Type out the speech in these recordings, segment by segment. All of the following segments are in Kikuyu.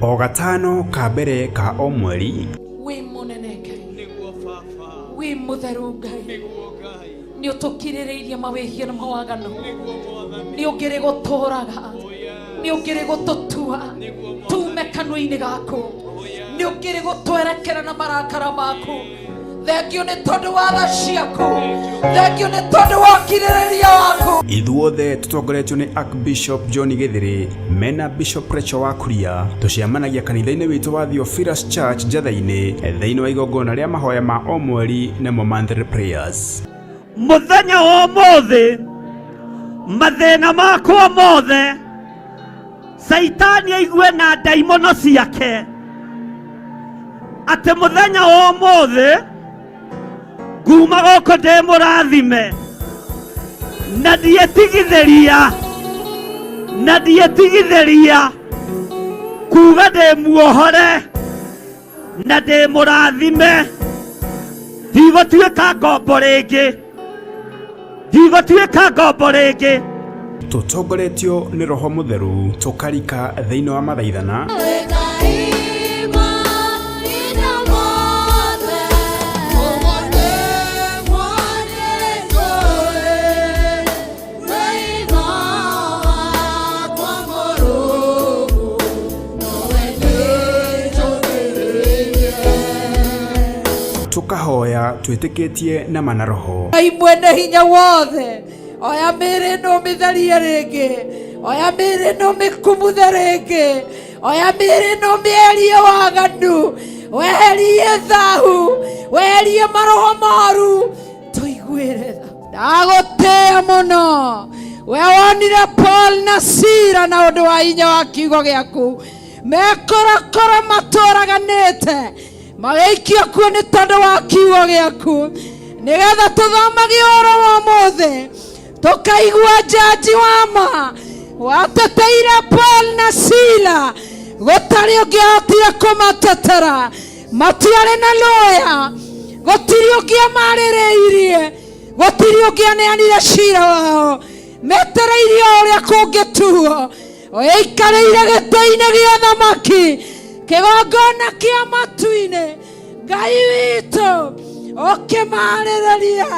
O gatano ka mbere ka o mweri. Wĩ mũnene Ngai, wĩ mũtheru Ngai, nĩ ũtũkirĩrĩirie mawĩhia na mawaganu, nĩ ũngĩrĩ gũtũraga, nĩ ũngĩrĩ gũtũtua tume kanua-inĩ gaku, nĩ ũngĩrĩ gũtwerekera na marakara maku. Thengio nĩ tondũ wa tha ciaku, thengio nĩ tondũ wa ũkirĩrĩria waku. Ithuothe tũtongoretio nĩ Archbishop John Gĩthĩrĩ mena Bishop Rachel wa Kuria, tũcemanagia kanitha-inĩ witũ wa Theophilus Church Njatha-inĩ thĩinĩ wa igongona rĩa mahoya ma o mweri nĩmo monthly prayers. Mũthenya wa ũmũthĩ mathĩna makwa mothe Caitani aigue na ndaimono ciake atĩ mũthenya wa ũmũthĩ nguma gũkũ ndĩ mũrathime na ndietigithĩria na ndietigithĩria kuga ndĩ muohore na ndĩ mũrathime, ndigũtuĩka ngombo rĩngĩ, ndigũtuĩka ngombo rĩngĩ. Tũtongoretio nĩ Roho Mũtheru tũkarika thĩinĩ wa mathaithana. Tũkahoya twĩtĩkĩtie na mana roho. Ngai mwene hinya wothe, oya mĩĩrĩ ĩno ũmĩtherie rĩngĩ, oya mĩĩrĩ ĩno ũmĩkumuthe rĩngĩ, oya mĩĩrĩ ĩno ũmĩeherie waganu, weherie thahu, weherie maroho moru, tũiguĩre tha. Ndagũtĩĩa mũno we wonire Paul na Sila na ũndũ wa hinya wa kiugo gĩaku mekorokoro matũraganĩte magĩikio kuo nĩ tondũ wa kiugo gĩaku, nĩgetha tũthomage ũhoro wa ũmũthĩ tũkaigua njanji wa ma wateteire Paul na Sila, gũtarĩ ũngĩahotire kũmatetera, matiarĩ na lawyer, gũtirĩ ũngĩamarĩrĩirie, gũtirĩ ũngĩaneanire cira wao, metereirie o ũrĩa kũngĩtuo. Ũikarĩire gĩtĩ-inĩ gĩa thamaki, kĩgongona kĩa matu-inĩ, Ngai witũ ũkĩmarĩrĩria,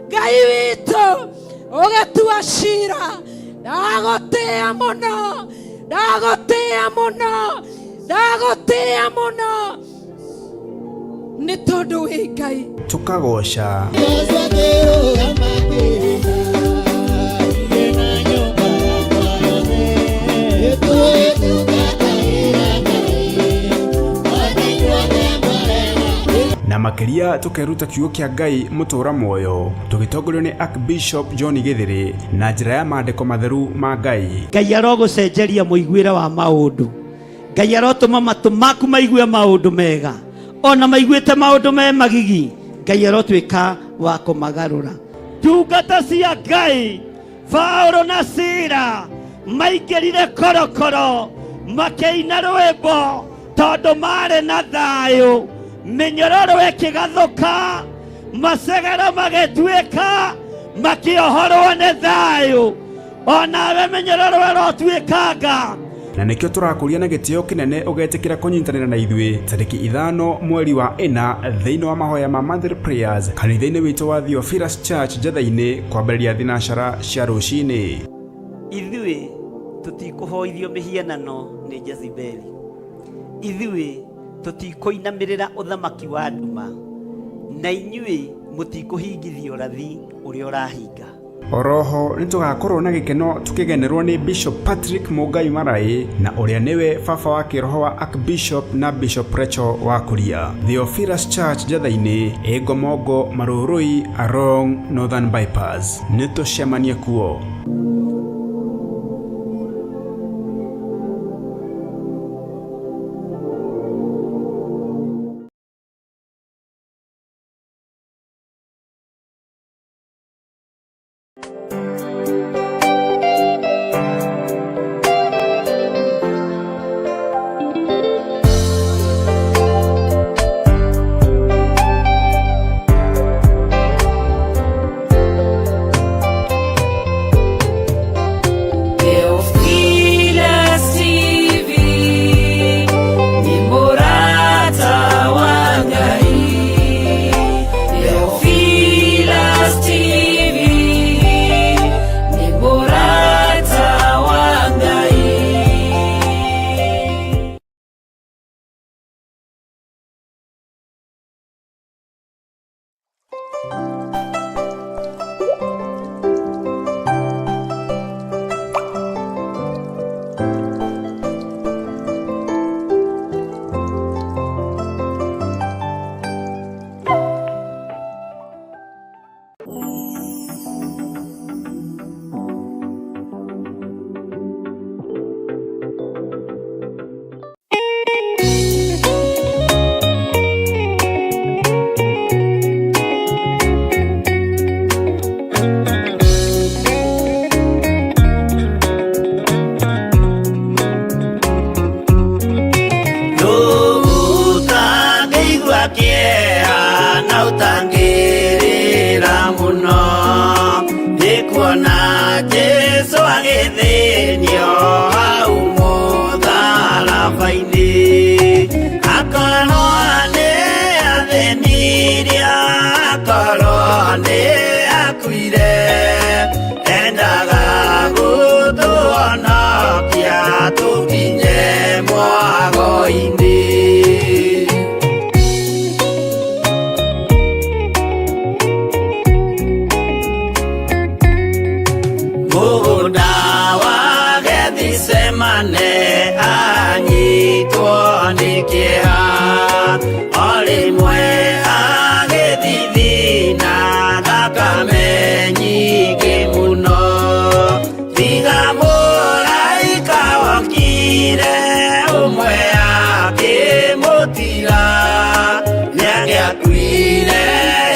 Ngai witũ ũgĩtua cira. Ndagũtĩĩa mũno, ndagũtĩĩa mũno, ndagũtĩĩa mũno nĩ tondũ wĩ Ngai. Tũkagoca. Na makĩria tũkeruta kiugo kĩa Ngai mũtũra muoyo tũgĩtongorio nĩ Archbishop John Gĩthĩrĩ na njĩra ya maandĩko matheru ma Ngai. Ngai arogũcenjeria mũiguĩre wa maũndũ. Ngai arotũma matũ maku maigue maũndũ mega, ona maiguĩte maũndũ me magigi, Ngai arotuĩka wa kũmagarũra. Ndungata cia Ngai Paulo na Sila maingĩrire korokoro makĩina rwĩmbo tondũ marĩ na thayũ, mĩnyororo ĩkĩgathũka, macegero magĩtuĩka, makĩohorwo nĩ thayũ. Onawe mĩnyororo ĩrotuĩkanga. Na nĩkĩo tũrakũria na gĩtĩo kĩnene ũgetĩkĩra kũnyitanĩra na ithuĩ tarĩki 5 mweri wa 4 thĩinĩ wa mahoya ma monthly prayers kanitha-inĩ witũ wa Theophilus Church Njatha-inĩ kwambĩrĩria thinacara cia rũcinĩ. Ithuĩ tũtikũhoithio mĩhianano nĩ Jezebeli. Ithuĩ tũtikũinamĩrĩra ũthamaki wa nduma, na inyuĩ mũtikũhingithia ũrathi ũrĩa ũrahinga. Oroho nĩ tũgakorwo na gĩkeno tũkĩgenerwo nĩ Bishop Patrick Mũngai Maraĩ na ũrĩa nĩwe baba wa kĩroho wa Archbishop na Bishop Rachel wa Kuria. Theophilus Church Njatha-inĩ, ĩ Ngomongo, Marũrũi, along Northern Bypass. Nĩ tũcemanie kuo. kĩeha, o rĩmwe agĩthithina thakame nyingĩ mũno. Tiga mũraika wokire ũmwe akĩmũtiga, nĩangĩakuire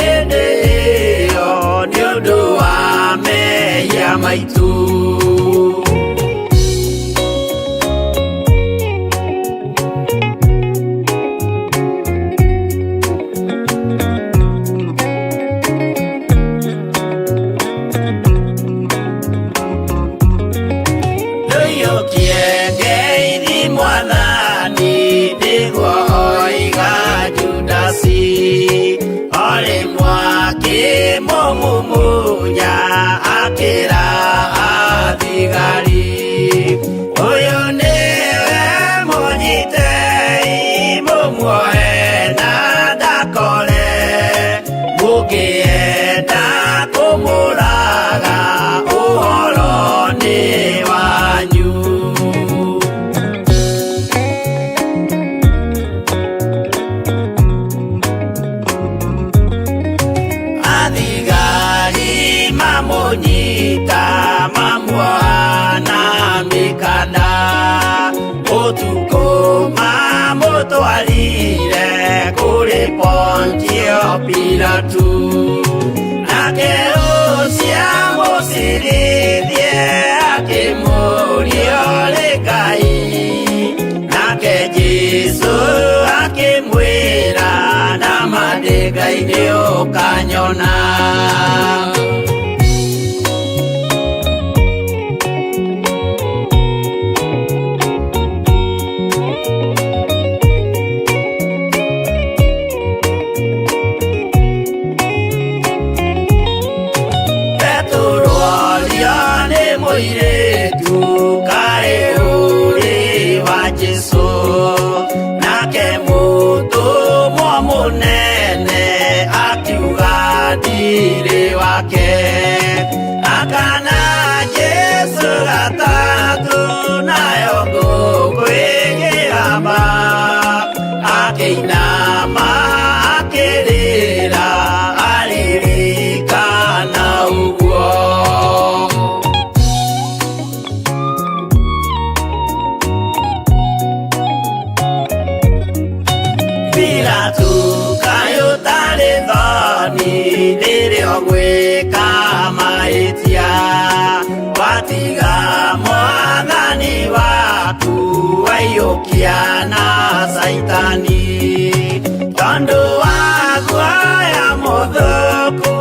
hĩndĩ ĩyo nĩ ũndũ wa mehia maitũ. Ndũiyũkie ngeithi mwathani nĩguo oiga Judasi, o rĩmwe akĩmũmumunya akĩra athigari, ũyũ nĩwe mũnyitei mũmuoe na ndakore, mũngĩenda kũmũraga ũhoro nĩ wanyu. Athigari mamũnyita mamuoha na mĩkanda, ũtukũ mamũtwarire kũrĩ Pontio Pilatu, nake ũcio amũcirithie akĩmũũria ũrĩ Ngai, nake Jesũ akĩmwĩra nama ndĩ Ngai nĩũkanyona. Petero orio nĩ mũirĩtu kaĩ ũrĩ wa Jesũ, nake mũtũmwo mũnene akiuga ndirĩ wake, akana Jesũ gatatũ nayo ngũkũ ĩkĩgamba, akĩinama akĩrĩra aririkana ũguo. Pilatu kaĩ ũtarĩ thoni rĩrĩa ũgwĩka mahĩtia, watiga mwathani waku waiyũkia na Caitani, tondũ wa guoya mũthũku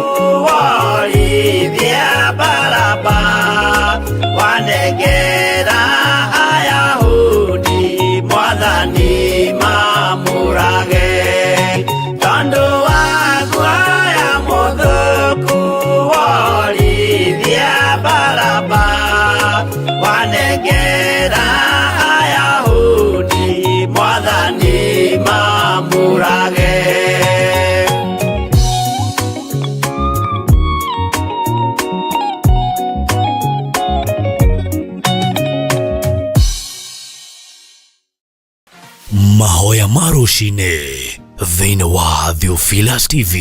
worithia Baraba, wanengera Ayahudi mwathani mamũrage, tondũ wa guoya mũthũku worithia Baraba, wanengera Ayahudi mwathani mamũrage. Mahoya ma rũcinĩ thĩinĩ wa Theophilus TV.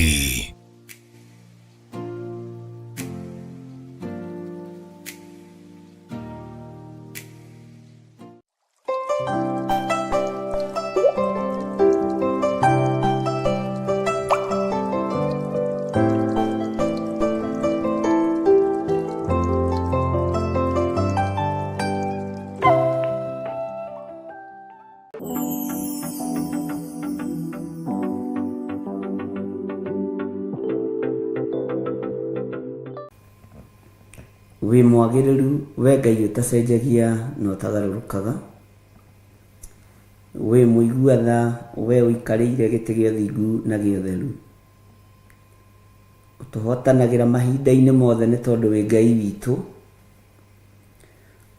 Wĩ mwagĩrĩru we Ngai ũtacenjagia na ũtagarũrũkaga, wĩ mũigua tha we ũikarĩire gĩtĩ gĩa ũthingu na gĩa ũtheru, ũtũhotanagĩra mahinda-inĩ mothe nĩ tondũ wĩ Ngai witũ,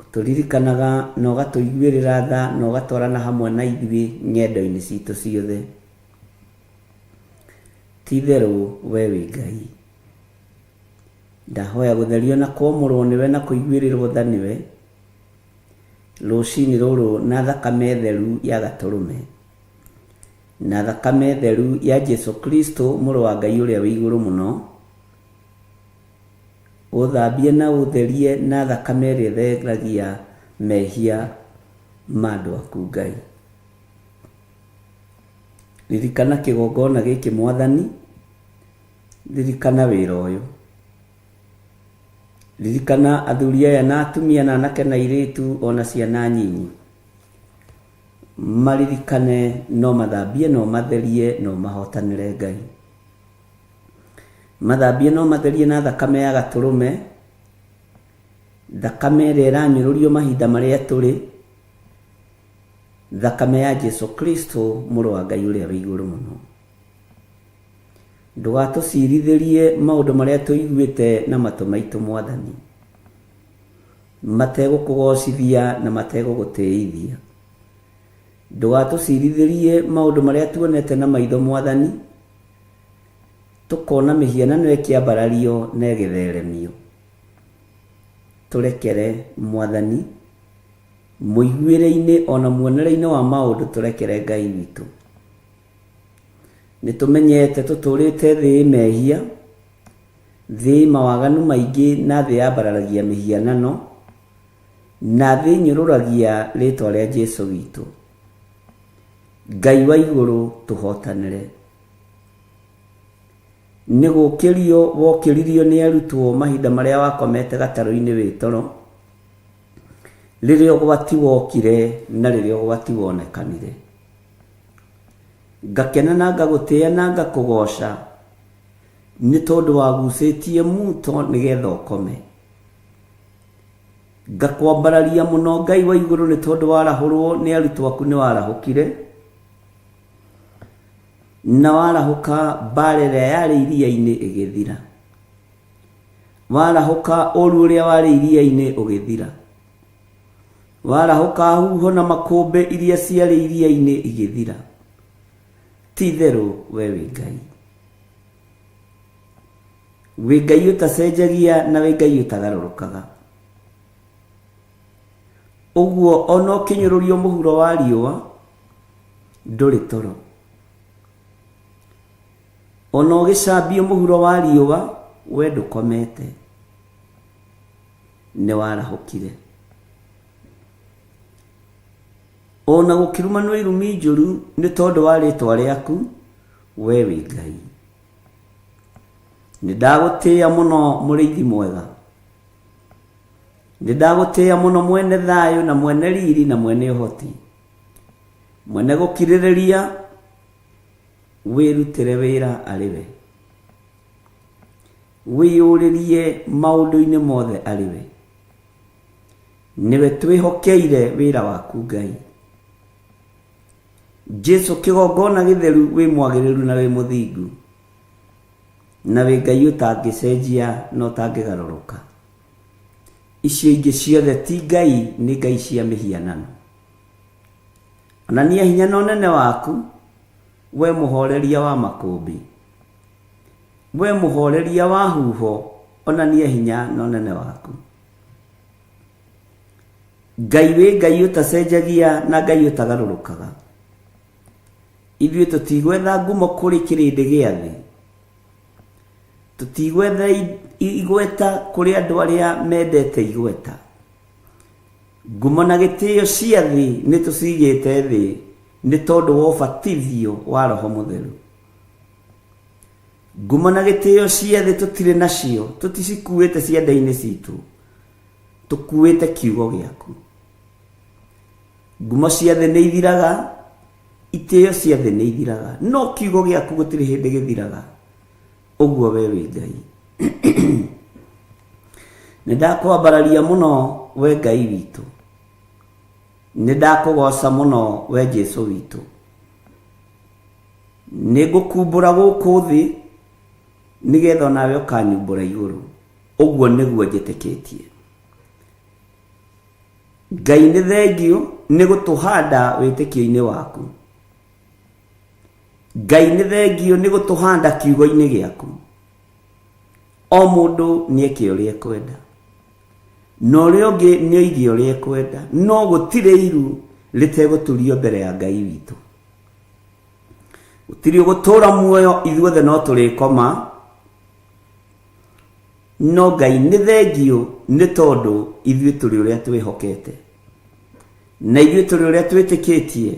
ũtũririkanaga na ũgatũiguĩrĩra tha na ũgatwarana hamwe na ithuĩ ng'endo-inĩ citũ ciothe. Ti itherũ we wĩ Ngai. Ndahoya gũtherio na kwamũrwo nĩwe na kũiguĩrĩrwo tha nĩwe rũcinĩ rũrũ na thakame theru ya gatũrũme. Na thakame theru ya Jesu Kristo mũrũ wa Ngai ũrĩa wĩ igũrũ mũno, ũthambie na ũtherie na thakame ĩrĩa ĩtheragia mehia ma andũ aku Ngai. Ririkana kĩgongona gĩkĩ Mwathani, ririkana wĩra ũyũ. Ririkana athuri aya na atumia na anake na airĩtu ona ciana nyinyi. Maririkane no mathambie no matherie no mahotanĩre Ngai. Mathambie no matherie na thakame ya gatũrũme, thakame ĩrĩa ĩranyũrũrio mahinda marĩa tũrĩ, thakame ya Jesu Kristo mũrũ wa Ngai ũrĩa wĩ igũrũ mũno. Ndũgatũcirithĩrie maũndũ marĩa tũiguĩte na matũ maitũ Mwathani, mategũkũgocithia na mategũgũtĩithia. Ndũgatũcirithĩrie maũndũ marĩa tuonete na maitho Mwathani, tũkona mĩhianano ĩkĩambarario na ĩgĩtheremio. Tũrekere Mwathani, mũiguĩre-inĩ ona muonere-inĩ wa maũndũ tũrekere Ngai witũ. Nĩ tũmenyete tũtũrĩte thĩ ĩ mehia, thĩ ĩ mawaganu maingĩ na thĩ yambararagia mĩhianano, na thĩ nyũrũragia rĩtwa rĩa Jesu witũ. Ngai wa igũrũ tũhotanĩre. Nĩ gũkĩrio wokĩririo nĩ arutwo mahinda marĩa wakomete gatarũ-inĩ wĩ toro, rĩrĩa ũgwati wokire na rĩrĩa ũgwati wonekanire. Ngakena na ngagũtĩĩa na ngakũgoca nĩ tondũ wagucĩtie muto nĩgetha ũkome. Ngakwambararia mũno Ngai wa igũrũ nĩ tondũ warahũrwo nĩ arutwo aku nĩ warahũkire, na warahũka mbara ĩrĩa yarĩ iria-inĩ ĩgĩthira. Warahũka ũru ũrĩa warĩ iria-inĩ ũgĩthira. Warahũka huho na makũmbĩ iria ciarĩ iria-inĩ igĩthira. Ti itherũ we wĩ Ngai. Wĩ Ngai ũtacenjagia na wĩ Ngai ũtagarũrũkaga. Ũguo ona ũkĩnyũrũrio mũhuro wa riũa ndũrĩ toro. Ona ũgĩcambio mũhuro wa riũa we ndũkomete. Nĩ warahũkire. Ona gũkĩrumanwo irumi njũru nĩ tondũ wa rĩtwa rĩaku, we wĩ Ngai. Nĩ ndagũtĩĩa mũno mũrĩithi mwega. Nĩ ndagũtĩĩa mũno mwene thayũ na mwene riri na mwene ũhoti. Mwene gũkirĩrĩria wĩrutĩre wĩra arĩ we. Wĩyũrĩrie maũndũ-inĩ mothe arĩ we. Nĩwe twĩhokeire wĩra waku Ngai. Jesu kĩgongona gĩtheru wĩ mwagĩrĩru na wĩ mũthingu, na wĩ Ngai ũtangĩcenjia na ũtangĩgarũrũka. Icio ingĩ ciothe ti Ngai, nĩ Ngai cia mĩhianano. Onania hinya na ũnene waku, we mũhoreria wa makũmbĩ. We mũhoreria wa huho, onania hinya na ũnene waku. Ngai wĩ Ngai ũtacenjagia na Ngai ũtagarũrũkaga. Ithuĩ tũtigwetha ngumo kũrĩ kĩrĩndĩ gĩa thĩ. Tũtigwetha igweta kũrĩ andũ arĩa mendete igweta. Ngumo na gĩtĩo cia thĩ nĩ tũcigĩte thĩ nĩ tondũ wa ũbatithio wa Roho Mũtheru. Ngumo na gĩtĩo cia thĩ tũtirĩ nacio, tũticikuĩte ciande-inĩ citũ, tũkuĩte kiugo gĩaku. Ngumo cia thĩ nĩ ithiraga, itĩo cia thĩ nĩ ithiraga, no kiugo gĩaku gũtirĩ hĩndĩ gĩthiraga. Ũguo we wĩ Ngai. Nĩ ndakwambararia mũno we Ngai witũ. Nĩ ndakũgoca mũno we Jesu witũ. Nĩ ngũkumbũra gũkũ thĩ nĩgetha onawe ũkanyumbũra igũrũ. Ũguo nĩguo njĩtĩkĩtie. Ngai nĩ thengiũ nĩ gũtũhanda wĩtĩkio-inĩ waku. Ngai nĩ thengiũ nĩ gũtũhanda kiugo-inĩ gĩaku. O mũndũ nĩ eke ũrĩa ekwenda, na ũrĩa ũngĩ nĩ oige ũrĩa ekwenda, no gũtirĩ iru rĩtegũturio mbere ya Ngai witũ. Gũtirĩ ũgũtũũra muoyo, ithuothe no tũrĩkoma. No Ngai nĩ thengiũ nĩ tondũ ithuĩ tũrĩ ũrĩa twĩhokete. Na ithuĩ tũrĩ ũrĩa twĩtĩkĩtie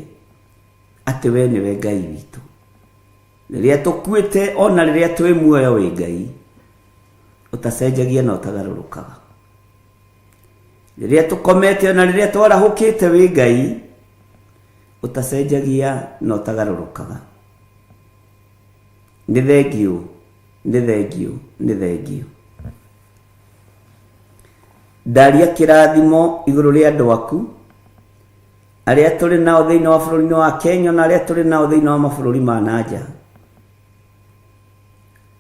atĩ we nĩwe Ngai witũ. Rĩrĩa tũkuĩte ona rĩrĩa twĩ muoyo wĩ Ngai ũtacenjagia na ũtagarũrũkaga. Rĩrĩa tũkomete ona rĩrĩa twarahũkĩte wĩ Ngai ũtacenjagia na ũtagarũrũkaga. Nĩ thengiũ, nĩ thengiũ, nĩ thengiũ. Ndaria kĩrathimo igũrũ rĩa andũ aku arĩa tũrĩ nao thĩinĩ wa bũrũri-inĩ wa Kenya na arĩa tũrĩ nao thĩinĩ wa mabũrũri ma na nja.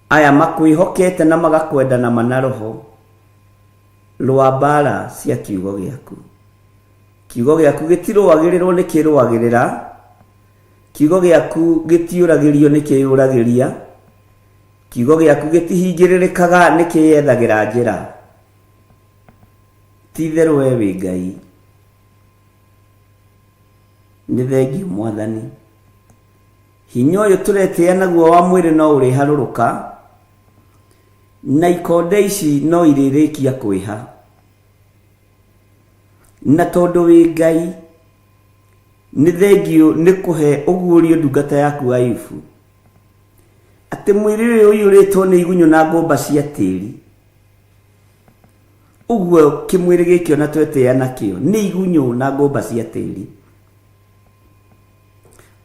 Aya makwĩhokete na magakwenda na mana roho rũa mbara cia kiugo gĩaku. Kiugo gĩaku gĩtirũagĩrĩrwo nĩ kĩrũagĩrĩra, kiugo gĩaku gĩtiũragĩrio nĩ kĩyũragĩria, kiugo gĩaku gĩtihingĩrĩrĩkaga nĩ kĩyethagĩra njĩra. Ti itherũ we wĩ Ngai. Nĩ thengiũ Mwathani. Hinya ũyũ tũretĩĩa naguo wa mwĩrĩ no ũrĩharũrũka, na ikonde ici no irĩrĩkia kwĩha. Na tondũ wĩ Ngai, nĩ thengiũ nĩ kũhe ũguũrio ndungata yaku Ayubu, atĩ mwĩrĩ ũyũ ũiyũrĩtwo nĩ igunyũ na ngũmba cia tĩri, ũguo kĩmwĩrĩ gĩkĩ ona twetĩĩa nakĩo nĩ igunyũ na ngũmba cia tĩri.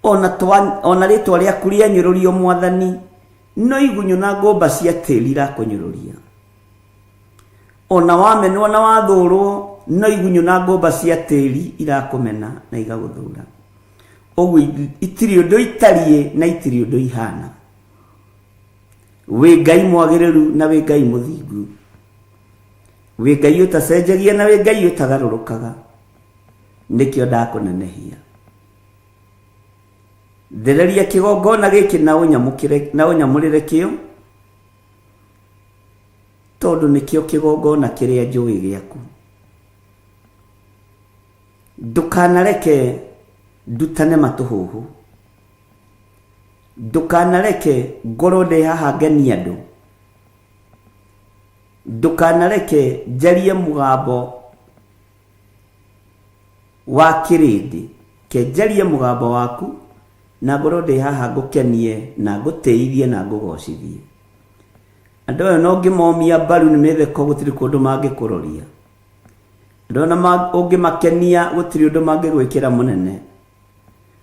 Ona twa, ona rĩtwa rĩaku rĩanyũrũrio Mwathani, no igunyũ na ngũmba cia tĩri irakũnyũrũria. Ona wamenwo na wathũrwo, no igunyũ na ngũmba cia tĩri irakũmena na igagũthũra. Ũguo itirĩ ũndũ itariĩ na itirĩ ũndũ ihana. Wĩ Ngai mwagĩrĩru na wĩ Ngai mũthingu. Wĩ Ngai ũtacenjagia na wĩ Ngai ũtagarũrũkaga. Nĩkĩo ndakũnenehia. Thereria kĩgongona gĩkĩ na ũnyamũkĩre na ũnyamũrĩre kĩo, tondũ nĩkĩo kĩgongona kĩrĩa njũĩ gĩaku. Ndũkanareke ndutane matũhũhũ. Ndũkanareke ngorwo ndĩ haha ngenie andũ. Ndũkanareke njarie mũgambo wa kĩrĩndĩ. Ke njarie mũgambo waku na ngorwo ndĩ haha ngũkenie na ngũtĩithie na ngũgocithie. Andũ aya no ũngĩmomia mbaru nĩ mĩtheko gũtirĩ kũndũ mangĩkũroria. Andũ aya ũngĩmakenia gũtirĩ ũndũ mangĩgwĩkĩra mũnene.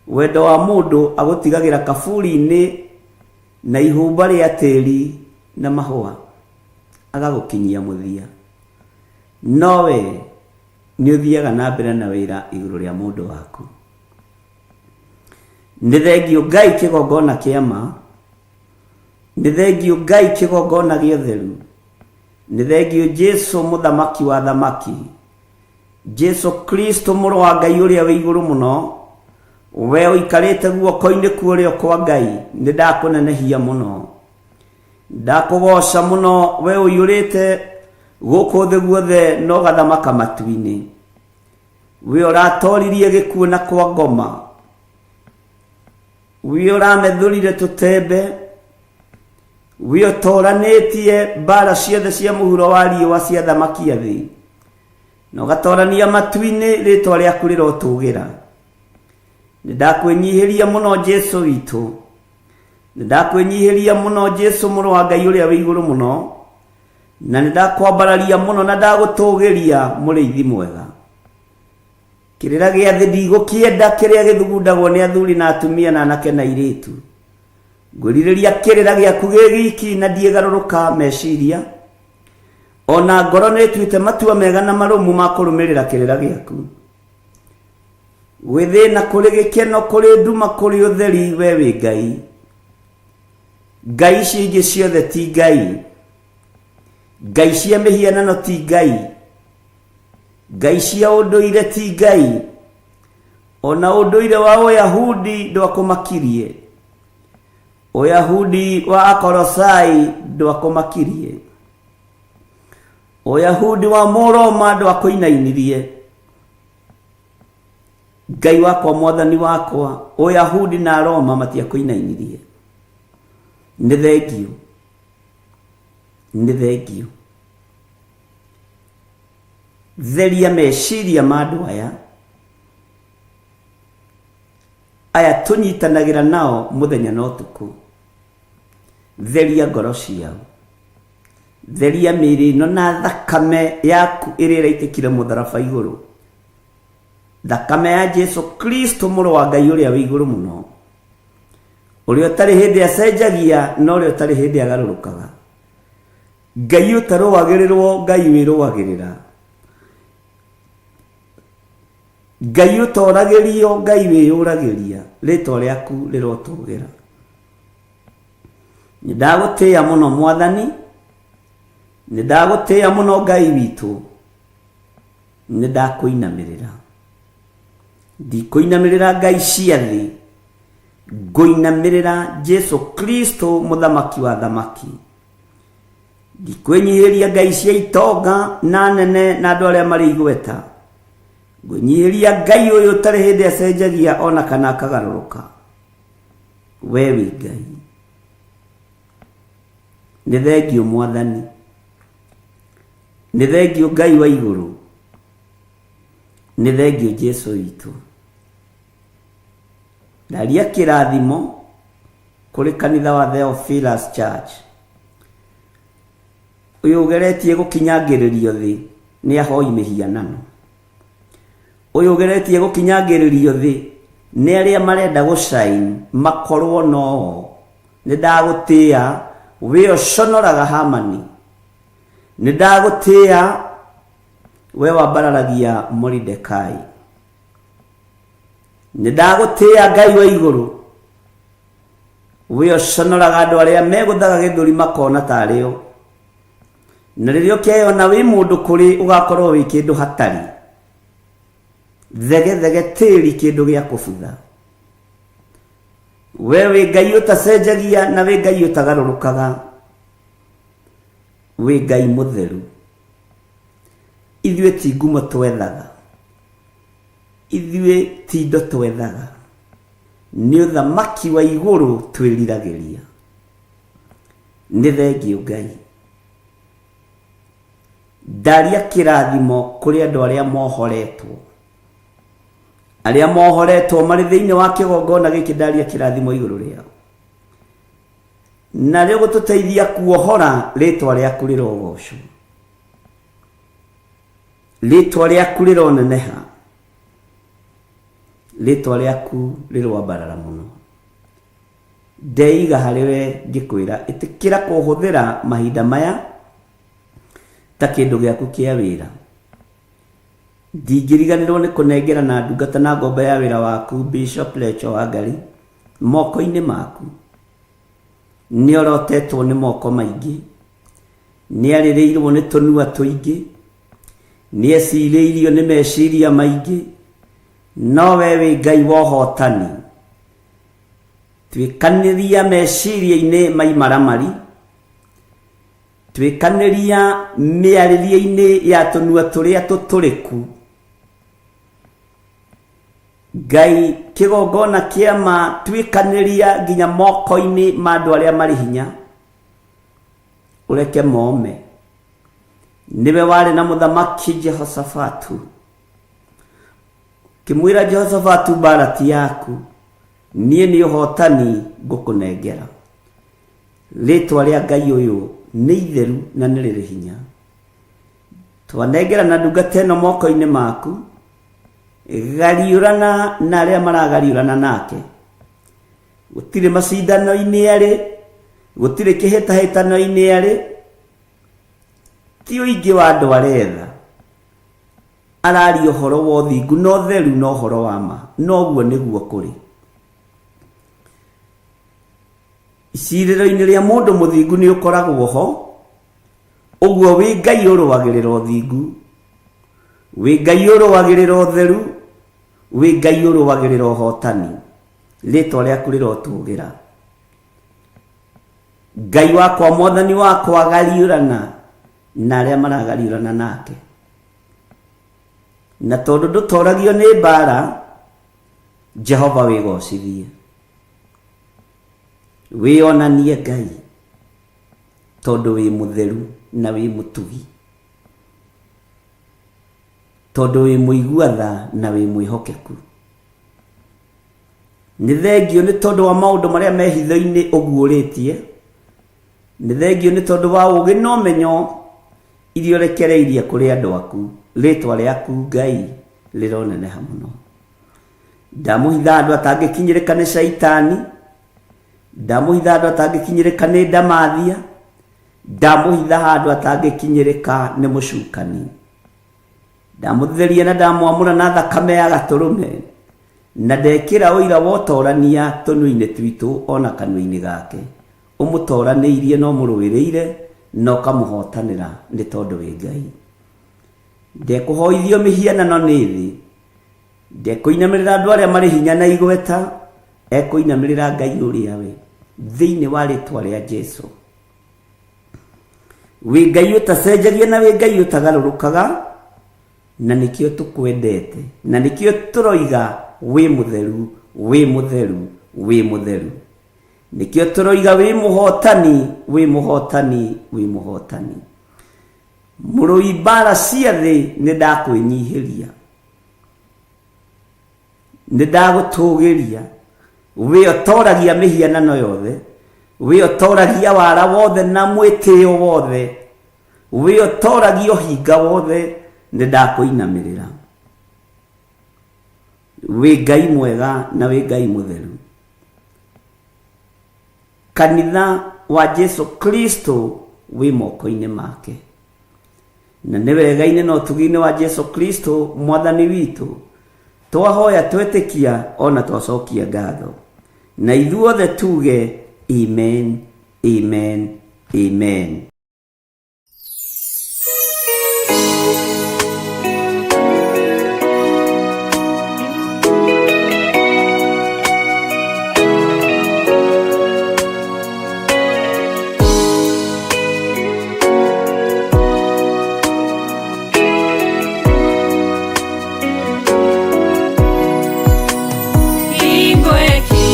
Wendo wa mũndũ agũtigagĩra kaburi-inĩ na ihũmba rĩa tĩri na mahũa agagũkinyia mũthia. No we nĩ ũthiaga na mbere na wĩra igũrũ rĩa mũndũ waku. Nĩ thengiũ Ngai kĩgongona kĩa ma, nĩ thengiũ Ngai kĩgongona gĩa ũtheru, nĩ thengiũ Jesu mũthamaki wa thamaki, Jesu Kristo mũrũ wa Ngai ũrĩa wĩ igũrũ mũno, we ũikarĩte guoko-inĩ kwa ũrĩo kwa Ngai, nĩ ndakũnenehia mũno. Ndakũgoca mũno we ũiyũrĩte gũkũ thĩ guothe na ũgathamaka matu-inĩ. We ũratoririe gĩkuũ na kwa ngoma. We ũramethũrire tũtembe. We ũtoranĩtie mbara ciothe cia mũhuro wa riũa cia thamaki a thĩ. Na ũgatorania matu-inĩ rĩtwa rĩaku rĩrotũgĩra. Nĩ ndakwĩnyihĩria mũno Jesu witũ. Nĩ ndakwĩnyihĩria mũno Jesu mũrũ wa Ngai ũrĩa wĩ igũrũ mũno. Na nĩ ndakwambararia mũno na ndagũtũgĩria mũrĩithi mwega. Kĩrĩra gĩa thĩ ndigũkĩenda kĩrĩa gĩthugundagwo nĩ athuri na atumia na anake na airĩtu. Ngwĩrirĩria kĩrĩra gĩaku gĩ giki na ndiĩgarũrũka meciria. Ona ngoro nĩ ĩtuĩte matua mega na marũmu ma kũrũmĩrĩra kĩrĩra gĩaku. Gwĩ thĩna kũrĩ gĩkeno kũrĩ nduma kũrĩ ũtheri we wĩ Ngai. Ngai icio ingĩ ciothe ti Ngai. Ngai cia mĩhianano ti Ngai. Ngai cia ũndũire ti Ngai. Ona ũndũire wa Ũyahudi ndwakũmakirie. Ũyahudi wa Akolosai ndwakũmakirie. Ũyahudi wa Mũroma ndwakũinainirie. Ngai wakwa, Mwathani wakwa, Ũyahudi na Roma matiakũinainirie. Nĩ thengiũ, nĩ thengiũ. Theria meciria ma andũ aya, aya tũnyitanagĩra nao mũthenya na ũtukũ. Theria ngoro ciao, theria mĩĩrĩ ĩno na thakame yaku ĩrĩa ĩraitĩkire mũtharaba igũrũ, thakame ya Jesu Kristo mũrũ wa Ngai ũrĩa wĩ igũrũ mũno, ũrĩa ũtarĩ hĩndĩ acenjagia na ũrĩa ũtarĩ hĩndĩ agarũrũkaga. Ngai ũtarũagĩrĩrwo, Ngai wĩrũagĩrĩra. Ngai ũtoragĩrio, Ngai wĩyũragĩria. Rĩtwa rĩaku rĩrotũgĩra. Nĩ ndagũtĩĩa mũno Mwathani, nĩ ndagũtĩĩa mũno Ngai witũ, nĩ ndakũinamĩrĩra. Ndikũinamĩrĩra ngai cia thĩ, ngũinamĩrĩra Jesu Kristo mũthamaki wa thamaki. Ndikwĩnyihĩria ngai cia itonga na nene na andũ arĩa marĩ igweta. Ngwĩnyihĩria Ngai ũyũ ũtarĩ hĩndĩ acenjagia ona kana akagarũrũka. We wĩ Ngai. Nĩ thengiũ Mwathani. Nĩ thengiũ Ngai wa igũrũ. Nĩ thengiũ Jesu witũ. Ndaria kĩrathimo kũrĩ kanitha wa Theophilus Church. Ũyũ ũgeretie gũkinyangĩrĩrio thĩ nĩ ahoi mĩhianano. Ũyũ ũgeretie gũkinyangĩrĩrio thĩ nĩ arĩa marenda gũcain makorwo noo. Nĩ ndagũtĩĩa wĩ ũconoraga Hamani. Nĩ ndagũtĩĩa we wambararagia Moridekai. Nĩ ndagũtĩĩa Ngai wa igũrũ, we ũconoraga andũ arĩa megũthaga gĩthũri makona tarĩ o. Na rĩrĩa ũkeyona wĩ mũndũ kũrĩ ũgakorwo wĩ kĩndũ hatarĩ. Thege thege tĩri kĩndũ gĩa kũbutha. We wĩ Ngai ũtacenjagia na wĩ Ngai ũtagarũrũkaga. Wĩ Ngai mũtheru. Ithuĩ ti ngumo twethaga. Ithuĩ ti indo twethaga. Nĩ ũthamaki wa igũrũ twĩriragĩria. Nĩ thengiũ Ngai. Ndaria kĩrathimo kũrĩ andũ arĩa mohoretwo. Arĩa mohoretwo marĩ thĩinĩ wa kĩgongona gĩkĩ, ndaria kĩrathimo igũrũ rĩao. Na rĩo gũtũteithia kuohora, rĩtwa rĩaku rĩrogocwo. Rĩtwa rĩaku rĩroneneha. Rĩtwa rĩaku rĩroambarara mũno. Ndeiga harĩ we ngĩkwĩra ĩtĩkĩra kũhũthĩra mahinda maya ta kĩndũ gĩaku kĩa wĩra. Ndingĩriganĩrwo nĩ kũnengera na ndungata na ngombo ya wĩra waku Bishop Rachel Wangari moko-inĩ maku. Nĩ orotetwo nĩ moko maingĩ, nĩ arĩrĩirwo nĩ tũnua tũingĩ, nĩ ecirĩirio nĩ meciria maingĩ, no we wĩ Ngai wa ũhotani. Tuĩkanĩria meciria-inĩ ma imaramari, tuĩkanĩria mĩarĩrie-inĩ ya tũnua tũrĩa tũtũrĩku. Ngai kĩgongona kĩa ma, tuĩkanĩria nginya moko-inĩ ma andũ arĩa marĩ hinya, ũreke mome. Nĩwe warĩ na mũthamaki Jehoshafatu, kĩmwĩra Jehoshafatu, mbara ti yaku, niĩ nĩ ũhotani ngũkũnengera. Rĩtwa rĩa Ngai ũyũ nĩ itheru na nĩ rĩrĩ hinya. Twanengera na ndungata ĩno moko-inĩ maku, gariũrana na arĩa maragariũrana nake. Gũtirĩ macindano-inĩ arĩ, gũtirĩ kĩhĩtahĩtano-inĩ arĩ, ti ũingĩ wa andũ aretha. Araria ũhoro wa ũthingu na ũtheru na ũhoro wa ma, noguo nĩguo kũrĩ. Icirĩro-inĩ rĩa mũndũ mũthingu nĩ ũkoragwo ho, ũguo wĩ Ngai ũrũagĩrĩra ũthingu, wĩ Ngai ũrũagĩrĩra ũtheru, wĩ Ngai ũrũagĩrĩra ũhotani. Rĩtwa rĩaku rĩrotũgĩra. Ngai wakwa, Mwathani wakwa, gariũrana na arĩa maragariũrana nake. Na tondũ ndũtoragio nĩ mbara, Jehova wĩgocithie, wĩonanie Ngai, tondũ wĩ mũtheru na wĩ mũtugi, tondũ wĩ mũigua tha na wĩ mwĩhokeku. Nĩ thengio nĩ tondũ wa maũndũ marĩa me hitho-inĩ ũguũrĩtie, nĩ thengio nĩ tondũ wa ũũgĩ na ũmenyo iria ũrekereirie kũrĩ andũ aku. Rĩtwa rĩaku Ngai rĩroneneha mũno. Ndamũhitha andũ atangĩkinyĩrĩka nĩ caitani, ndamũhitha andũ atangĩkinyĩrĩka nĩ ndamathia, ndamũhitha handũ atangĩkinyĩrĩka nĩ mũcukani. Ndamũtheria na ndamwamũra na thakame ya gatũrũme, na ndekĩra ũira wa ũtorania tũnua-inĩ twitũ ona kanua-inĩ gake. Ũmũtoranĩirie na ũmũrũĩrĩire na ũkamũhotanĩra nĩ tondũ wĩ Ngai. Ndekũhoithio mĩhianano nĩ thĩ, ndekũinamĩrĩra andũ arĩa marĩ hinya na igweta, ekũinamĩrĩra Ngai ũrĩa we, thĩinĩ wa rĩtwa rĩa Jesu. Wĩ Ngai ũtacenjagia na wĩ Ngai ũtagarũrũkaga, na nĩkĩo tũkwendete, na nĩkĩo tũroiga wĩ mũtheru, wĩ mũtheru, wĩ mũtheru. Nĩkĩo tũroiga wĩ mũhotani, wĩ mũhotani, wĩ mũhotani. Mũrũi mbara cia thĩ nĩ ndakwĩnyihĩria, nĩ ndagũtũgĩria. Wĩ ũtoragia mĩhianano yothe, wĩ ũtoragia wara wothe na mwĩtĩo wothe, wĩ ũtoragia ũhinga wothe, nĩ ndakũinamĩrĩra. Wĩ Ngai mwega na wĩ Ngai mũtheru. Kanitha wa Jesu Kristo wĩ moko-inĩ make, na nĩ wega-inĩ na ũtugi-inĩ wa Jesu Kristo mwathani witũ twahoya twetĩkia ona twacokia ngatho, na ithuothe tuge amen, amen, amen.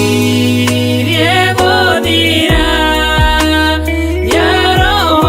Ingwekirie gũthira ya roho.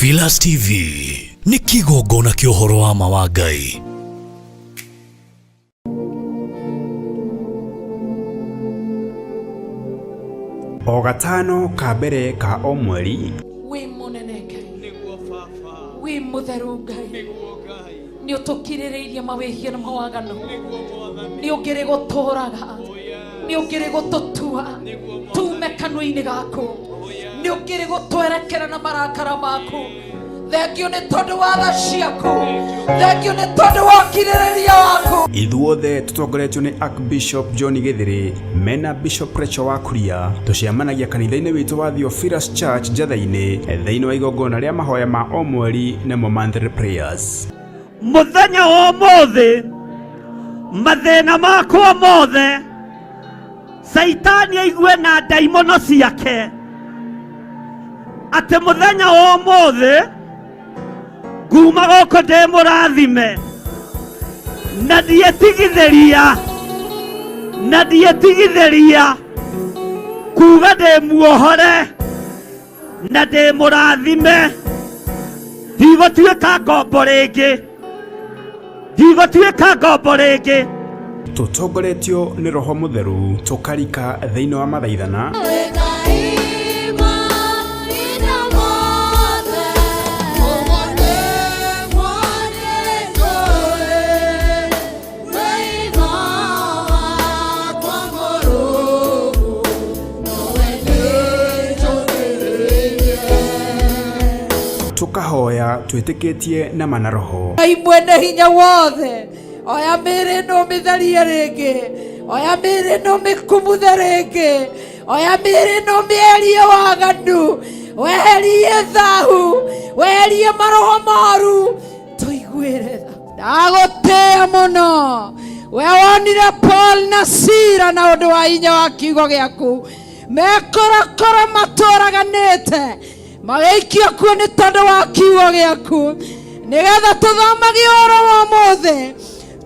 Theophilus TV nĩ kĩgongona kĩa ũhoro wa ma wa Ngai. O gatano ka mbere ka o mweri. Wĩ mũnene Ngai, wĩ mũtheru Ngai, nĩ ũtũkirĩrĩirie mawĩhia na mawaganu, nĩ ũngĩrĩ gũtũraga, nĩ ũngĩrĩ gũtũtua tume kanua-inĩ gaku, nĩ ũngĩrĩ gũtwerekera na marakara maku. Thengio nĩ tondũ wa tha ciaku, thengio nĩ tondũ wa ũkirĩrĩria waku. Ithuothe tũtongoretio nĩ Archbishop John Gĩthĩrĩ mena Bishop Rachel wa Kuria, tũcemanagia kanitha-inĩ witũ wa Theophilus Church Njatha-inĩ thĩinĩ wa igongona rĩa mahoya ma o mweri nĩmo monthly prayers. Muthenya wa ũmũthĩ mathĩna makwa mothe Saitani aigue na ndaimono ciake atĩ mũthenya wa ũmũthĩ nguma gũkũ ndĩ mũrathime na ndietigithĩria na ndietigithĩria kuga ndĩ muohore na ndĩ mũrathime, ndigũtuĩka ngombo rĩngĩ, ndigũtuĩka ngombo rĩngĩ. Tũtongoretio nĩ Roho Mũtheru tũkarika thĩinĩ wa mathaithana tũkahoya twĩtĩkĩtie na mana roho. Ngai mwene hinya wothe, oya mĩĩrĩ ĩno ũmĩtherie rĩngĩ, oya mĩĩrĩ ĩno ũmĩkumuthe rĩngĩ, oya mĩĩrĩ ĩno ũmĩeherie waganu, weherie thahu, weherie maroho moru, tũiguĩre tha. Ndagũtĩĩa mũno, we wonire Paul na Sila na ũndũ wa hinya wa kiugo gĩaku, mekorokoro matũraganĩte magĩikio kuo nĩ tondũ wa kiugo gĩaku, nĩgetha tũthomage ũhoro wa ũmũthĩ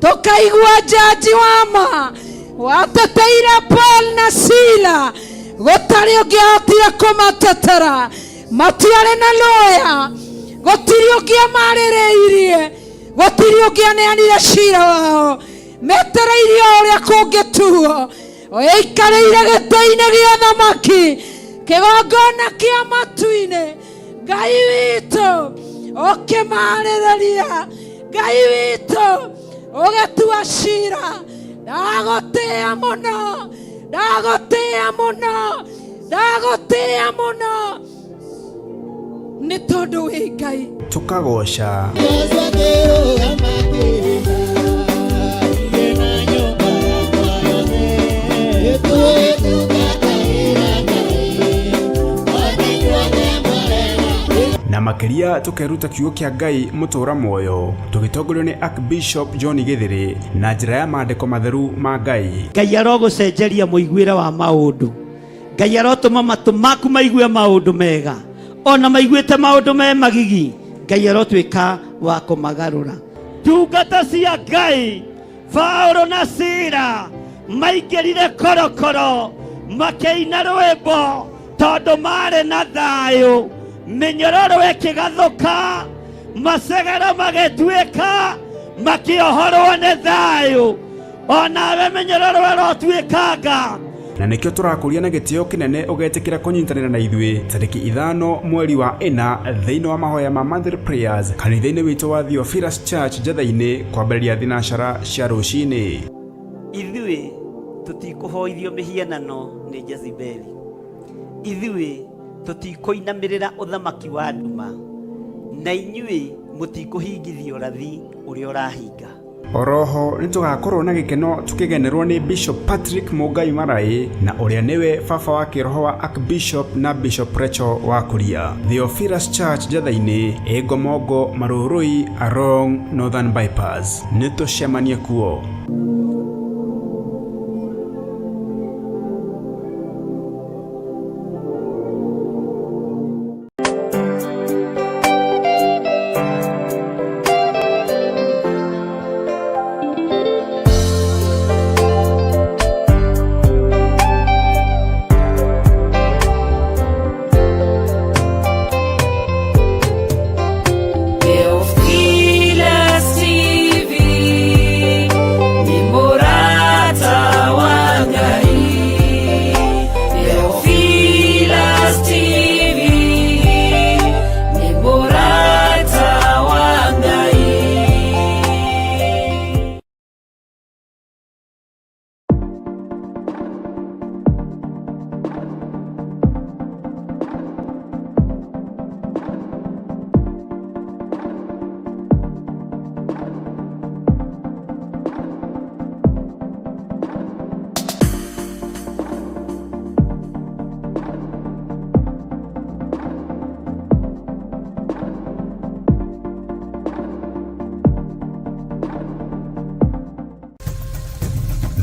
tũkaigua njanji wa ma wateteire Paul na Sila, gũtarĩ ũngĩahotire kũmatetera, matiarĩ na lawyer, gũtirĩ ũngĩamarĩrĩirie, gũtirĩ ũngĩaneanire cira wao, metereirie o ũrĩa kũngĩtuo. Ũikarĩire gĩtĩ-inĩ gĩa thamaki, kĩgongona kĩa matu-inĩ, Ngai witũ ũkĩmarĩrĩria, Ngai witũ ũgĩtua cira. Ndagũtĩĩa mũno, ndagũtĩĩa mũno, ndagũtĩĩa mũno nĩ tondũ wĩ Ngai. Tũkagoca na makĩria tũkeruta kiugo kĩa Ngai mũtũra muoyo tũgĩtongorio nĩ Archbishop John Gĩthĩrĩ na njĩra ya maandĩko matheru ma Ngai. Ngai arogũcenjeria mũiguĩre wa maũndũ, Ngai arotũma matũ maku maigue maũndũ mega, ona maiguĩte maũndũ me magigi, Ngai arotuĩka wa kũmagarũra. Ndungata cia Ngai Paulo na Sila maingĩrire korokoro makĩina rwĩmbo tondũ marĩ na thayũ, mĩnyororo ĩkĩgathũka, macegera magĩtuĩka, makĩohorwo nĩ thayũ. Onawe mĩnyororo ĩrotuĩkanga. Na nĩkĩo tũrakũria na gĩtĩo kĩnene ũgetĩkĩra kũnyitanĩra na ithuĩ tarĩki 5 mweri wa 4 thĩinĩ wa mahoya ma monthly prayers kanitha-inĩ witũ wa Theophilus Church Njatha-inĩ kwambĩrĩria thinacara cia rũcinĩ. Ithuĩ tũtikũhoithio mĩhianano nĩ Jezebeli, ithuĩ tũtikũinamĩrĩra ũthamaki wa nduma, na inyuĩ mũtikũhingithia ũrathi ũrĩa ũrahinga. Oroho nĩ tũgakorwo na gĩkeno tũkĩgenerwo nĩ Bishop Patrick Mũngai Maraĩ na ũrĩa nĩwe baba wa kĩroho wa Archbishop na Bishop Rachel wa Kuria. Theophilus Church Njatha-inĩ, Ĩngomongo, Marũrũi, along Northern Bypass. Nĩ tũcemanie kuo.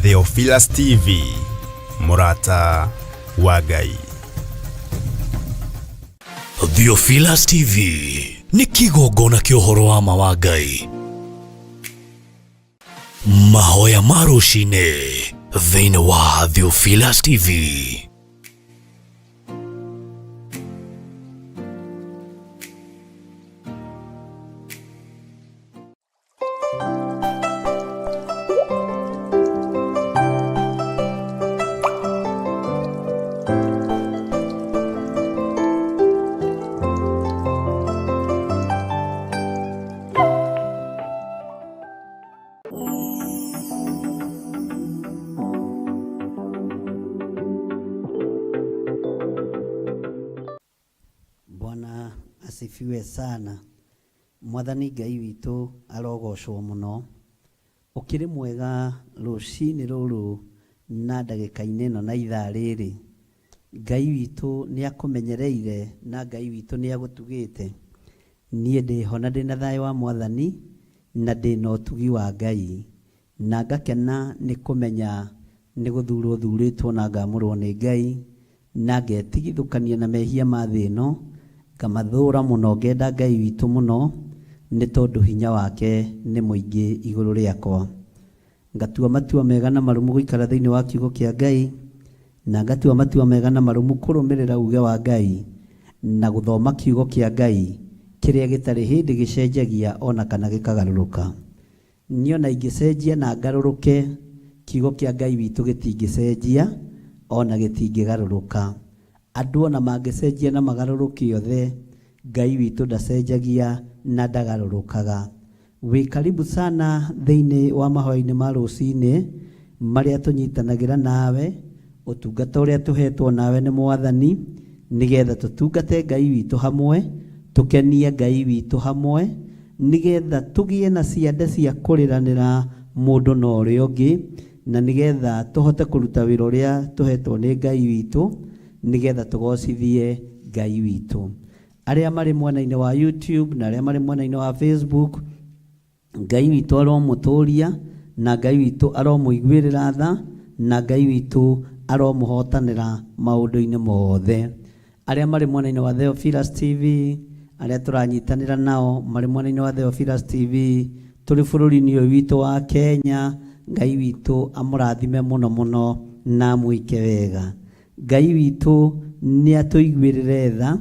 Theophilus TV, mũrata wa Ngai. Theophilus TV nĩ kĩgongona kĩa ũhoro wa ma wa Ngai. Mahoya ma rũcinĩ thĩinĩ wa Theophilus TV. Bwana asifiwe sana. Mwathani Ngai witũ arogocwo mũno. Ũkĩrĩ mwega rũcinĩ rũrũ na ndagĩka-inĩ ĩno na ithaa rĩrĩ. Ngai witũ nĩ akũmenyereire na Ngai witũ nĩ agũtugĩte. Niĩ ndĩho na ndĩna thayũ wa Mwathani na ndĩna ũtugi wa Ngai. Na ngakena nĩ kũmenya nĩ gũthurwo thurĩtwo na ngamũrwo nĩ Ngai na ngetigithũkania na mehia ma thĩ ĩno, ngamathũra mũno, ngenda Ngai witũ mũno nĩ tondũ hinya wake nĩ mũingĩ igũrũ rĩakwa. Ngatua matua mega na marũmu gũikara thĩinĩ wa kiugo kĩa Ngai, na ngatua matua mega na marũmu kũrũmĩrĩra uge wa Ngai na gũthoma kiugo kĩa Ngai kĩrĩa gĩtarĩ hĩndĩ gĩcenjagia ona kana gĩkagarũrũka. Niĩ ona ingĩcenjia na ngarũrũke, kiugo kĩa Ngai witũ gĩtingĩcenjia ona gĩtingĩgarũrũka. Andũ ona mangĩcenjia na magarũrũke othe, Ngai witũ ndacenjagia na ndagarũrũkaga. Wĩ karibu sana thĩinĩ wa mahoya-inĩ ma rũcinĩ marĩa tũnyitanagĩra nawe, ũtungata ũrĩa tũhetwo nawe nĩ Mwathani, nĩgetha tũtungate Ngai witũ hamwe, tũkenie Ngai witũ hamwe, nĩgetha tũgĩe na ciande cia kũrĩranĩra mũndũ na ũrĩa ũngĩ, na nĩgetha tũhote kũruta wĩra ũrĩa tũhetwo nĩ Ngai witũ, nĩgetha tũgocithie Ngai witũ. Arĩa marĩ mwena-inĩ wa YouTube na arĩa marĩ mwena-inĩ wa Facebook, Ngai witũ aromũtũria na Ngai witũ aromũiguĩrĩra tha na Ngai witũ aromũhotanĩra maũndũ-inĩ mothe. Arĩa marĩ mwena-inĩ wa Theophilus TV, arĩa tũranyitanĩra nao marĩ mwena-inĩ wa Theophilus TV, tũrĩ bũrũri-inĩ ũyũ witũ wa Kenya, Ngai witũ amũrathime mũno mũno na amwĩke wega. Ngai witũ nĩ atũiguĩrĩre tha,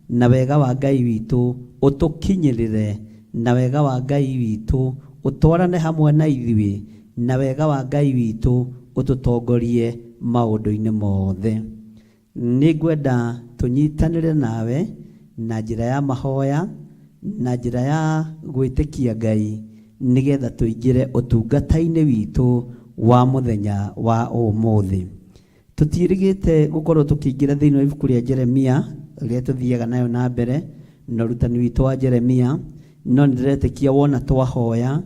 na wega wa Ngai witũ ũtũkinyĩrĩre, na wega wa Ngai witũ ũtwarane hamwe na ithuĩ, na wega wa Ngai witũ ũtũtongorie maũndũ-inĩ mothe. Nĩ ngwenda tũnyitanĩre nawe na njĩra ya mahoya, na njĩra ya gwĩtĩkia Ngai, nĩgetha tũingĩre ũtungata-inĩ witũ wa mũthenya wa ũmũthĩ. Tũtiĩrĩgĩte gũkorwo tũkĩingĩra thĩinĩ wa ibuku rĩa Jeremia rĩrĩa tũthiaga nayo na mbere na ũrutani witũ wa Jeremia, no nĩ ndĩretĩkia wona twahoya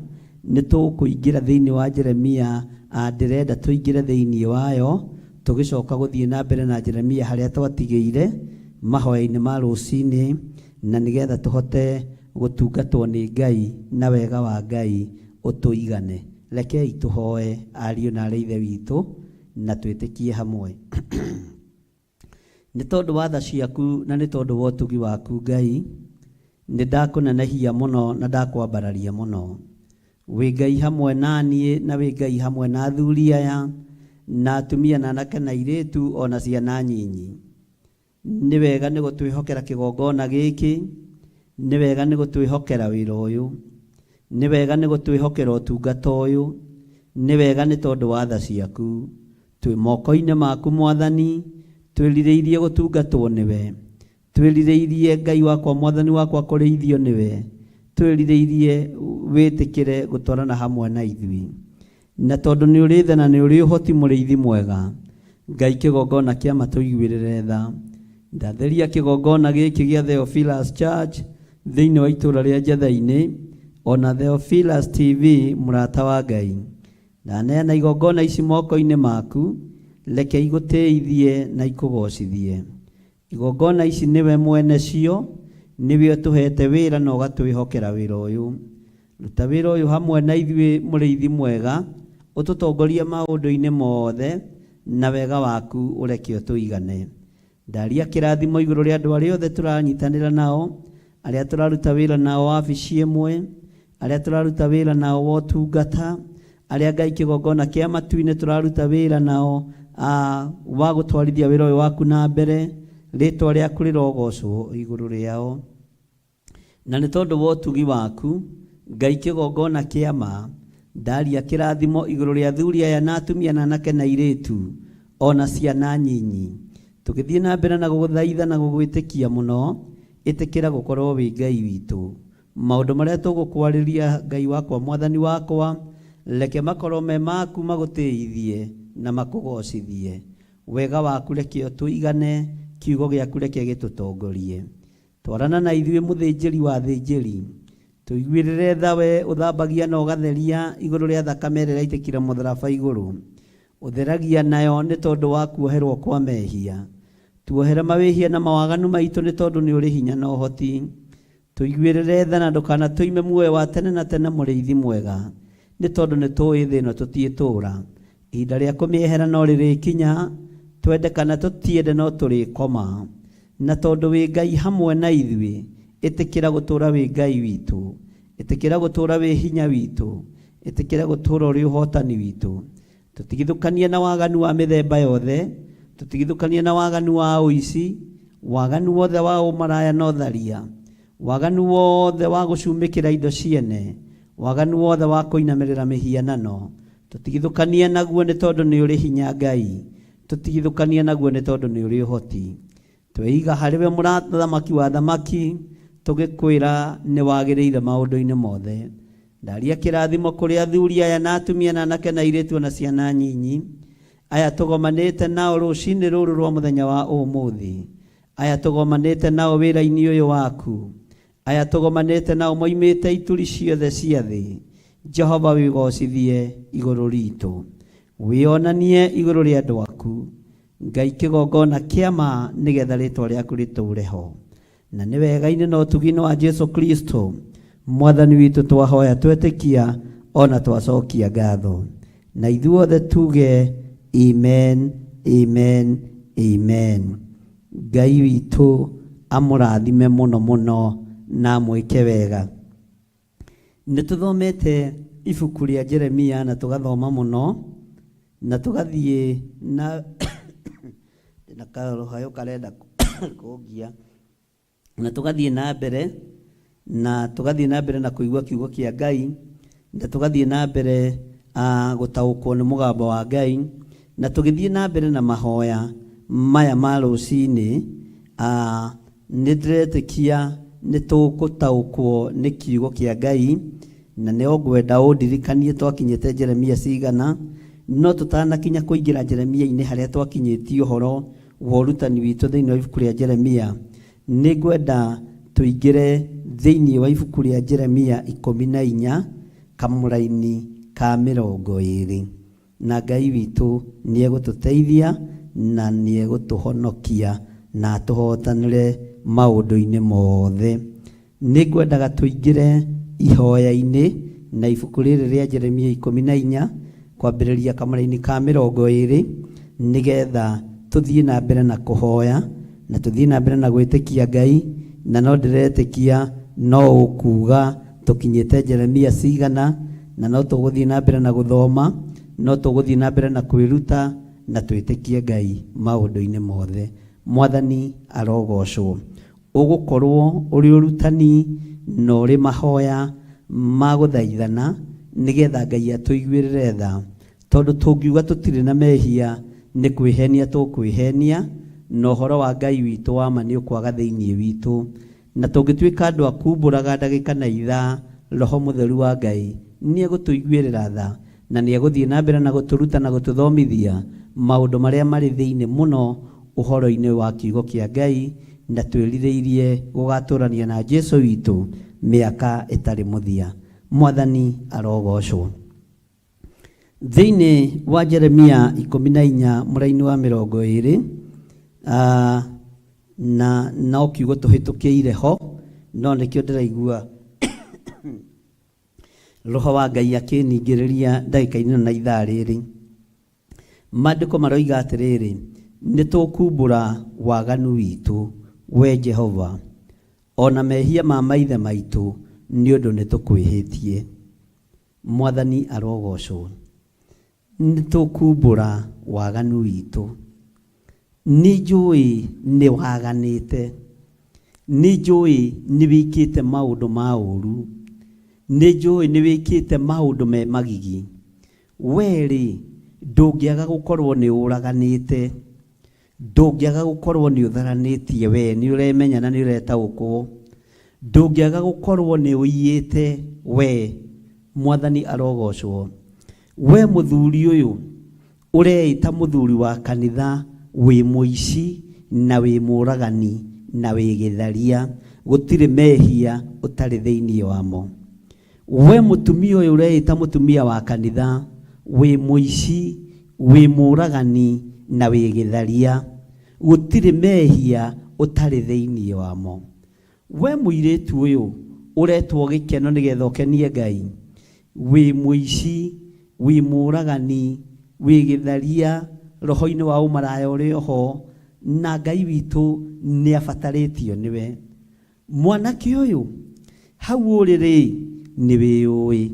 nĩ tũkũingĩra thĩinĩ wa Jeremia. Ndĩrenda tũingĩre thĩinĩ wayo tũgĩcoka gũthiĩ na mbere na Jeremia harĩa twatigĩire mahoya-inĩ ma rũcinĩ, na nĩgetha tũhote gũtungatwo nĩ Ngai na wega wa Ngai ũtũigane. Rekei tũhoe ariũ na arĩ Ithe witũ na twĩtĩkie hamwe. Nĩ tondũ wa tha ciaku na nĩ tondũ wa ũtugi waku Ngai, nĩ ndakũnenehia mũno na ndakwambararia mũno. Wĩ Ngai hamwe na niĩ na wĩ Ngai hamwe na athuri aya na atumia na anake na airĩtu ona ciana nyinyi. Nĩ wega nĩ gũtwĩhokera kĩgongona gĩkĩ, nĩ wega nĩ gũtwĩhokera wĩra ũyũ, nĩ wega nĩ gũtwĩhokera ũtungata ũyũ, nĩ wega nĩ tondũ wa tha ciaku. Twĩ moko-inĩ maku Mwathani, twĩrirĩirie gũtungatwo nĩwe, twĩrirĩirie Ngai wakwa Mwathani wakwa kũrĩithio nĩwe, twĩrirĩirie wĩtĩkĩre gũtwarana hamwe na ithuĩ. Na tondũ nĩ ũrĩ tha na nĩ ũrĩ ũhoti mũrĩithi mwega, Ngai kĩgongona kĩa matũiguĩrĩre tha. Ndatheria kĩgongona gĩkĩ gĩa Theophilus Church thĩinĩ wa itũũra rĩa Njetha-inĩ, ona Theophilus TV mũrata wa Ngai. Ndaneana igongona ici moko-inĩ maku, reke igũtĩithie na ikũgocithie. Igongona ici nĩwe mwene cio, nĩwe ũtũhete wĩra na ũgatwĩhokera wĩra ũyũ. Ruta wĩra ũyũ hamwe na ithuĩ mũrĩithi mwega, Ũtũtongorie maũndũ-inĩ mothe, na wega waku ũreke ũtũigane. Ndaria kĩrathimo igũrũ rĩa andũ arĩa othe tũranyitanĩra nao, arĩa tũraruta wĩra nao wabici ĩmwe, arĩa tũraruta wĩra nao wa ũtungata, arĩa Ngai kĩgongona kĩa matu-inĩ tũraruta wĩra nao wa gũtwarithia wĩra ũyũ waku na mbere, rĩtwa rĩaku rĩrogocwo igũrũ rĩao. Na nĩ tondũ wa ũtugi waku, Ngai kĩgongona kĩa ma, ndaria kĩrathimo igũrũ rĩa athuri aya na atumia na anake na airĩtu, o na ciana nyinyi. Tũgĩthiĩ na mbere na gũgũthaitha na gũgwĩtĩkia mũno, ĩtĩkĩra gũkorwo wĩ Ngai witũ. Maũndũ marĩa tũgũkwarĩria, Ngai wakwa, Mwathani wakwa, reke makorwo me maku magũtĩithie na makũgocithie. Wega waku reke ũtũigane, kiugo gĩaku reke gĩtũtongorie. Twarana na ithuĩ mũthĩnjĩri wa athĩnjĩri. Tũiguĩrĩre tha we ũthambagia na ũgatheria igũrũ rĩa thakame ĩrĩa ĩraitĩkire mũtharaba igũrũ. Ũtheragia nayo nĩ tondũ wa kuoherwo kwa mehia. Tuohere mawĩhia na mawaganu maitũ nĩ tondũ nĩ ũrĩ hinya na ũhoti. Tũiguĩrĩre tha na ndũkanatũime muoyo wa tene na tene mũrĩithi mwega, nĩ tondũ nĩ tũĩ thĩ ĩno tũtiĩtũũra. Ihinda rĩa kũmĩehera no rĩrĩkinya, twende kana tũtiende no tũrĩkoma. Na tondũ wĩ Ngai hamwe na ithuĩ, ĩtĩkĩra gũtũũra wĩ Ngai witũ. Ĩtĩkĩra gũtũũra wĩ hinya witũ. Ĩtĩkĩra gũtũũra ũrĩ ũhootani witũ. Tũtigithũkanie na waganu wa mĩthemba yothe, tũtigithũkanie na waganu wa ũici, waganu wothe wa ũmaraya na ũtharia, waganu wothe wa gũcumĩkĩra indo ciene, waganu wothe wa kũinamĩrĩra mĩhianano. Tũtigithũkanie naguo nĩ tondũ nĩ ũrĩ hinya Ngai, tũtigithũkanie naguo nĩ tondũ nĩ ũrĩ ũhoti. Tweiga harĩ we mũthamaki wa athamaki, tũgĩkwĩra nĩ wagĩrĩire maũndũ-inĩ mothe. Ndaria kĩrathimo kũrĩ athuri aya na atumia na anake na airĩtu o na ciana nyinyi, aya tũgomanĩte nao rũcinĩ rũrũ rwa mũthenya wa ũmũthĩ, aya tũgomanĩte nao wĩra-inĩ ũyũ waku, aya tũgomanĩte nao moimĩte ituri ciothe cia thĩ. Jehova wĩgocithie igũrũ ritũ, wĩonanie igũrũ rĩa andũ aku. Ngai kĩgongona kĩa ma nĩgetha rĩtwa rĩaku rĩtũũre ho. Na nĩ wega-inĩ na ũtugi-inĩ wa Jesu Kristo Mwathani witũ twahoya twetĩkia o na twacokia ngatho. Na ithuothe tuge amen, amen, amen. Ngai witũ amũrathime mũno mũno na amwĩke wega. Nĩ tũthomete ibuku rĩa Jeremia na tũgathoma mũno na tũgathiĩ na ndĩna karũhayũ karenda kũngia na tũgathiĩ na mbere na tũgathiĩ na mbere na kũigua kiugo kĩa Ngai na tũgathiĩ na mbere gũtaũkwo nĩ mũgambo wa Ngai na tũgĩthiĩ na mbere na mahoya maya ma rũcinĩ. Nĩ ndĩretĩkia nĩ tũgũtaũkwo nĩ kiugo kĩa Ngai, na nĩ ngwenda ũndirikanie twakinyĩte Jeremia cigana, no tũtanakinya kũingĩra Jeremia-inĩ harĩa twakinyĩtie ũhoro wa ũrutani witũ thĩinĩ wa ibuku rĩa Jeremia, nĩ ngwenda tũingĩre thĩinĩ wa ibuku rĩa Jeremia 14 kamũraini ka 20. Na Ngai witũ nĩegũtũteithia na nĩegũtũhonokia na atũhootanĩre maũndũ-inĩ mothe. Nĩngwendaga tũingĩre ihoya-inĩ na ibuku rĩrĩ rĩa Jeremia 14 kwambĩrĩria kamũraini ka 20 nĩgetha tũthiĩ na mbere na kũhoya na tũthiĩ na mbere na gwĩtĩkia Ngai, na no ndĩretĩkia no ũkuuga tũkinyĩte Jeremia cigana, na no tũgũthiĩ na mbere na gũthoma, no tũgũthiĩ na mbere na kwĩruta, na twĩtĩkie Ngai maũndũ-inĩ mothe. Mwathani arogocwo. Ũgũkorwo ũrĩ ũrutani na ũrĩ mahoya ma gũthaithana nĩgetha Ngai atũiguĩrĩre tha, tondũ tũngiuga tũtirĩ na mehia nĩ kwĩhenia tũkwĩhenia, na ũhoro wa Ngai witũ wa ma nĩ ũkwaga thĩinĩ witũ. Na tũngĩtuĩka andũ a kuumbũraga ndagĩka na ithaa, Roho Mũtheru wa Ngai nĩegũtũiguĩrĩra tha, na nĩegũthiĩ na mbere na gũtũruta na gũtũthomithia maũndũ marĩa marĩ thĩinĩ mũno ũhoro-inĩ wa Kiugo kĩa Ngai, na twĩrirĩirie gũgatũrania na Jesu witũ mĩaka ĩtarĩ mũthia. Mwathani arogocwo. Thĩinĩ wa Jeremia 14 mũraini wa 20, na no kiugo tũhĩtũkĩire ho, no nĩkĩo ndĩraigua Roho wa Ngai akĩningĩrĩria ndagĩka-inĩ ĩno na ithaa rĩrĩ. Maandĩko maroiga atĩrĩrĩ, nĩ tũkumbũra waganu witũ, we Jehova, o na mehia ma maithe maitũ, nĩ ũndũ nĩ tũkwĩhĩtie. Mwathani arogocwo. Nĩ tũkumbũra waganu witũ. Nĩ njũĩ nĩ waganĩte. Nĩ njũĩ nĩ wĩkĩte maũndũ ma ũũru. Nĩ njũĩ nĩ wĩkĩte maũndũ me magigi. Wee-rĩ, ndũngĩaga gũkorwo nĩ ũraganĩte. Ndũngĩaga gũkorwo nĩ ũtharanĩtie wee nĩ ũremenya na nĩ ũretaũkwo. Ndũngĩaga gũkorwo nĩ ũiyĩte wee. Mwathani arogocwo. We mũthuri ũyũ ũreĩta mũthuri wa kanitha wĩ mũici na wĩ mũragani na wĩ gĩtharia, gũtirĩ mehia ũtarĩ thĩinĩ wamo. We mũtumia ũyũ ũreĩta mũtumia wa kanitha, wĩ mũici, wĩ mũragani na wĩ gĩtharia, gũtirĩ mehia ũtarĩ thĩinĩ wamo. We mũirĩtu ũyũ ũretwo gĩkeno nĩgetha ũkenie Ngai, wĩ mũici, wĩ mũragani, wĩ gĩtharia, roho-inĩ wa ũmaraya ũrĩ oho, na Ngai witũ nĩ abatarĩtio nĩwe. Mwanake ũyũ, hau ũrĩ-rĩ, nĩwĩũĩ.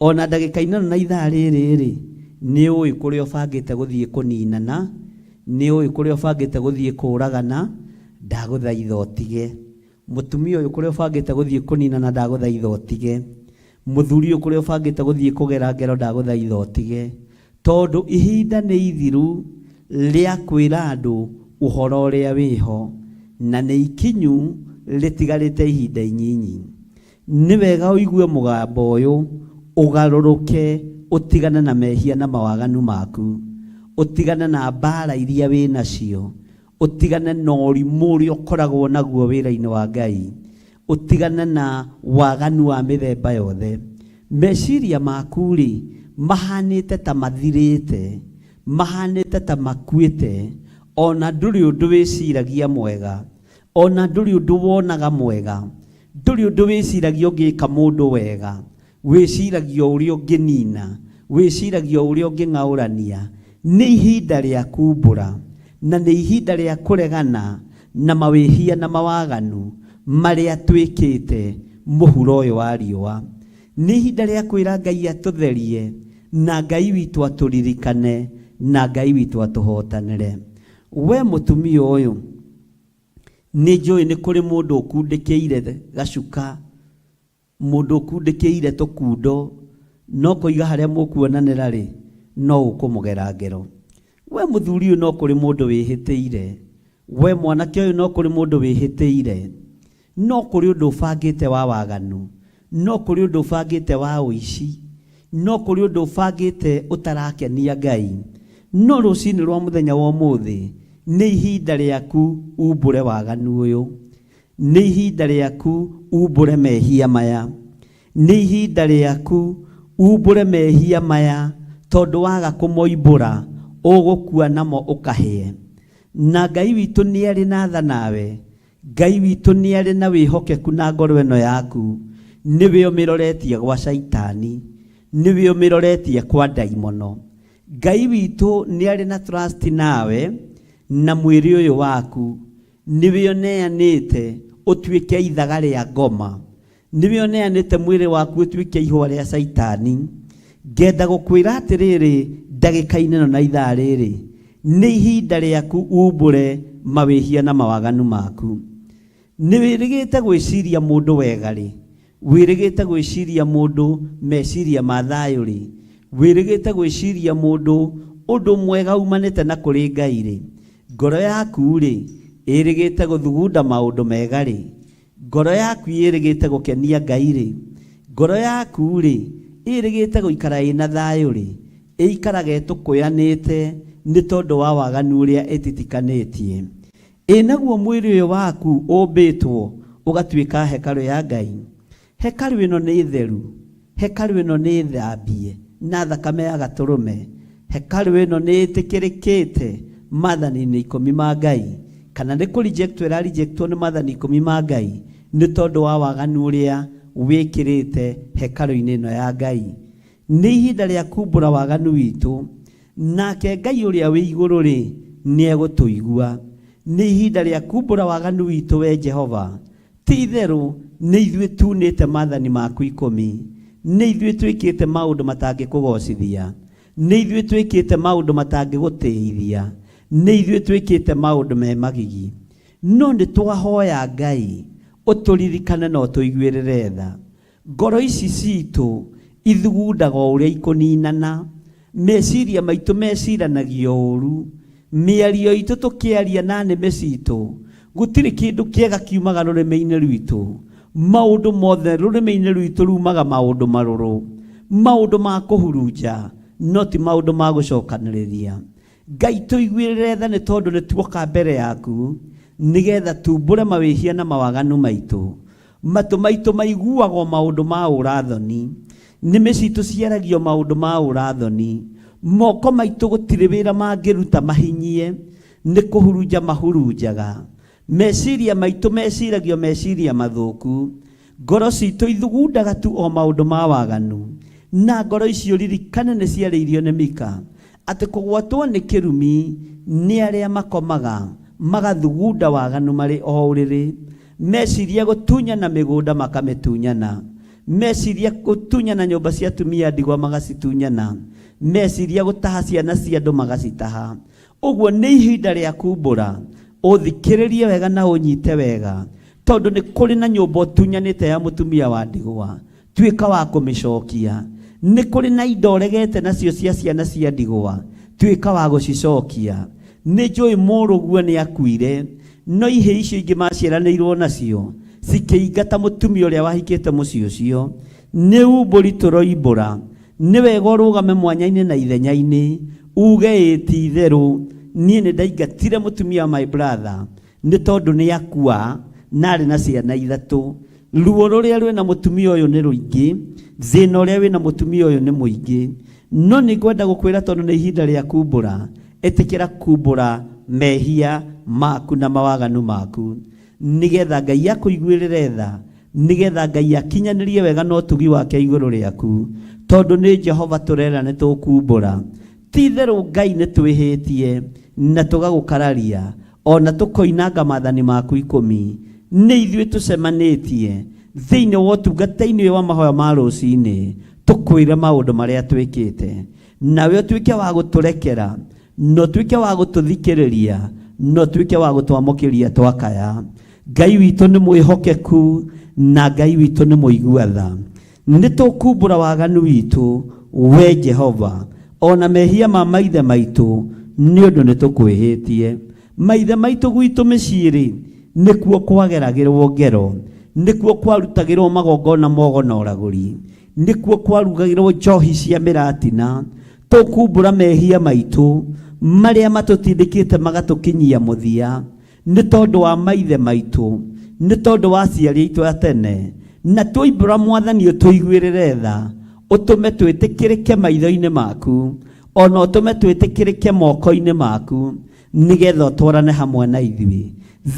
O na ndagĩka-inĩ ĩno na ithaa rĩrĩ-rĩ, nĩũĩ kũrĩa ũbangĩte gũthiĩ kũninana, nĩũĩ kũrĩa ũbangĩte gũthiĩ kũũragana, ndagũthaitha ũtige. Mũtumia ũyũ kũrĩa ũbangĩte gũthiĩ kũninana ndagũthaitha ũtige. Mũthuri ũyũ kũrĩa ũbangĩte gũthiĩ kũgera ngero ndagũthaitha ũtige. Tondũ ihinda nĩ ithiru rĩa kwĩra andũ ũhoro ũrĩa wĩho, na nĩ ikinyu rĩtigarĩte ihinda inyinyi. Nĩ wega ũigue mũgambo ũyũ, ũgarũrũke ũtigane na mehia na mawaganu maku, ũtigane na mbaara iria wĩ nacio, ũtigane na ũrimũ ũrĩa ũkoragwo naguo wĩra-inĩ wa Ngai, ũtigane na waganu wa mĩthemba yothe. Meciria maku-rĩ, mahanĩte ta mathirĩte, mahanĩte ta makuĩte, o na ndũrĩ ũndũ wĩciragia mwega, o na ndũrĩ ũndũ wonaga mwega, ndũrĩ ũndũ wĩciragia ũngĩka mũndũ wega. Wĩciragia o ũrĩa ũngĩnina, wĩciragia o ũrĩa ũngĩng'aũrania. Nĩ ihinda rĩa kumbũra, na nĩ ihinda rĩa kũregana na mawĩhia na mawaganu marĩa twĩkĩte mũhuro ũyũ wa riũa. Nĩ ihinda rĩa kwĩra Ngai atũtherie, na Ngai witũ atũririkane, na Ngai witũ atũhotanĩre. We mũtumia ũyũ, nĩ njũĩ nĩ kũrĩ mũndũ ũkundĩkĩire gacuka. Mũndũ ũkundĩkĩire tũkundo no kũiga harĩa mũkuonanĩra-rĩ, no ũkũmũgera ngero. We mũthuri ũyũ no kũrĩ mũndũ wĩhĩtĩire. We mwanake ũyũ no kũrĩ mũndũ wĩhĩtĩire. No kũrĩ ũndũ ũbangĩte wa waganu. No kũrĩ ũndũ ũbangĩte wa ũici. No kũrĩ ũndũ ũbangĩte ũtarakenia Ngai. No rũcinĩ rwa mũthenya wa ũmũthĩ, nĩ ihinda rĩaku umbũre waganu ũyũ. Nĩ ihinda rĩaku umbũre mehia maya. Nĩ ihinda rĩaku umbũre mehia maya tondũ waga kũmoimbũra ũgũkua namo ũkahĩe. Na Ngai witũ nĩarĩ na tha nawe. Ngai witũ nĩarĩ na wĩhokeku na ngoro ĩno yaku. Nĩwe ũmĩroretie gwa caitani. Nĩwe ũmĩroretie kwa ndaimono. Ngai witũ nĩarĩ na trust nawe na mwĩrĩ ũyũ waku. Nĩwe ũneanĩte ũtuĩke ithaga rĩa ngoma. Nĩwe ũneanĩte mwĩrĩ waku ũtuĩke ihũa rĩa Caitani. Ngenda gũkwĩra atĩrĩrĩ ndagĩka-inĩ ĩno na ithaa rĩrĩ, nĩ ihinda rĩaku umbũre mawĩhia na mawaganu maku. Nĩ wĩrĩgĩte gwĩciria mũndũ wega-rĩ? Wĩrĩgĩte gwĩciria mũndũ meciria ma thayũ-rĩ? Wĩrĩgĩte gwĩciria mũndũ ũndũ mwega umanĩte na kũrĩ Ngai-rĩ? Ngoro yaku-rĩ, ĩrĩgĩte gũthugunda maũndũ mega-rĩ? Ngoro yaku ĩrĩgĩte gũkenia Ngai-rĩ? Ngoro yaku-rĩ, ĩrĩgĩte gũikara ĩna thayũ-rĩ? Ĩikaraga ĩtũkũyanĩte nĩ tondũ wa waganu ũrĩa ĩtitikanĩtie. Ĩ naguo mwĩrĩ ũyũ waku ũmbĩtwo ũgatuĩka hekarũ ya Ngai? Hekarũ ĩno nĩ theru, hekarũ ĩno nĩ thambie na thakame ya Gatũrũme, hekarũ ĩno nĩ ĩtĩkĩrĩkĩte maathani-inĩ ikũmi ma Ngai, kana nĩ kũ rejectwo ĩra rejectwo nĩ maathani ikũmi ma Ngai nĩ tondũ wa waganu ũrĩa wĩkĩrĩte hekarũ-inĩ ĩno ya Ngai. Nĩ ihinda rĩa kumbũra waganu witũ, nake Ngai ũrĩa wĩ igũrũ-rĩ, nĩegũtũigua. Nĩ ihinda rĩa kumbũra waganu witũ, we Jehova. Ti-itherũ nĩ ithuĩ tuunĩte maathani maku ikũmi, nĩ ithuĩ twĩkĩte maũndũ matangĩkũgoocithia, nĩ ithuĩ twĩkĩte maũndũ matangĩgũtĩĩithia, nĩ ithuĩ twĩkĩte maũndũ me magigi. No nĩ twahoya Ngai ũtũririkane na ũtũiguĩrĩre tha. Ngoro ici ciitũ ithugundaga o ũrĩa ikũninana, meciria maitũ meciranagia o ũũru, mĩario itũ tũkĩaria na nĩmĩ ciitũ, gũtirĩ kĩndũ kĩega kiumaga rũrĩmĩ-inĩ rwitũ. Maũndũ mothe rũrĩmĩ-inĩ rwitũ rumaga maũndũ marũrũ, maũndũ ma kũhurunja, no ti maũndũ ma gũcokanĩrĩria. Ngai tũiguĩrĩre tha nĩ tondũ nĩ tuoka mbere yaku nĩgetha tumbũre mawĩhia na mawaganu maitũ. Matũ maitũ maiguaga o maũndũ ma ũũra-thoni, nĩmĩ ciitũ ciaragia o maũndũ ma ũũra-thoni. Moko maitũ gũtirĩ wĩra mangĩruta mahinyie, nĩ kũhurunja mahurunjaga. Meciria maitũ meciragia o meciria mathũku, ngoro ciitũ ithugundaga tu o maũndũ ma waganu. Na ngoro icio ririkane nĩ ciarĩirio nĩ Mika, atĩ kũgwatwo nĩ kĩrumi nĩ arĩa makomaga magathugunda waganu marĩ o ũrĩrĩ, meciria gũtunyana mĩgũnda makamĩtunyana, meciria gũtunyana nyũmba cia atumia ndigwa magacitunyana, meciria gũtaha ciana cia andũ magacitaha. Ũguo nĩ ihinda rĩa kumbũra, ũthikĩrĩrie wega na ũnyite wega, tondũ nĩ kũrĩ na nyũmba ũtunyanĩte ya mũtumia wa ndigwa, tuĩka wa kũmĩcokia. Nĩ kũrĩ na indo ũregete nacio cia ciana cia ndigwa, tuĩka wa gũcicokia. Nĩ njũĩ mũrũguo nĩ akuire, no ihĩĩ icio ingĩ maciaranĩirwo nacio cikĩingata mũtumia ũrĩa wahikĩte mũciĩ ũcio. Nĩ umbũri tũroimbũra. Nĩ wega ũrũgame mwanya-inĩ na ithenya-inĩ, uge ĩĩ ti itherũ niĩ nĩ ndaingatire mũtumia wa my brother nĩ tondũ nĩ akua na arĩ na ciana ithatũ. Ruo rũrĩa rwĩna mũtumia ũyũ nĩ rũingĩ, thĩna ũrĩa wĩna mũtumia ũyũ nĩ mũingĩ. No nĩ ngwenda gũkwĩra tondũ nĩ ihinda rĩa kumbũra, ĩtĩkĩra kumbũra mehia maku na mawaganu maku nĩgetha Ngai akũiguĩrĩre tha, nĩgetha Ngai akinyanĩrie wega na ũtugi wake igũrũ rĩaku, tondũ nĩ Jehova tũrera nĩ tũkumbũra. Ti-itherũ Ngai nĩ twĩhĩtie na tũgagũkararia, o na tũkoinanga maathani maku ikũmi. Nĩ ithuĩ tũcemanĩtie thĩinĩ wa ũtungata-inĩ ũyũ wa mahoya ma rũcinĩ, tũkwĩre maũndũ marĩa twĩkĩte, nawe ũtuĩke wa gũtũrekera, na ũtuĩke wa gũtũthikĩrĩria, na ũtuĩke wa gũtwamũkĩria twakaya. Ngai witũ nĩ mwĩhokeku, na Ngai witũ nĩ mũigua tha. Nĩ tũkumbũra waganu witũ, we Jehova, o na mehia ma maithe maitũ, nĩ ũndũ nĩ tũkwĩhĩtie. Maithe maitũ gwitũ mĩciĩ-rĩ, nĩkuo kwageragĩrwo ngero, nĩkuo kwarutagĩrwo magongona ma ũgo na ũragũri, nĩkuo kwarugagĩrwo njohi cia mĩratina. Tũkumbũra mehia maitũ marĩa matũtindĩkĩte magatũkinyia mũthia. Nĩ tondũ wa maithe maitũ, nĩ tondũ wa aciari aitũ a tene, na twoimbũra Mwathani ũtũiguĩrĩre tha, ũtũme twĩtĩkĩrĩke maitho-inĩ maku, o na ũtũme twĩtĩkĩrĩke moko-inĩ maku, nĩgetha ũtwarane hamwe na ithuĩ.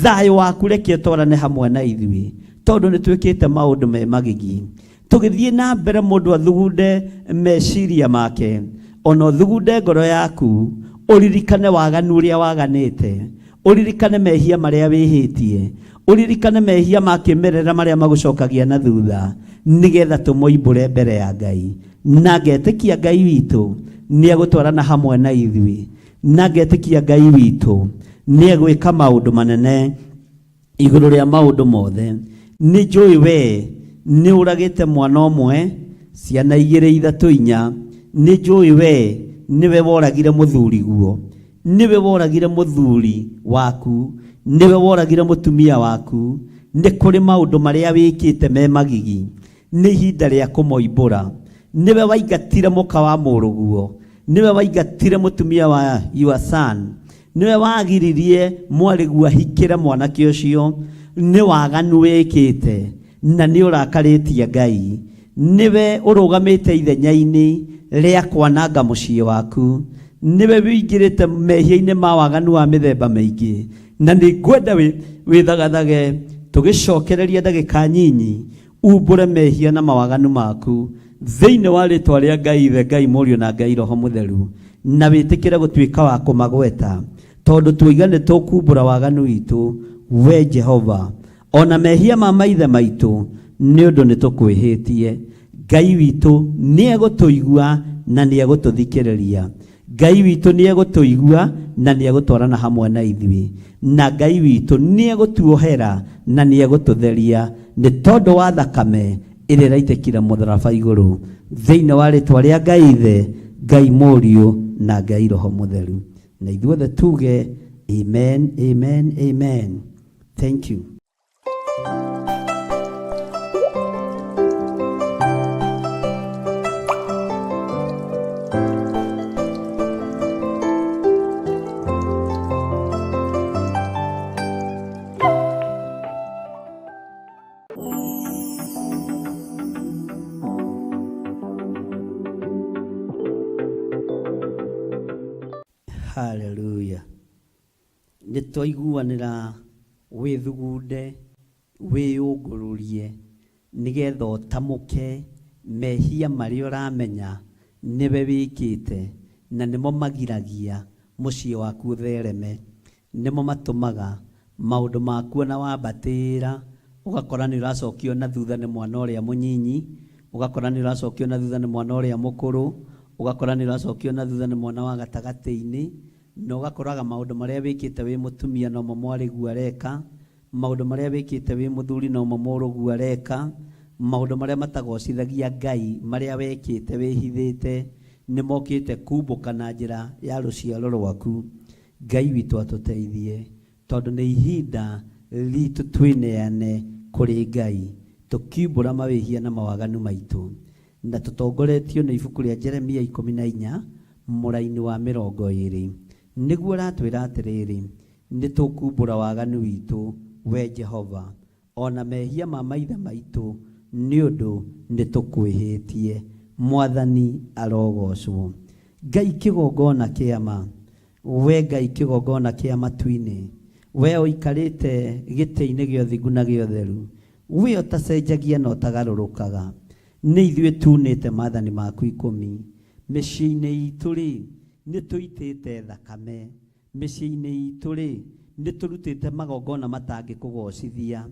Thayũ waku reke ũtwarane hamwe na ithuĩ, tondũ nĩ twĩkĩte maũndũ me magigi. Tũgĩthiĩ na mbere mũndũ athugunde meciria make, ona ũthugunde ngoro yaku, ũririkane waganu ũrĩa waganĩte, ũririkane mehia marĩa wĩhĩtie, ũririkane mehia ma kĩmerera marĩa magũcokagia na thutha, nĩgetha tũmoimbũre mbere ya Ngai. Na ngetĩkia Ngai witũ nĩegũtwarana hamwe na ithuĩ, na ngetĩkia Ngai witũ nĩegwĩka maũndũ manene igũrũ rĩa maũndũ mothe. Nĩ njũĩ wee nĩ ũragĩte mwana ũmwe, ciana igĩrĩ, ithatũ, inya. Nĩ njũĩ wee nĩwe woragire mũthuriguo, nĩwe woragire mũthuri waku, nĩwe woragire mũtumia waku. Nĩ kũrĩ maũndũ marĩa wĩkĩte me magigi. Nĩ ihinda rĩa kũmoimbũra. Nĩwe waingatire mũka wa mũrũguo, nĩwe waingatire mũtumia wa your son, nĩwe wagiririe mwarĩguo ahikĩre mwanake ũcio. Nĩ waganu wĩkĩte na nĩ ũrakarĩtie Ngai. Nĩwe ũrũgamĩte ithenya-inĩ rĩa kwananga mũciĩ waku. Nĩwe wĩingĩrĩte mehia-inĩ ma waganu wa mĩthemba mĩingĩ. Na nĩ ngwenda wĩthagathage tũgĩcokereria ndagĩka nyinyi. Umbũre mehia na mawaganu maku thĩinĩ wa rĩtwa rĩa Ngai Ithe, Ngai Mũriũ na Ngai Roho Mũtheru, na wĩtĩkĩre gũtuĩka wa kũmagweta, tondũ tuoiga nĩ tũkumbũra waganu witũ, we Jehova, ona mehia ma maithe maitũ, nĩ ũndũ nĩ tũkwĩhĩtie. Ngai witũ nĩ egũtũigua na nĩ egũtũthikĩrĩria. Ngai witũ nĩ egũtũigua na nĩ egũtwarana hamwe na ithuĩ, na Ngai witũ nĩ egũtuohera na nĩ egũtũtheria nĩ tondũ wa thakame ĩrĩa ĩraitĩkire mũtharaba igũrũ, thĩinĩ wa rĩtwa rĩa Ngai Ithe, Ngai Mũriũ na Ngai Roho Mũtheru. Na ithuothe tuge amen, amen, amen. Thank you. Hallelujah. Nĩ twaiguanĩra wĩthugunde, wĩyũngũrũrie, nĩgetha ũtamũke mehia marĩa ũramenya nĩwe wĩkĩte, na nĩmo magiragia mũciĩ waku ũthereme. Nĩmo matũmaga maũndũ maku ona wambatĩra, ũgakora nĩ ũracokio na thutha nĩ mwana ũrĩa mũnyinyi, ũgakora nĩ ũracokio na thutha nĩ mwana ũrĩa mũkũrũ, ũgakora nĩ ũracokio na thutha nĩ mwana wa gatagatĩ-inĩ, na ũgakoraga maũndũ marĩa wĩkĩte wĩ mũtumia nomo mwarĩguo areka, maũndũ marĩa wĩkĩte wĩ mũthuri nomo mũrũguo areka, maũndũ marĩa matagocithagia Ngai marĩa wekĩte wĩhithĩte nĩmokĩte kumbũka na njĩra ya rũciaro rwaku. Ngai witũ atũteithie, tondũ nĩ ihinda ritũ twĩneane kũrĩ Ngai, tũkiumbũra mawĩhia na mawaganu maitũ, na tũtongoretio nĩ ibuku rĩa Jeremia 14 mũraini wa 20, nĩguo ũratwĩra atĩrĩrĩ, nĩ tũkumbũra waganu witũ, we Jehova, o na mehia ma maithe maitũ, nĩ ũndũ nĩ tũkwĩhĩtie. Mwathani arogocwo. Ngai kĩgongona kĩa ma, we Ngai kĩgongona kĩa matu-inĩ, we ũikarĩte gĩtĩ-inĩ gĩa ũthingu na gĩa ũtheru, we ũtacenjagia na ũtagarũrũkaga, nĩ ithuĩ tunĩte maathani maku 10. Mĩciĩ-inĩ itũ-rĩ, nĩ tũitĩte thakame. Mĩciĩ-inĩ itũ-rĩ, nĩ tũrutĩte magongona matangĩkũgocithia.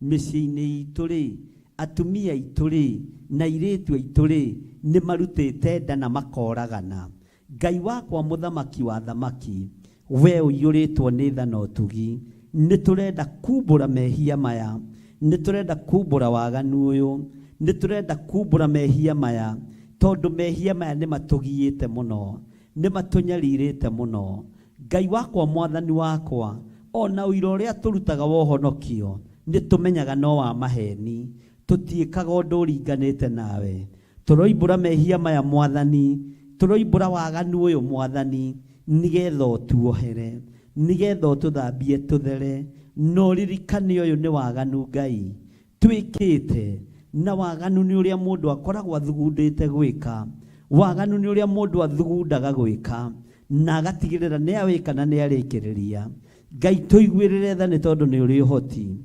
Mĩciĩ-inĩ itũ-rĩ, atumia aitũ-rĩ, na airĩtu aitũ-rĩ, nĩ marutĩte nda na makoragana. Ngai wakwa mũthamaki wa athamaki, we ũiyũrĩtwo nĩ tha na ũtugi, nĩ tũrenda kumbũra mehia maya, nĩ tũrenda kumbũra waganu ũyũ, nĩ tũrenda kumbũra mehia maya, tondũ mehia maya nĩ matũgiĩte mũno, nĩ matũnyarirĩte mũno. Ngai wakwa mwathani wakwa, ona ũira ũrĩa tũrutaga wa ũhonokio, nĩ tũmenyaga no wa maheni, tũtiĩkaga ũndũ ũringanĩte nawe. Tũroimbũra mehia maya mwathani, tũroimbũra waganu ũyũ mwathani, nĩgetha ũtuohere, nĩgetha ũtũthambie tũthere, na ũririkane ũyũ nĩ waganu Ngai twĩkĩte, na waganu nĩ ũrĩa mũndũ akoragwo athugundĩte gwĩka, waganu nĩ ũrĩa mũndũ athugundaga gwĩka, na agatigĩrĩra nĩ awĩka na nĩ arĩkĩrĩria. Ngai tũiguĩrĩre tha nĩ tondũ nĩ ũrĩ ũhoti.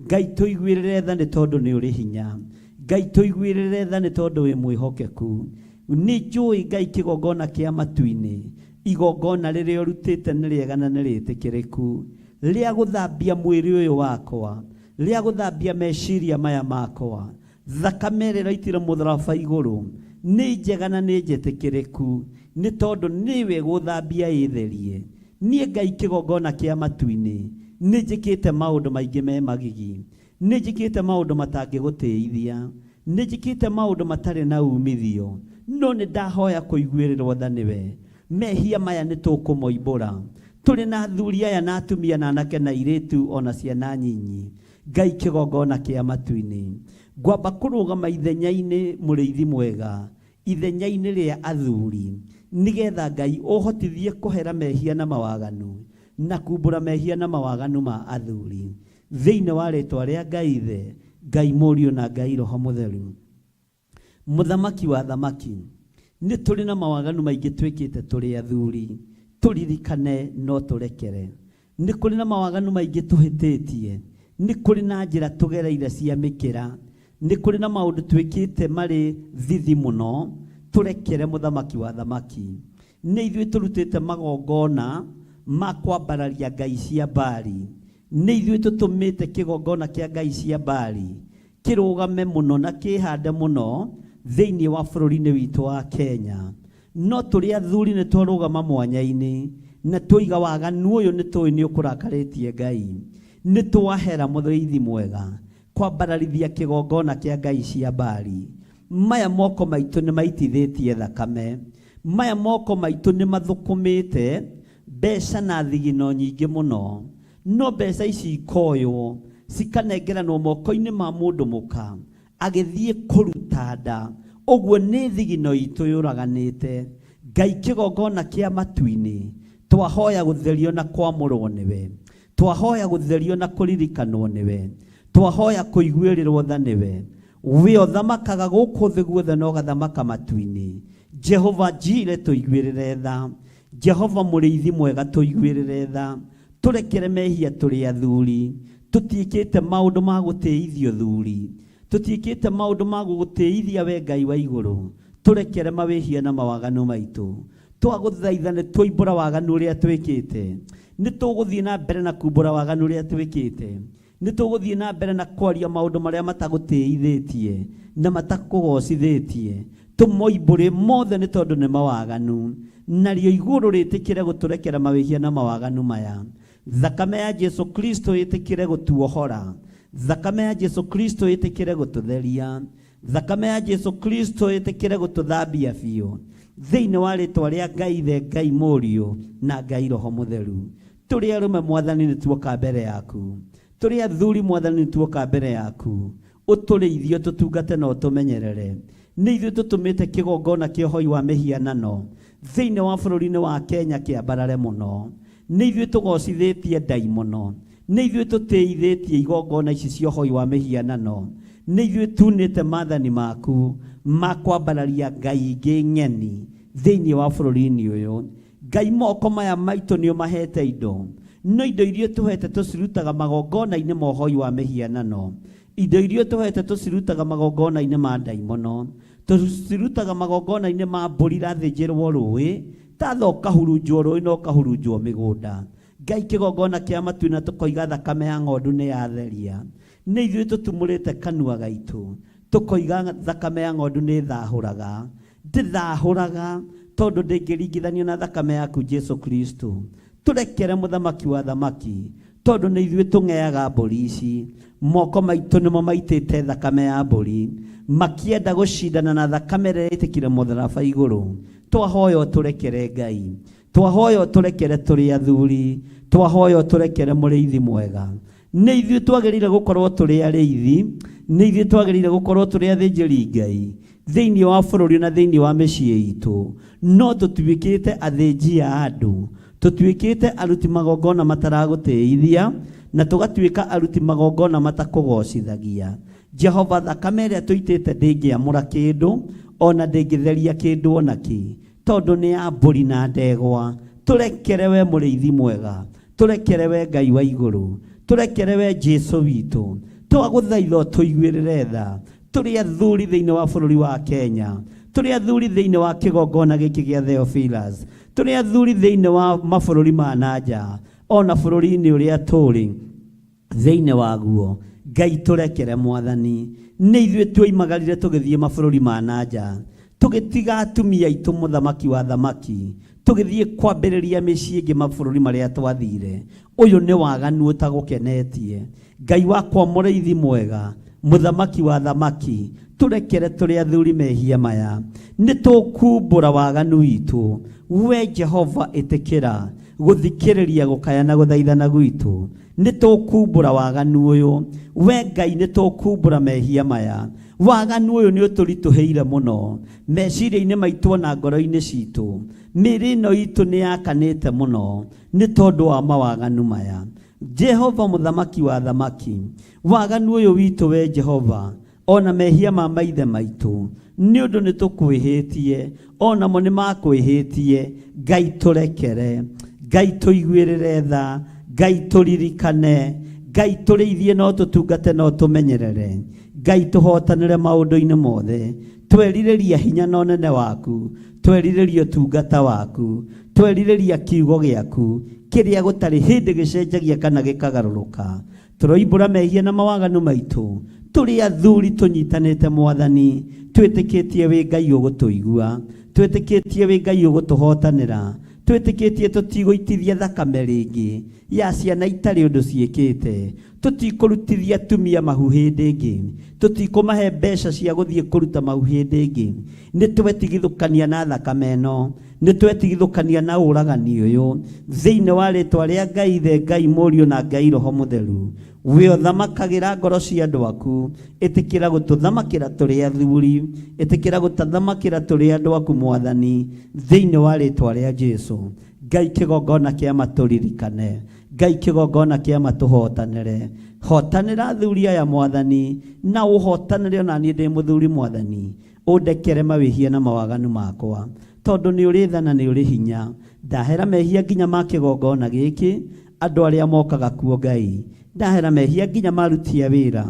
Ngai tũiguĩrĩre tha nĩ tondũ nĩ ũrĩ hinya. Ngai tũiguĩrĩre tha nĩ tondũ wĩ mwĩhokeku. Nĩ njũĩ Ngai kĩgongona kĩa matu-inĩ, igongona rĩrĩa ũrutĩte nĩ rĩega na nĩ rĩtĩkĩrĩku, rĩa gũthambia mwĩrĩ ũyũ wakwa, rĩa gũthambia meciria maya makwa. Thakame ĩrĩa ĩraitire mũtharaba igũrũ nĩ njega na nĩ njĩtĩkĩrĩku, nĩ tondũ nĩwe ĩgũthambia ĩtherie. Niĩ Ngai kĩgongona kĩa matu-inĩ, nĩ njĩkĩte maũndũ maingĩ me magigi, nĩ njĩkĩte maũndũ matangĩgũtĩithia, nĩ njĩkĩte maũndũ matarĩ na umithio, no nĩ ndahoya kũiguĩrĩrwo tha nĩwe. Mehia maya nĩ tũkũmoimbũra. Tũrĩ na athuri aya na atumia na anake na airĩtu ona ciana nyinyi. Ngai kĩgongona kĩa matu-inĩ, ngwamba kũrũgama ithenya-inĩ mũrĩithi mwega, ithenya-inĩ rĩa athuri, nĩgetha Ngai ũhotithie kũhera mehia na mawaganu, na kumbũra mehia na mawaganu ma athuri. Thĩinĩ wa rĩtwa rĩa Ngai Ithe, Ngai Mũriũ na Ngai Roho Mũtheru. Mũthamaki wa athamaki, nĩ tũrĩ na mawaganu maingĩ twĩkĩte tũrĩ athuri, tũririkane no tũrekere. Nĩ kũrĩ na mawaganu maingĩ tũhĩtĩtie, nĩ kũrĩ na njĩra tũgereire cia mĩkĩra, Nĩ kũrĩ na maũndũ twĩkĩte marĩ thithi mũno, tũrekere mũthamaki wa thamaki. Nĩ ithuĩ tũrutĩte magongona ma kwambararia ngai cia Baali. Nĩ ithuĩ tũtũmĩte kĩgongona kĩa ngai cia Baali kĩrũgame mũno na kĩhande mũno thĩinĩ wa bũrũri-inĩ witũ wa Kenya. No tũrĩ athuri nĩ twarũgama mwanya-inĩ na twoiga waganu ũyũ nĩ tũĩ nĩ ũkũrakarĩtie Ngai. Nĩ twahera mũrĩithi mwega kwambararithia kĩgongona kĩa ngai cia Baali. Maya moko maitũ nĩ maitithĩtie thakame. Maya moko maitũ nĩ mathũkũmĩte mbeca na thigino nyingĩ mũno. No mbeca ici ikoywo cikanengeranwo moko-inĩ ma mũndũ mũka agĩthiĩ kũruta nda. Ũguo nĩ thigino itũ yũraganĩte. Ngai kĩgongona kĩa matu-inĩ, twahoya gũtherio na kwamũrwo nĩwe. Twahoya gũtherio na kũririkanwo nĩwe. Twahoya kũiguĩrĩrwo tha nĩwe. We ũthamakaga gũkũ thĩ guothe na ũgathamaka matu-inĩ. Jehova Jire tũiguĩrĩre tha. Jehova mũrĩithi mwega tũiguĩrĩre tha. Tũrekere mehia tũrĩ athuri. Tũtiĩkĩte maũndũ ma gũtĩithio thuri. Tũtiĩkĩte maũndũ ma gũgũtĩithia we Ngai wa igũrũ. Tũrekere mawĩhia na mawaganu maitũ. Twagũthaitha nĩ twoimbũra waganu ũrĩa twĩkĩte. Nĩ tũgũthiĩ na mbere na kumbũra waganu ũrĩa twĩkĩte. Nĩ tũgũthiĩ na mbere na kwaria maũndũ marĩa matagũtĩithĩtie na matakũgocithĩtie. Tũmoimbũre mothe nĩ tondũ nĩ mawaganu. Narĩo igũrũ rĩtĩkĩre gũtũrekera mawĩhia na mawaganu maya. Thakame ya Jesu Kristo ĩtĩkĩre gũtuohora. Thakame ya Jesu Kristo ĩtĩkĩre gũtũtheria. Thakame ya Jesu Kristo ĩtĩkĩre gũtũthambia biũ. Thĩinĩ wa rĩtwa rĩa Ngai Ithe, Ngai Mũriũ na Ngai Roho Mũtheru. Tũrĩ arũme Mwathani nĩ tuoka mbere yaku. Tũrĩ athuri Mwathani nĩ tuoka mbere yaku. Ũtũrĩithie, ũtũtungate na ũtũmenyerere. Nĩ ithuĩ tũtũmĩte kĩgongona kĩa ũhoi wa mĩhianano thĩinĩ wa bũrũri-inĩ wa Kenya kĩambarare mũno. Nĩ ithuĩ tũgocithĩtie ndaimono. Nĩ ithuĩ tũtĩithĩtie igongona ici cia ũhoi wa mĩhianano. Nĩ ithuĩ tunĩte maathani maku ma kwambararia ngai ingĩ ng'eni thĩinĩ wa bũrũri-inĩ ũyũ. Ngai moko maya maitũ nĩ ũmahete indo. No indo iria ũtũhete tũcirutaga magongona-inĩ ma ũhoi wa mĩhianano. Indo iria ũtũhete tũcirutaga magongona-inĩ ma ndaimono. Tũcirutaga magongona-inĩ ma mbũri irathĩnjĩrwo rũĩ, tatha ũkahurunjwo rũĩ na ũkahurunjwo mĩgũnda. Ngai kĩgongona kĩa matu na tũkoiga thakame ya ng'ondu nĩ yatheria. Nĩ ithuĩ tũtumũrĩte kanua gaitũ, tũkoiga thakame ya ng'ondu nĩ ĩthahũraga. Ndĩthahũraga tondũ ndĩngĩringithanio na thakame yaku Jesu Kristo. Tũrekere mũthamaki wa thamaki, tondũ nĩ ithuĩ tũng'eaga mbũri ici. Moko maitũ nĩmo maitĩte thakame ya mbũri, makĩenda gũcindana na thakame ĩrĩa yaitĩkire mũtharaba igũrũ. Twahoya ũtũrekere Ngai. Twahoya ũtũrekere tũrĩ athuri. Twahoya ũtũrekere mũrĩithi mwega. Nĩ ithuĩ twagĩrĩire gũkorwo tũrĩ arĩithi, nĩ ithuĩ twagĩrĩire gũkorwo tũrĩ athĩnjĩri Ngai thĩinĩ wa bũrũri na thĩinĩ wa mĩciĩ itũ, no tũtuĩkĩte athĩnji a andũ, tũtuĩkĩte aruti magongona mataragũtĩithia, na tũgatuĩka aruti magongona matakũgocithagia. Jehova, thakame ĩrĩa tũitĩte ndĩngĩamũra kĩndũ, ona ndĩngĩtheria kĩndũ ona kĩ, tondũ nĩ ya mbũri na ndegwa. Tũrekere we mũrĩithi mwega, tũrekere we Ngai wa igũrũ, tũrekere we Jesu witũ. Twagũthaitha ũtũiguĩrĩre tha. Tũrĩ athuri thĩinĩ wa bũrũri wa Kenya, tũrĩ athuri thĩinĩ wa kĩgongona gĩkĩ gĩa Theophilus, tũrĩ athuri thĩinĩ wa mabũrũri ma na nja, ona bũrũri-inĩ ũrĩa tũrĩ thĩinĩ waguo. Ngai tũrekere Mwathani, nĩ ithuĩ tuoimagarire tũgĩthiĩ mabũrũri ma na nja, tũgĩtiga atumia aitũ mũthamaki wa thamaki, tũgĩthiĩ kwambĩrĩria mĩciĩ ĩngĩ mabũrũri marĩa twathire. Ũyũ nĩ waganu ũtagũkenetie. Ngai wakwa mũrĩithi mwega, mũthamaki wa thamaki, tũrekere tũrĩ athuri mehia maya. Nĩ tũkumbũra waganu witũ. We Jehova ĩtĩkĩra gũthikĩrĩria gũkaya na gũthaithana gwitũ. Nĩ tũkumbũra waganu ũyũ. We Ngai nĩ tũkumbũra mehia maya. Waganu ũyũ nĩ ũtũritũhĩire mũno meciria-inĩ maitũ ona ngoro-inĩ citũ. Mĩĩrĩ ĩno itũ nĩ yakanĩte mũno nĩ tondũ wa mawaganu maya. Jehova mũthamaki wa thamaki, waganu ũyũ witũ we Jehova, ona mehia ma maithe maitũ, nĩ ũndũ nĩ tũkwĩhĩtie, onamo nĩ makwĩhĩtie. Ngai tũrekere, Ngai tũiguĩrĩre tha, Ngai tũririkane, Ngai tũrĩithie no tũtungate no tũmenyerere. Ngai tũhotanĩre maũndũ-inĩ mothe. Twerirĩria hinya na ũnene waku, twerirĩria ũtungata waku, twerirĩria kiugo gĩaku kĩrĩa gũtarĩ hĩndĩ gĩcenjagia kana gĩkagarũrũka. Tũroimbũra mehia na mawaganu maitũ, tũrĩ athuri tũnyitanĩte Mwathani, twĩtĩkĩtie wĩ Ngai ũgũtũigua, twĩtĩkĩtie wĩ Ngai ũgũtũhotanĩra, twĩtĩkĩtie tũtigũitithia thakame rĩngĩ ya ciana itarĩ ũndũ ciĩkĩte, tũtikũrutithia atumia mahu hĩndĩ ĩngĩ, tũtikũmahe mbeca cia gũthiĩ kũruta mahu hĩndĩ ĩngĩ. Nĩ twetigithũkania na thakame ĩno, nĩ twetigithũkania na ũragani ũyũ, thĩinĩ wa rĩtwa rĩa Ngai Ithe, Ngai Mũriũ na Ngai Roho Mũtheru. We ũthamakagĩra ngoro cia andũ aku, ĩtĩkĩra gũtũthamakĩra tũrĩ athuri, ĩtĩkĩra gũtũthamakĩra tũrĩ andũ aku Mwathani, thĩinĩ wa rĩtwa rĩa Jesu. Ngai kĩgongona kĩa ma tũririkane, Ngai kĩgongona kĩa ma tũhotanĩre. Hotanĩra athuri aya Mwathani, na ũhotanĩre ona niĩ ndĩ mũthuri Mwathani. Ũndekere mawĩhia na mawaganu makwa, tondũ nĩ ũrĩ tha na nĩ ũrĩ hinya. Ndahera mehia nginya ma kĩgongona gĩkĩ, andũ arĩa mokaga kuo Ngai. Ndahera mehia nginya ma aruti a wĩra.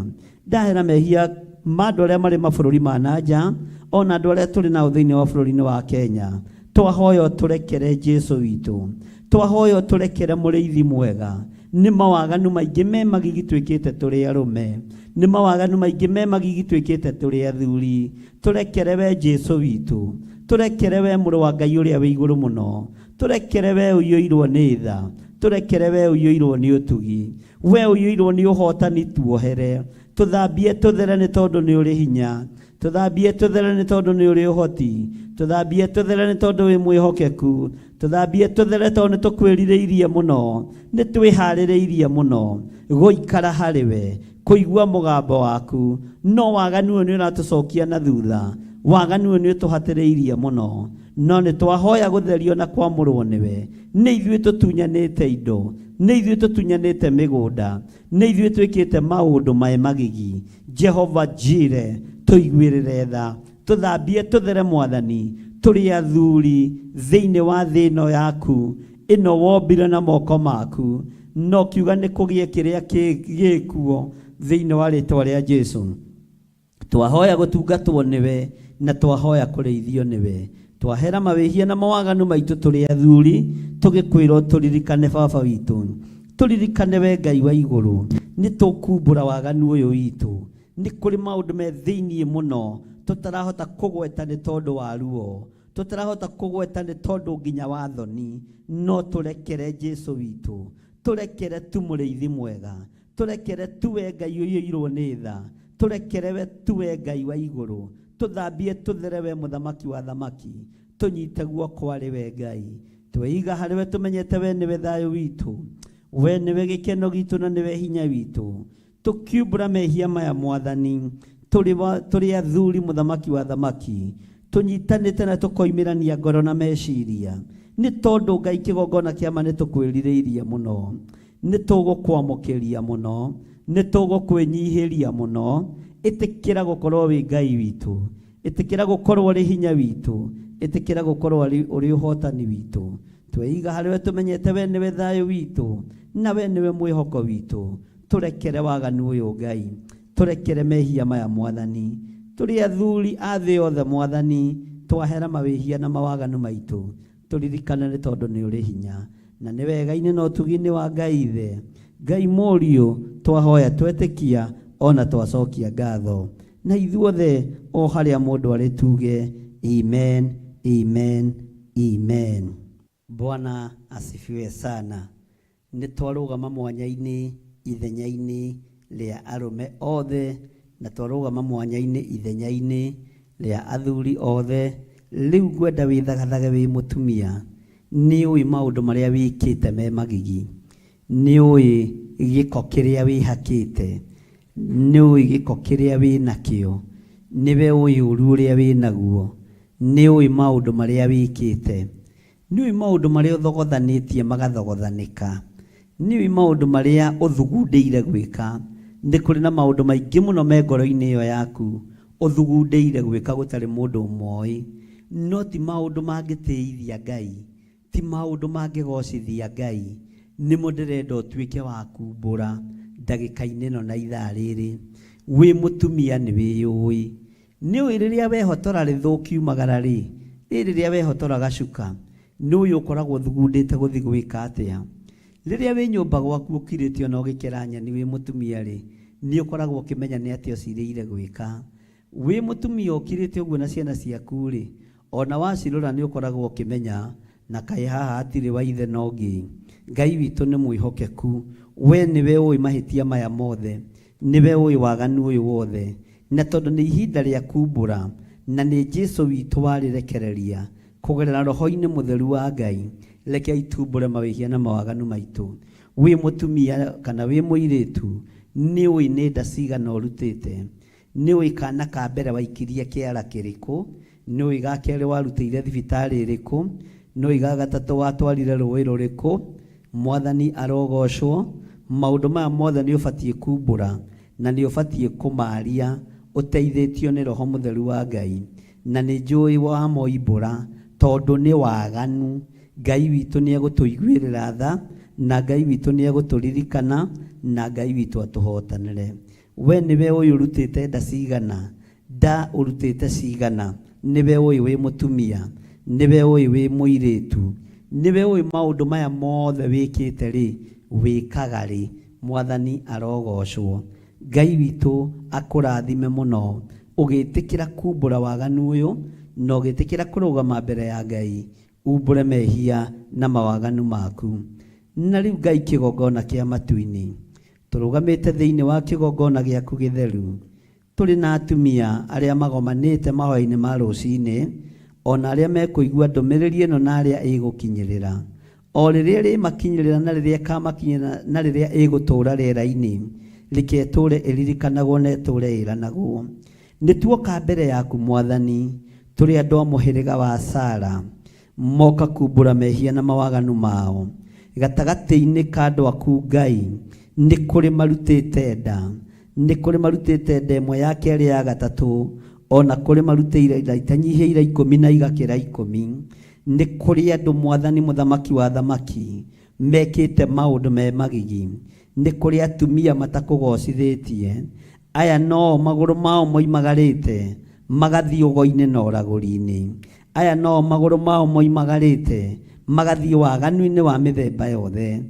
Ndahera mehia ma andũ arĩa marĩ mabũrũri ma na nja, ona andũ arĩa tũrĩ nao thĩinĩ wa bũrũri-inĩ wa Kenya. Twahoya ũtũrekere Jesu witũ. Twahoya ũtũrekere mũrĩithi mwega. Nĩ mawaganu maingĩ me magigi twĩkĩte tũrĩ arũme. Nĩ mawaganu maingĩ me magigi twĩkĩte tũrĩ athuri. Tũrekere we Jesu witũ. Tũrekere we mũrũ wa Ngai ũrĩa wĩ igũrũ mũno. Tũrekere we ũiyũirwo nĩ tha. Tũrekere we ũiyũirwo nĩ ũtugi. We ũiyũirwo nĩ ũhotani tuohere. Tũthambie tũthere nĩ tondũ nĩ ũrĩ hinya. Tũthambie tũthere nĩ tondũ nĩ ũrĩ ũhoti. Tũthambie tũthere nĩ tondũ wĩ mwĩhokeku. Tũthambie tũthere tondũ nĩ tũkwĩrirĩirie mũno. Nĩ twĩharĩrĩirie mũno gũikara harĩ we, kũigua mũgambo waku. No waganu ũyũ nĩ ũratũcokia na thutha. Waganu ũyũ nĩ ũtũhatĩrĩirie mũno. No nĩ twahoya gũtherio na kwamũrwo nĩwe. Nĩ ithuĩ tũtunyanĩte indo. Nĩ ithuĩ tũtunyanĩte mĩgũnda. Nĩ ithuĩ twĩkĩte maũndũ mae magigi. Jehova Jire, tũiguĩrĩre tha. Tũthambie tũthere Mwathani, tũrĩ athuri thĩinĩ wa thĩ ĩno yaku, ĩno wombire na moko maku. No kiuga nĩ kũgĩe kĩrĩa gĩkuo thĩinĩ wa rĩtwa rĩa Jesu. Twahoya gũtungatwo nĩwe na twahoya kũrĩithio nĩwe. Twahera mawĩhia na mawaganu maitũ tũrĩ athuri, tũgĩkwĩra ũtũririkane Baba witũ. Tũririkane we Ngai wa igũrũ, nĩ tũkumbũra waganu ũyũ witũ. Nĩ kũrĩ maũndũ me thĩinĩ mũno tũtarahota kũgweta nĩ tondũ wa ruo, tũtarahota kũgweta nĩ tondũ nginya wa thoni. No tũrekere Jesu witũ, tũrekere tu mũrĩithi mwega, tũrekere tu we Ngai ũiyũirwo nĩ tha, tũrekere we tu we Ngai wa igũrũ, tũthambie tũthere we mũthamaki wa thamaki, tũnyite guoko arĩ we Ngai. Tweiga harĩ we tũmenyete we nĩwe thayũ witũ, we nĩwe gĩkeno gitũ na nĩwe hinya witũ. Tũkiumbũra mehia maya Mwathani, tũrĩ athuri mũthamaki wa thamaki, tũnyitanĩte na tũkoimĩrania ngoro na meciria, nĩ tondũ Ngai kĩgongona kĩa ma nĩ tũkwĩrirĩirie mũno, nĩ tũgũkwamũkĩria mũno, nĩ tũgũkwĩnyihĩria mũno. Ĩtĩkĩra gũkorwo wĩ Ngai witũ, ĩtĩkĩra gũkorwo ũrĩ hinya witũ, ĩtĩkĩra gũkorwo ũrĩ ũhotani witũ. Tweiga harĩ we tũmenyete we nĩwe thayũ witũ na we nĩwe mwĩhoko witũ. Tũrekere waganu ũyũ Ngai, tũrekere mehia maya Mwathani. Tũrĩ athuri a thĩ yothe Mwathani, twahera mawĩhia na mawaganu maitũ. Tũririkane nĩ tondũ nĩ ũrĩ hinya na nĩ wega-inĩ na ũtugi-inĩ wa Ngai Ithe, Ngai Mũriũ, twahoya twetĩkia ona twacokia ngatho. Na ithuothe o harĩa mũndũ arĩ tuge amen, amen, amen. Bwana asifiwe sana. Nĩ twarũgama mwanya-inĩ ithenya-inĩ rĩa arũme othe, na twarũgama mwanya-inĩ ithenya-inĩ rĩa athuri othe. Rĩu ngwenda wĩthagathage wĩ mũtumia. Nĩ ũĩ maũndũ marĩa wĩkĩte me magigi. Nĩ ũĩ gĩko kĩrĩa wĩhakĩte. Nĩ ũĩ gĩko kĩrĩa wĩnakĩo. Nĩwe ũĩ ũru ũrĩa wĩnaguo. Nĩ ũĩ maũndũ marĩa wĩkĩte. Nĩ ũĩ maũndũ marĩa ũthogothanĩtie magathogothanĩka. Nĩ ũĩ maũndũ marĩa ũthugundĩire gwĩka. Nĩ kũrĩ na maũndũ maingĩ mũno me ngoro-inĩ ĩyo yaku ũthugundĩire gwĩka gũtarĩ mũndũ ũmoĩ. No ti maũndũ mangĩtĩithia Ngai, ti maũndũ mangĩgocithia Ngai. Nĩmo ndĩrenda ũtuĩke wa kumbũra ndagĩka-inĩ ĩno na ithaa rĩrĩ. Wĩ mũtumia nĩ wĩyũĩ. Nĩ ũĩ rĩrĩa wehotora rĩthũ ũkiumagara rĩ, ĩ rĩrĩa wehotora gacuka, nĩ ũĩ ũkoragwo ũthugundĩte gũthiĩ gwĩka atĩa? Rĩrĩa wĩ nyũmba gwaku ũkirĩte ona ũgĩkera nyeni wĩ mũtumia rĩ, nĩ ũkoragwo ũkĩmenya nĩ atĩa ũcirĩire gwĩka. Wĩ mũtumia ũkirĩte ũguo na ciana ciaku rĩ, ona wacirora nĩ ũkoragwo ũkĩmenya na kaĩ haha hatirĩ wa ithe na ũngĩ. Ngai witũ nĩ mwĩhokeku. We nĩwe ũĩ mahĩtia maya mothe. Nĩwe ũĩ waganu ũyũ wothe. Na tondũ nĩ ihinda rĩa kumbũra, na nĩ Jesu witũ warĩrekereria, kũgerera Roho-inĩ Mũtheru wa Ngai, rekei tumbũre mawĩhia na mawaganu maitũ. Wĩ mũtumia kana wĩ mũirĩtu, nĩ ũĩ nĩ nda cigana ũrutĩte. Nĩ ũĩ kana ka mbere waikirie kĩara kĩrĩkũ. Nĩ ũĩ ga kerĩ warutĩire thibitarĩ ĩrĩkũ. Nĩ ũĩ ga gatatũ watwarire rũĩ rũrĩkũ. Mwathani arogocwo. Maũndũ maya mothe nĩ ũbatiĩ kumbũra na nĩ ũbatiĩ kũmaria ũteithĩtio nĩ Roho Mũtheru wa Ngai. Na nĩ njũĩ wamoimbũra tondũ nĩ waganu, Ngai witũ nĩ egũtũiguĩrĩra tha, na Ngai witũ nĩ egũtũririkana, na Ngai witũ atũhotanĩre. We nĩwe ũĩ ũrutĩte nda cigana, nda ũrutĩte cigana, nĩwe ũĩ wĩ mũtumia, nĩwe ũĩ wĩ mũirĩtu, nĩwe ũĩ maũndũ maya mothe wĩkĩte rĩ, wĩkaga rĩ. Mwathani arogocwo. Ngai witũ akũrathime mũno ũgĩtĩkĩra kumbũra waganu ũyũ na ũgĩtĩkĩra kũrũgama mbere ya Ngai umbũre mehia na mawaganu maku. Na rĩu Ngai kĩgongona kĩa matu-inĩ, tũrũgamĩte thĩinĩ wa kĩgongona gĩaku gĩtheru, tũrĩ na atumia arĩa magomanĩte mahoya-inĩ ma rũcinĩ, o na arĩa mekũigua ndũmĩrĩri ĩno na arĩa ĩgũkinyĩrĩra. O rĩrĩa ĩrĩmakinyĩrĩra na rĩrĩa ĩkamakinyĩrĩra na rĩrĩa ĩgũtũũra rĩera-inĩ, reke ĩtũũre ĩririkanagwo na ĩtũũre ĩranagwo. Nĩ tuoka mbere yaku Mwathani, tũrĩ andũ a mũhĩrĩga wa Sara, moka kumbũra mehia na mawaganu mao. Gatagatĩ-inĩ ka andũ aku Ngai, nĩ kũrĩ marutĩte nda, nĩ kũrĩ marutĩte nda ĩmwe ya kerĩ ya gatatũ, o na kũrĩ marutĩire nda itanyihĩire ikũmi na igakĩra ikũmi. Nĩ kũrĩ andũ Mwathani Mũthamaki wa athamaki mekĩte maũndũ me magigi. Nĩ kũrĩ atumia matakũgocithĩtie. Aya no-o magũrũ mao moimagarĩte magathiĩ ũgo-inĩ na ũragũri-inĩ. Aya no-o magũrũ mao moimagarĩte magathiĩ waganu-inĩ wa mĩthemba yothe.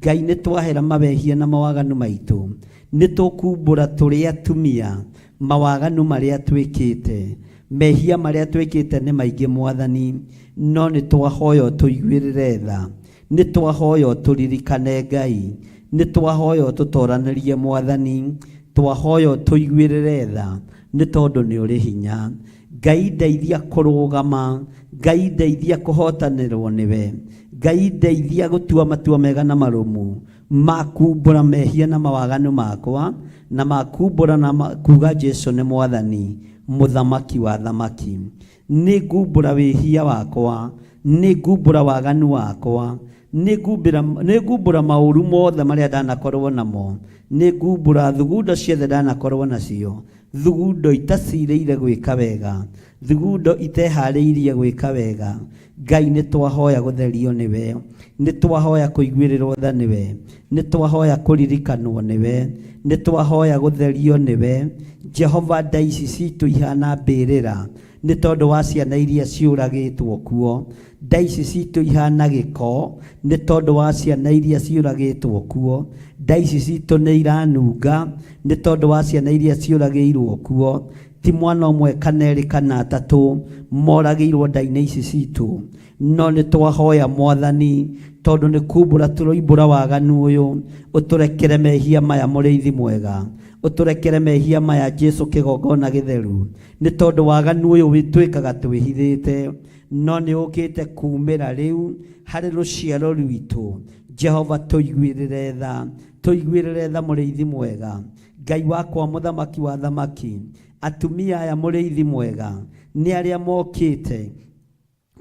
Ngai nĩ twahera mawehia na mawaganu maitũ. Nĩ tũkumbũra tũrĩ atumia mawaganu marĩa twĩkĩte. Mehia marĩa twĩkĩte nĩ maingĩ Mwathani, no nĩ twahoya ũtũiguĩrĩre tha. Nĩ twahoya ũtũririkane Ngai. Nĩ twahoya ũtũtoranĩrie Mwathani. Twahoya ũtũiguĩrĩre tha nĩ tondũ nĩ ũrĩ hinya. Ngai ndeithia kũrũgama. Ngai ndeithia kũhotanĩrwo nĩwe. Ngai ndeithia gũtua matua mega na marũmu ma kumbũra mehia na mawaganu makwa na ma kumbũra na kuga Jesu nĩ Mwathani, Mũthamaki wa athamaki. Nĩ ngumbũra wĩhia wakwa, nĩ ngumbũra waganu wakwa, nĩ ngumbũra maũru mothe marĩa ndanakorwo namo, nĩ ngumbũra thugundo ciothe ndanakorwo nacio, thugundo itacirĩire gwĩka wega, thugundo iteharĩirie gwĩka wega. Ngai nĩ twahoya gũtherio nĩwe, nĩ twahoya kũiguĩrĩrwo tha nĩwe, nĩ twahoya kũririkanwo nĩwe, nĩ twahoya gũtherio nĩwe. Jehova, nda ici citũ ihana mbĩrĩra nĩ tondũ wa ciana iria ciũragĩtwo kuo. Nda ici citũ ihana gĩko nĩ tondũ wa ciana iria ciũragĩtwo kuo. Nda ici citũ nĩ iranunga nĩ tondũ wa ciana iria ciũragĩirwo kuo. Ti mwana ũmwe kana erĩ kana atatũ moragĩirwo nda-inĩ ici citũ, no nĩ twahoya Mwathani, tondũ nĩ kumbũra tũroimbũra waganu ũyũ, ũtũrekere mehia maya Mũrĩithi mwega, ũtũrekere mehia maya Jesu kĩgongona gĩtheru, nĩ tondũ waganu ũyũ twĩkaga twĩhithĩte, no nĩ ũkĩte kumĩra rĩu harĩ rũciaro rwitũ. Jehova tũiguĩrĩre tha, tũiguĩrĩre tha Mũrĩithi mwega. Ngai wakwa Mũthamaki wa athamaki, atumia aya Mũrĩithi mwega nĩ arĩa mokĩte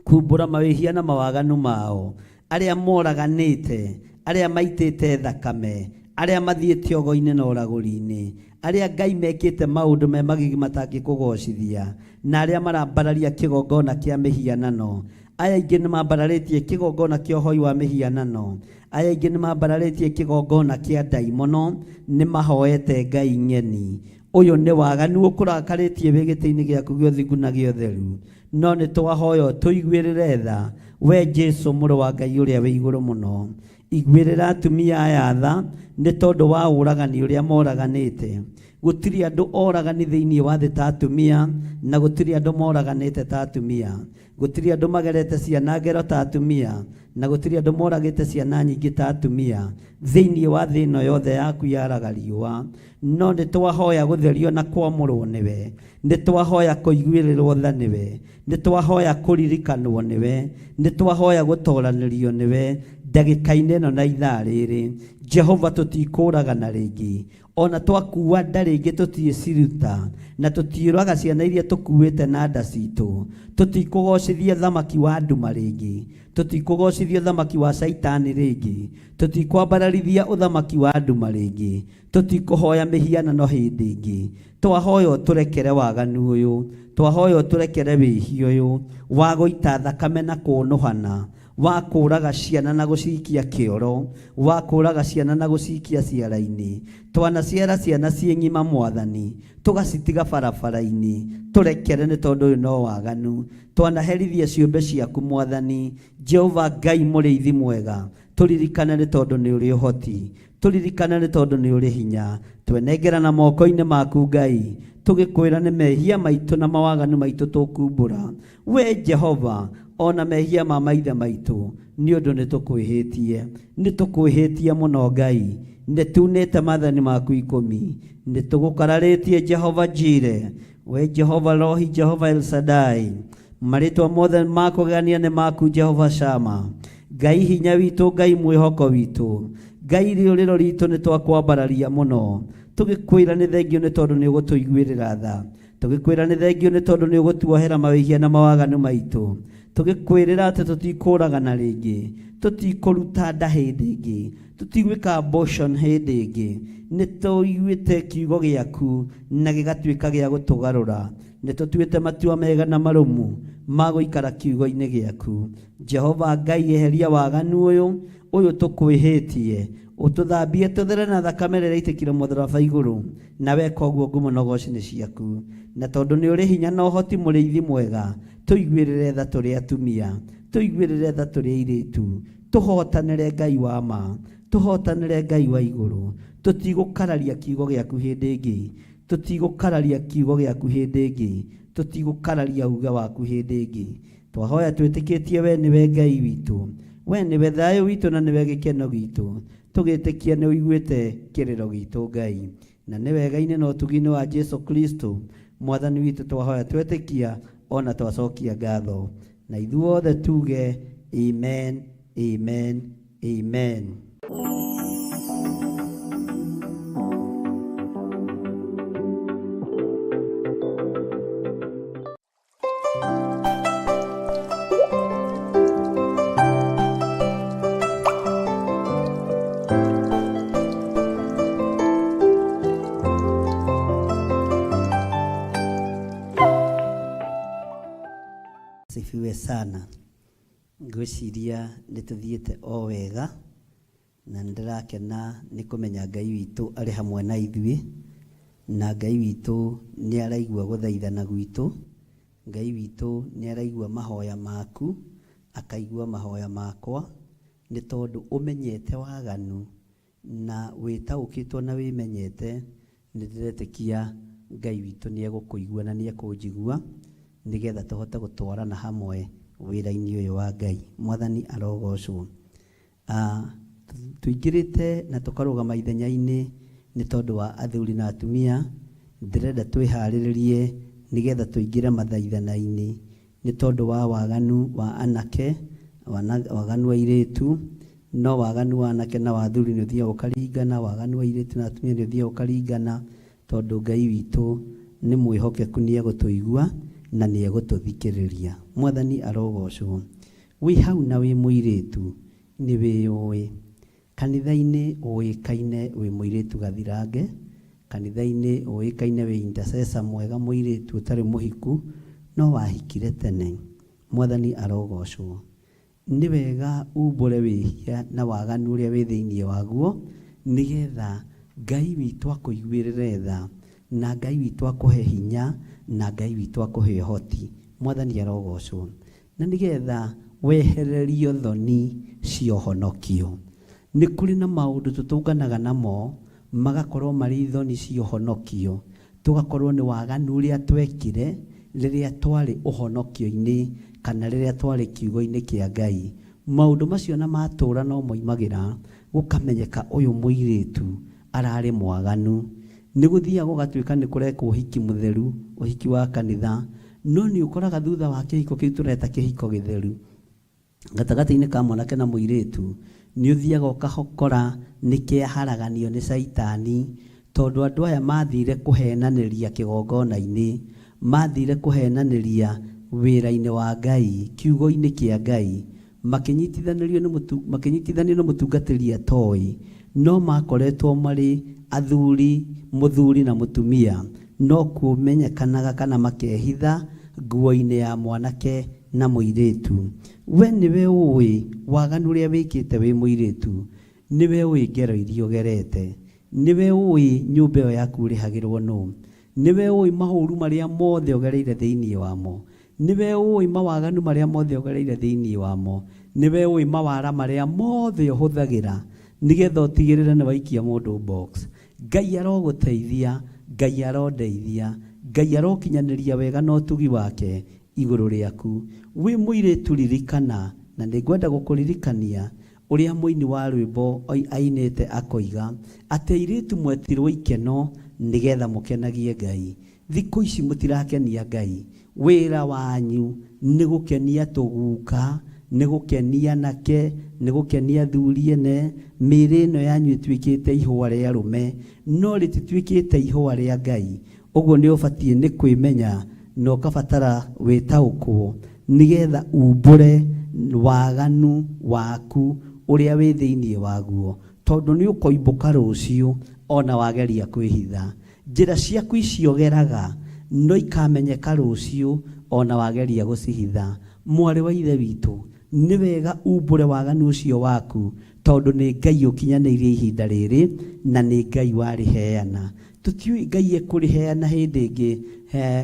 kumbũra mawĩhia na mawaganu mao, arĩa moraganĩte, arĩa maitĩte thakame, arĩa mathiĩte ũgo-inĩ na ũragũri-inĩ, arĩa Ngai mekĩte maũndũ me magigi matangĩkũgocithia, na arĩa marambararia kĩgongona kĩa mĩhianano. Aya aingĩ nĩ mambararĩtie kĩgongona kĩa ũhoi wa mĩhianano. Aya aingĩ nĩ mambararĩtie kĩgongona kĩa ndaimono, nĩ mahoete ngai ng'eni. Ũyũ nĩ waganu ũkũrakarĩtie wĩ gĩtĩ-inĩ gĩaku gĩa ũthingu na gĩa ũtheru. No nĩ twahoya ũtũiguĩrĩre tha, we Jesu mũrũ wa Ngai ũrĩa wĩ igũrũ mũno. Iguĩrĩra atumia aya tha nĩ tondũ wa ũragani ũrĩa moraganĩte. Gũtirĩ andũ oragani thĩinĩ wa thĩ ta atumia, na gũtirĩ andũ moraganĩte ta atumia. Gũtirĩ andũ magerete ciana ngero ta atumia, na gũtirĩ andũ moragĩte ciana nyingĩ ta atumia thĩinĩ wa thĩ ĩno yothe yaku yaraga riũa. No nĩ twahoya gũtherio na kwamũrwo nĩwe, nĩ twahoya kũiguĩrĩrwo tha nĩwe, nĩ twahoya kũririkanwo nĩwe, nĩ twahoya gũtoranĩrio nĩwe ndagĩka-inĩ ĩno na ithaa rĩrĩ. Jehova, tũtikũragana rĩngĩ, ona twakua nda rĩngĩ tũtiĩciruta, na tũtiũraga ciana iria tũkuĩte na nda citũ. Tũtikũgocithia thamaki wa nduma rĩngĩ, tũtikũgocithia ũthamaki wa caitani rĩngĩ, tũtikwambararithia ũthamaki wa nduma rĩngĩ, tũtikũhoya mĩhianano hĩndĩ ĩngĩ. Twahoya ũtũrekere waganu ũyũ, twahoya ũtũrekere wĩhia ũyũ wa gũita thakame na kũnũhana, wa kũraga ciana na gũcikia kĩoro, wa kũraga ciana na gũcikia ciara-inĩ. Twanaciara ciana ciĩ ng'ima Mwathani, tũgacitiga barabara-inĩ, tũrekere nĩ tondũ ũyũ no waganu. Twanaherithia ciũmbe ciaku Mwathani, Jehova Ngai mũrĩithi mwega, tũririkane nĩ tondũ nĩ ũrĩ ũhoti, tũririkane nĩ tondũ nĩ ũrĩ hinya. Twenengerana moko-inĩ maku Ngai, tũgĩkwĩra nĩ mehia maitũ na mawaganu maitũ tũkumbũra. We Jehova, ona mehia ma maithe maitũ, nĩ ũndũ nĩ tũkwĩhĩtie, nĩ tũkwĩhĩtie mũno Ngai, nĩ tunĩte maathani maku 10, nĩ tũgũkararĩtie Jehova Jire, we Jehova Rohi, Jehova El Shaddai, marĩtwa mothe ma kũgegania nĩ maku Jehova Shama. Ngai hinya witũ, Ngai mwĩhoko witũ, Ngai rĩũrĩro ritũ, nĩ twakwambararia mũno, tũgĩkwĩra nĩ thengio nĩ tondũ nĩ ũgũtũiguĩrĩra tha, tũgĩkwĩra nĩ thengio nĩ tondũ nĩ ũgũtuohera mawĩhia na mawaganu maitũ, tũgĩkwĩrĩra atĩ tũtikũragana rĩngĩ, tũtikũruta nda hĩndĩ ĩngĩ, tũtigwĩka abortion hĩndĩ ĩngĩ. Nĩ tũiguĩte kiugo gĩaku na gĩgatuĩka gĩa gũtũgarũra. Nĩ tũtuĩte matua mega na marũmu ma gũikara kiugo-inĩ gĩaku. Jehova Ngai, eheria waganu ũyũ ũyũ tũkwĩhĩtie, ũtũthambie tũthere na thakame rĩrĩa ĩitĩkire mũtharaba igũrũ, na weka ũguo ngumo na ũgoci nĩ ciaku. Na tondũ nĩ ũrĩ hinya na ũhoti mũrĩithi mwega, tũiguĩrĩre tha tũrĩ atumia, tũiguĩrĩre tha tũrĩ airĩtu, tũhotanĩre Ngai wa ma, tũhotanĩre Ngai wa igũrũ. Tũtigũkararia kiugo gĩaku hĩndĩ ĩngĩ, tũtigũkararia kiugo gĩaku hĩndĩ ĩngĩ, tũtigũkararia uge waku hĩndĩ ĩngĩ. Twahoya twĩtĩkĩtie we nĩwe Ngai witũ, we nĩwe thayũ witũ na nĩwe gĩkeno gitũ, tũgĩtĩkia nĩ ũiguĩte kĩrĩro gitũ Ngai, na nĩ wega-inĩ na ũtugi-inĩ wa Jesu Kristo Mwathani witũ twahoya twetĩkia ona twacokia ngatho, na ithuothe tuge amen, amen, amen. Sifiwe sana. Ngwĩciria nĩ tũthiĩte o wega, na nĩ ndĩrakena nĩ kũmenya Ngai witũ arĩ hamwe na ithuĩ, na Ngai witũ nĩ araigua gũthaithana gwitũ, Ngai witũ nĩ araigua mahoya maku, akaigua mahoya makwa, nĩ tondũ ũmenyete waganu na wĩtaũkĩtwo na wĩmenyete. Nĩ ndĩretĩkia Ngai witũ nĩ egũkũigua na nĩ ekũnjigua, nĩgetha tũhote gũtwarana hamwe wĩra-inĩ ũyũ wa Ngai. Mwathani arogocwo. Tũingĩrĩte na tũkarũgama ithenya-inĩ nĩ tondũ wa athuri na atumia. Ndĩrenda twĩharĩrĩrie nĩgetha tũingĩre mathaithana-inĩ nĩ tondũ wa waganu wa anake, waganu wa airĩtu. No waganu wa anake na wa athuri nĩ ũthiaga ũkaringana, waganu wa airĩtu na atumia nĩ ũthiaga ũkaringana, tondũ Ngai witũ nĩ mwĩhokeku, nĩ egũtũigua na nĩ egũtũthikĩrĩria. Mwathani arogocwo. Wĩ hau na wĩ mũirĩtu nĩ wĩyũĩ. Kanitha-inĩ ũĩkaine wĩ mũirĩtu gathirange, kanitha-inĩ ũĩkaine wĩ intercessor mwega mũirĩtu ũtarĩ mũhiku, no wahikire tene. Mwathani arogocwo. Nĩ wega umbũre wĩhia na waganu ũrĩa wĩ thĩinĩ waguo, nĩgetha Ngai witũ akũiguĩrĩre tha. Na Ngai witũ akũhe hinya, na Ngai witũ akũhe ũhoti. Mwathani arogocwo. Na nĩgetha wehererio thoni cia ũhonokio. Nĩ kũrĩ na maũndũ tũtũnganaga namo magakorwo marĩ thoni cia ũhonokio, tũgakorwo nĩ waganu ũrĩa twekire rĩrĩa twarĩ ũhonokio-inĩ kana rĩrĩa twarĩ kiugo-inĩ kĩa Ngai. Maũndũ macio na matũũra no moimagĩra gũkamenyeka ũyũ mũirĩtu ararĩ mwaganu. Nĩ gũthiaga gũgatuĩka nĩ kũrekwo ũhiki mũtheru, ũhiki wa kanitha, no nĩ ũkoraga thutha wa kĩhiko kĩu tũreta kĩhiko gĩtheru, gatagatĩ-inĩ ka mwanake na mũirĩtu, nĩ ũthiaga ũkahokora nĩ kĩaharaganio nĩ caitani, tondũ andũ aya mathire kũhenanĩria kĩgongona-inĩ, mathire kũhenanĩria wĩra-inĩ wa Ngai, kiugo-inĩ kĩa Ngai, makĩnyitithanĩrio nĩ mũtu, makĩnyitithanio nĩ mũtungatĩri atoĩ, no makoretwo marĩ athuri, mũthuri na mũtumia, no kũmenyekanaga kana makehitha nguo-inĩ ya mwanake na mũirĩtu. We nĩwe ũĩ waganu ũrĩa wĩkĩte wĩ mũirĩtu, nĩwe ũĩ ngero iria ũgerete, nĩwe ũĩ nyũmba ĩyo yaku ũrĩhagĩrwo nũ, nĩwe ũĩ mahũru marĩa mothe ũgereire thĩinĩ wamo, nĩwe ũĩ mawaganu marĩa mothe ũgereire thĩinĩ wamo, nĩwe ũĩ mawara marĩa mothe ũhũthagĩra nĩgetha ũtigĩrĩre nĩ waikia mũndũ box. Ngai arogũteithia, Ngai arondeithia, Ngai arokinyanĩria wega na ũtugi wake igũrũ rĩaku. Wĩ mũirĩtu ririkana, na nĩngwenda gũkũririkania ũrĩa mũini wa rwĩmbo ainĩte akoiga atĩ airĩtu mwetirwo ikeno nĩgetha mũkenagie Ngai. Thikũ ici mũtirakenia Ngai. Wĩra wanyu nĩ gũkenia tũguka, nĩ gũkenia anake, nĩ gũkenia athuri ene. Mĩĩrĩ ĩno yanyu ĩtuĩkĩte ihũa rĩa arũme, no rĩtituĩkĩte ihũa rĩa Ngai. Ũguo nĩ ũbatiĩ nĩ kwĩmenya na ũkabatara wĩtaũkwo nĩgetha umbũre waganu waku ũrĩa wĩ thĩinĩ waguo, tondũ nĩ ũkoimbũka rũciũ ona wageria kwĩhitha. Njĩra ciaku icio ũgeraga no ikamenyeka rũciũ ona wageria gũcihitha. Mwarĩ wa ithe witũ, nĩ wega umbũre waganu ũcio waku, tondũ nĩ Ngai ũkinyanĩirie ihinda rĩrĩ na nĩ Ngai warĩheana. Tũtiũĩ Ngai ekũrĩheana hĩndĩ ĩngĩ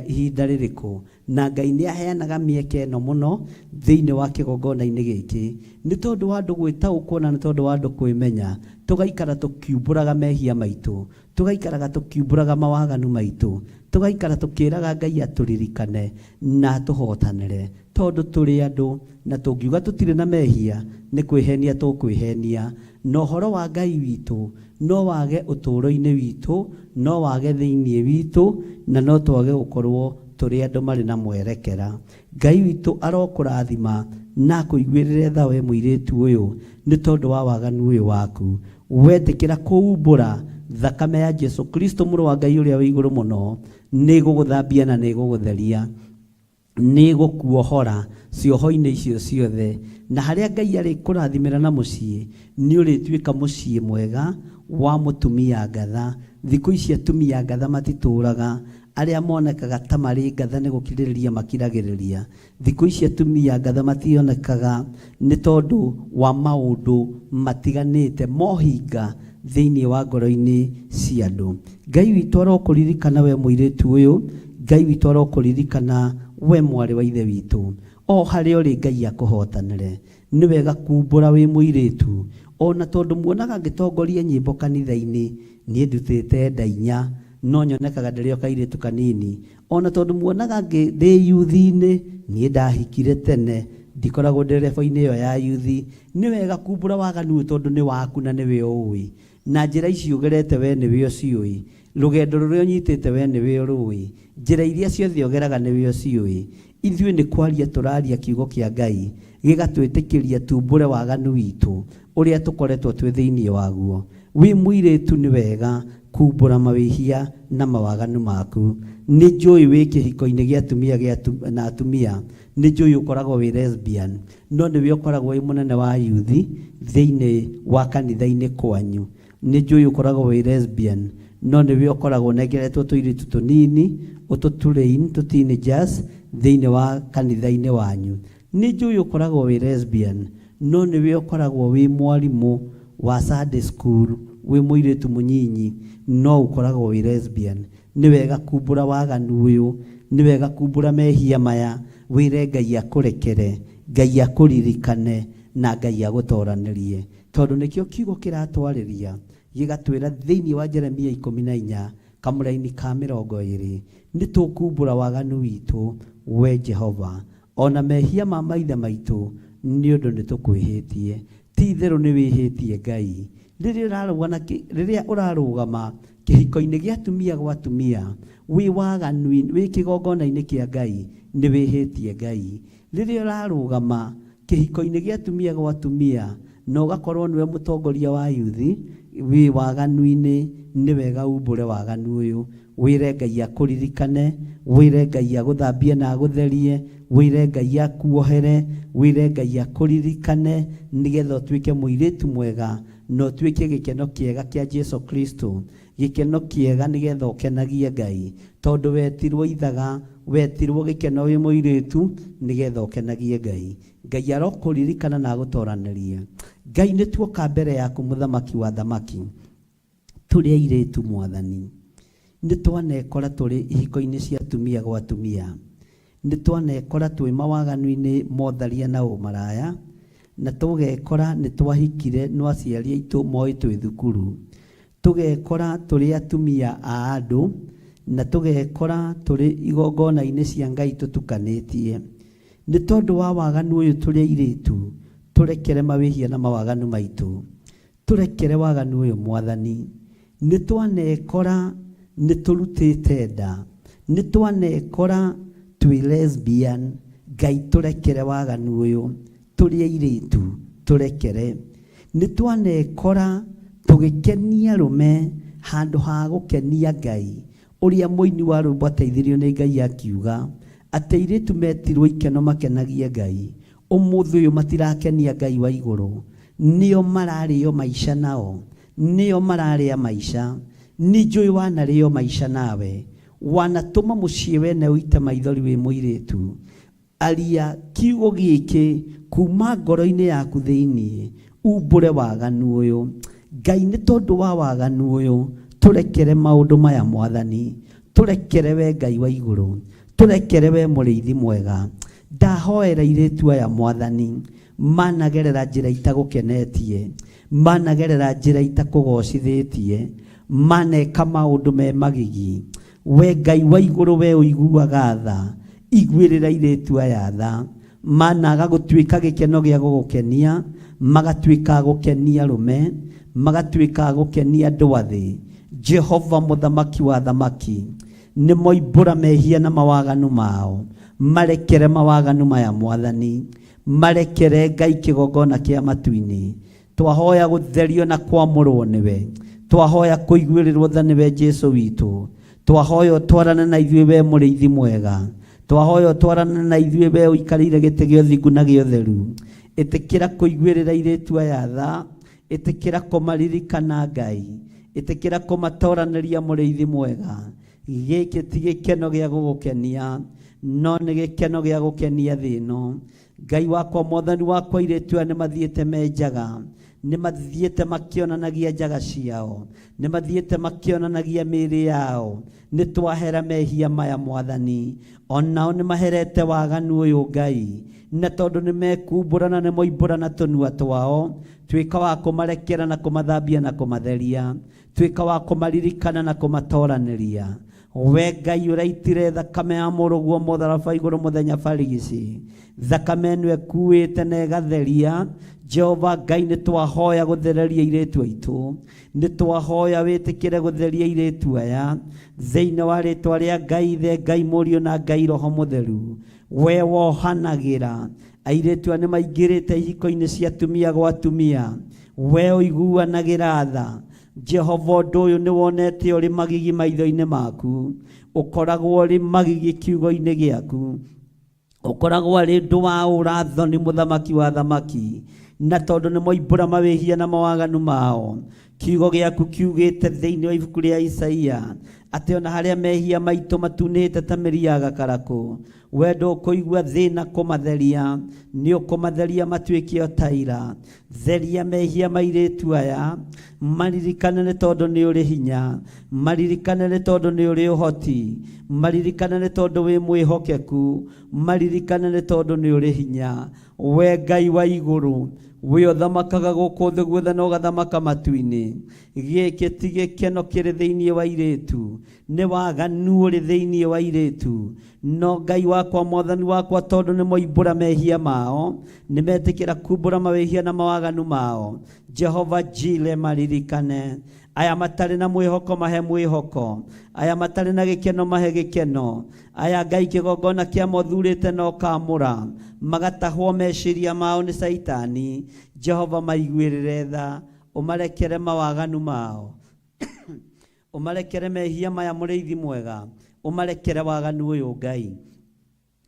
ihinda rĩrĩkũ, na Ngai nĩ aheanaga mĩeke ĩno mũno thĩinĩ wa kĩgongona-inĩ gĩkĩ, nĩ tondũ wa andũ gwĩtaũkwo na nĩ tondũ wa andũ kwĩmenya, tũgaikara tũkiumbũraga mehia maitũ, tũgaikaraga tũkiumbũraga mawaganu maitũ, tũgaikara tũkĩraga Ngai atũririkane na atũhotanĩre, tondũ tũrĩ andũ na tũngiuga tũtirĩ na mehia nĩ kwĩhenia tũkwĩhenia, na ũhoro wa Ngai witũ no wage ũtũũro-inĩ witũ, no wage thĩinĩ witũ, na no twage gũkorwo tũrĩ andũ marĩ na mwerekera. Ngai witũ arokũrathima na akũiguĩrĩre tha we mũirĩtu ũyũ nĩ tondũ wa waganu ũyũ waku. Wetĩkĩra kũumbũra, thakame ya Jesu Kristo mũrũ wa Ngai ũrĩa wĩ igũrũ mũno nĩ ĩgũgũthambia na nĩ ĩgũgũtheria, nĩ ĩgũkuohora cioho-inĩ icio ciothe, na harĩa Ngai arĩkũrathimĩra na mũciĩ, nĩ ũrĩtuĩka mũciĩ mwega wa mũtumia ngatha. Thikũ ici atumia ngatha matitũraga, arĩa monekaga ta marĩ ngatha nĩ gũkirĩrĩria makiragĩrĩria. Thikũ ici atumia ngatha mationekaga nĩ tondũ wa maũndũ matiganĩte mohinga thĩinĩ wa ngoro-inĩ cia andũ. Ngai witũ arokũririkana we mũirĩtu ũyũ, Ngai witũ arokũririkana we mwarĩ wa ithe witũ. O harĩa ũrĩ Ngai akũhotanĩre. Nĩ wega kumbũra wĩ mũirĩtu, ona tondũ muonaga ngĩtongoria nyĩmbo kanitha-inĩ, niĩ ndutĩte nda inya, no nyonekaga ndĩrĩ o kairĩtu kanini. Ona tondũ muonaga ndĩ yuthi-inĩ, niĩ ndahikire tene, ndikoragwo ndĩ level-inĩ ĩyo ya yuthi. Nĩ wega kumbũra waganu ũyũ tondũ nĩ waku na nĩwe ũĩ. Na njĩra ici ũgerete we nĩwe ũciũĩ. Rũgendo rũrĩa ũnyitĩte we nĩwe ũrũĩ. Njĩra iria ciothe ũgeraga nĩwe ũciũĩ. Ithuĩ nĩ kwaria tũraria kiugo kĩa Ngai gĩgatwĩtĩkĩria tumbũre waganu witũ ũrĩa tũkoretwo twĩ thĩinĩ waguo. Wĩ mũirĩtu nĩ wega kumbũra mawĩhia na mawaganu maku. Nĩ njũĩ wĩ kĩhiko-inĩ gĩa atumia gĩa na atumia, nĩ njũĩ ũkoragwo wĩ lesbian, no nĩwe ũkoragwo wĩ mũnene wa yuthi thĩinĩ wa kanitha-inĩ kwanyu. Nĩ njũĩ ũkoragwo wĩ lesbian, no nĩwe ũkoragwo ũnengeretwo tũirĩtu tũnini ũtũtrain tũ teenagers thĩinĩ wa kanitha-inĩ wanyu. Nĩ njũĩ ũkoragwo wĩ lesbian, no nĩwe ũkoragwo wĩ mwarimũ wa Sunday school wĩ mũirĩtu mũnyinyi, no ũkoragwo wĩ lesbian. Nĩ wega kumbũra waganu ũyũ, nĩ wega kumbũra mehia maya, wĩre Ngai akũrekere, Ngai akũririkane na Ngai agũtoranĩrie. Tondũ nĩkĩo kiugo kĩratwarĩria gĩgatwĩra thĩinĩ wa Jeremia 14 kamũraini ka 20, nĩ tũkumbũra waganu witũ we Jehova, o na mehia ma maithe maitũ, nĩ ũndũ nĩ tũkwĩhĩtie. Ti itherũ nĩ wĩhĩtie Ngai. Rĩrĩa ũrarũga na rĩrĩa ũrarũgama kĩhiko-inĩ gĩa atumia gwa atumia, wĩ waganu wĩ kĩgongona-inĩ kĩa Ngai, nĩ wĩhĩtie Ngai. Rĩrĩa ũrarũgama kĩhiko-inĩ gĩa atumia gwa atumia, na ũgakorwo nĩwe mũtongoria wa yuthi, wĩ waganu-inĩ, nĩ wega umbũre waganu ũyũ. Wĩre Ngai akũririkane, wĩre Ngai agũthambie na agũtherie, wĩre Ngai akuohere, wĩre Ngai akũririkane, nĩgetha ũtuĩke mũirĩtu mwega, na ũtuĩke gĩkeno kĩega kĩa Jesu Kristo. Gĩkeno kĩega nĩgetha ũkenagie Ngai. Tondũ wetirwo ithaga, wetirwo gĩkeno wĩ mũirĩtu, nĩgetha ũkenagie Ngai. Ngai arokũririkana na agũtoranĩrie. Ngai nĩ tuoka mbere yaku mũthamaki wa thamaki. Tũrĩ airĩtu Mwathani. Nĩ twanekora tũrĩ ihiko-inĩ cia atumia gwa atumia. Nĩ twanekora twĩ mawaganu-inĩ ma ũtharia na ũmaraya, na tũgekora nĩ twahikire no aciari aitũ moĩ twĩ thukuru. Tũgekora tũrĩ atumia a andũ, na tũgekora tũrĩ igongona-inĩ cia Ngai tũtukanĩtie. Nĩ tondũ wa waganu ũyũ tũrĩ airĩtu, tũrekere mawĩhia na mawaganu maitũ. Tũrekere waganu ũyũ Mwathani. Nĩ twanekora nĩ tũrutĩte nda. Nĩ twanekora twĩ lesbian. Ngai tũrekere waganu ũyũ. Tũrĩ airĩtu tũrekere. Nĩ twanekora tũgĩkenia arũme handũ ha gũkenia Ngai. Ũrĩa mũini wa rwĩmbo ateithirio nĩ Ngai akiuga atĩ airĩtu metirwo ikeno makenagie Ngai. Ũmũthĩ ũyũ matirakenia Ngai wa igũrũ. Nĩo mararĩo maica nao. Nĩo mararĩa maica. Nĩnjũĩ wanarĩo maica nawe. Wanatũma mũciĩ wene ũite maithori wĩ mũirĩtu. Aria kiugo gĩkĩ kuma ngoro-inĩ yaku thĩinĩ, umbũre waganu ũyũ. Ngai nĩ tondũ wa waganu ũyũ, tũrekere maũndũ maya Mwathani. Tũrekere we Ngai wa igũrũ. Tũrekere we mũrĩithi mwega. Ndahoera airĩtu aya Mwathani, managerera njĩra itagũkenetie, managerera njĩra itakũgocithĩtie, maneka maũndũ me magigi. We Ngai wa igũrũ, we ũiguaga tha, iguĩrĩra airĩtu aya tha. Managa gũtuĩka gĩkeno gĩa gũgũkenia, magatuĩka a gũkenia arũme, magatuĩka a gũkenia andũ a thĩ. Jehova mũthamaki wa athamaki, nĩ moimbũra mehia na mawaganu mao. Marekere mawaganu maya Mwathani. Marekere Ngai kĩgongona kĩa matu-inĩ. Twahoya gũtherio na kwamũrwo nĩwe. Twahoya kũiguĩrĩrwo tha nĩwe Jesu witũ. Twahoya ũtwarane na ithuĩ we mũrĩithi mwega. Twahoya ũtwarane na ithuĩ we ũikarĩire gĩtĩ gĩa ũthingu na gĩa ũtheru. Ĩtĩkĩra kũiguĩrĩra airĩtu aya tha. Ĩtĩkĩra kũmaririkana Ngai. Ĩtĩkĩra kũmatoranĩria mũrĩithi mwega. Gĩkĩ ti gĩkeno gĩa gũgũkenia, no nĩ gĩkeno gĩa gũkenia thĩ ĩno. Ngai wakwa, Mwathani wakwa, airĩtu aya nĩ mathiĩte me njaga, nĩ mathiĩte makĩonanagia njaga ciao, nĩ mathiĩte makĩonanagia mĩĩrĩ yao. Nĩ twahera mehia maya Mwathani, onao nĩ maherete waganu ũyũ Ngai, na tondũ nĩ mekumbũra na nĩ moimbũra na tũnua twao, tuĩka wa kũmarekera na kũmathambia na kũmatheria. Tuĩka wa kũmaririkana na kũmatoranĩria. We Ngai ũraitire thakame ya mũrũguo mũtharaba igũrũ mũthenya barigici, thakame ĩno ĩkuĩte na ĩgatheria. Jehova Ngai, nĩ twahoya gũthereria airĩtu aitũ, nĩ twahoya wĩtĩkĩre gũtheria airĩtu aya thĩinĩ wa rĩtwa rĩa Ngai Ithe, Ngai Mũriũ na Ngai Roho Mũtheru. We wohanagĩra airĩtu aya nĩ maingĩrĩte ihiko-inĩ cia atumia gwa atumia, we ũiguanagĩra tha. Jehova, ũndũ ũyũ nĩ wonete ũrĩ magigi maitho-inĩ maku, ũkoragwo ũrĩ magigi kiugo-inĩ gĩaku, ũkoragwo arĩ ũndũ wa ũrathoni mũthamaki wa thamaki, na tondũ nĩ moimbũra mawĩhia na mawaganu mao, kiugo gĩaku kiugĩte thĩinĩ wa ibuku rĩa Isaia atĩ ona harĩa mehia maitũ matunĩte ta mĩri ya gakarakũ, We ndũkũigua thĩna kũmatheria, nĩ ũkũmatheria matuĩke o ta ira. Theria mehia ma airĩtu aya, maririkane nĩ tondũ nĩ ũrĩ hinya, maririkane nĩ tondũ nĩ ũrĩ ũhoti, maririkane nĩ tondũ wĩ mwĩhokeku, maririkane nĩ tondũ nĩ ũrĩ hinya. We Ngai wa igũrũ, we ũthamakaga gũkũ thĩ guothe na ũgathamaka matu-inĩ, gĩkĩ ti gĩkeno kĩrĩ thĩinĩ wa airĩtu, nĩ waganu ũrĩ thĩinĩ wa airĩtu. No Ngai wakwa, Mwathani wakwa, tondũ nĩ moimbũra mehia mao, nĩ metĩkĩra kumbũra mawĩhia na mawaganu mao, Jehova Jire maririkane. Aya matarĩ na mwĩhoko mahe mwĩhoko, aya matarĩ na gĩkeno mahe gĩkeno, aya Ngai kĩgongona kĩa mothurĩte na ũkamũra, magatahwo meciria mao nĩ Caitani, Jehova maiguĩrĩre tha, ũmarekere mawaganu mao, ũmarekere mehia maya mũrĩithi mwega, ũmarekere waganu ũyũ Ngai.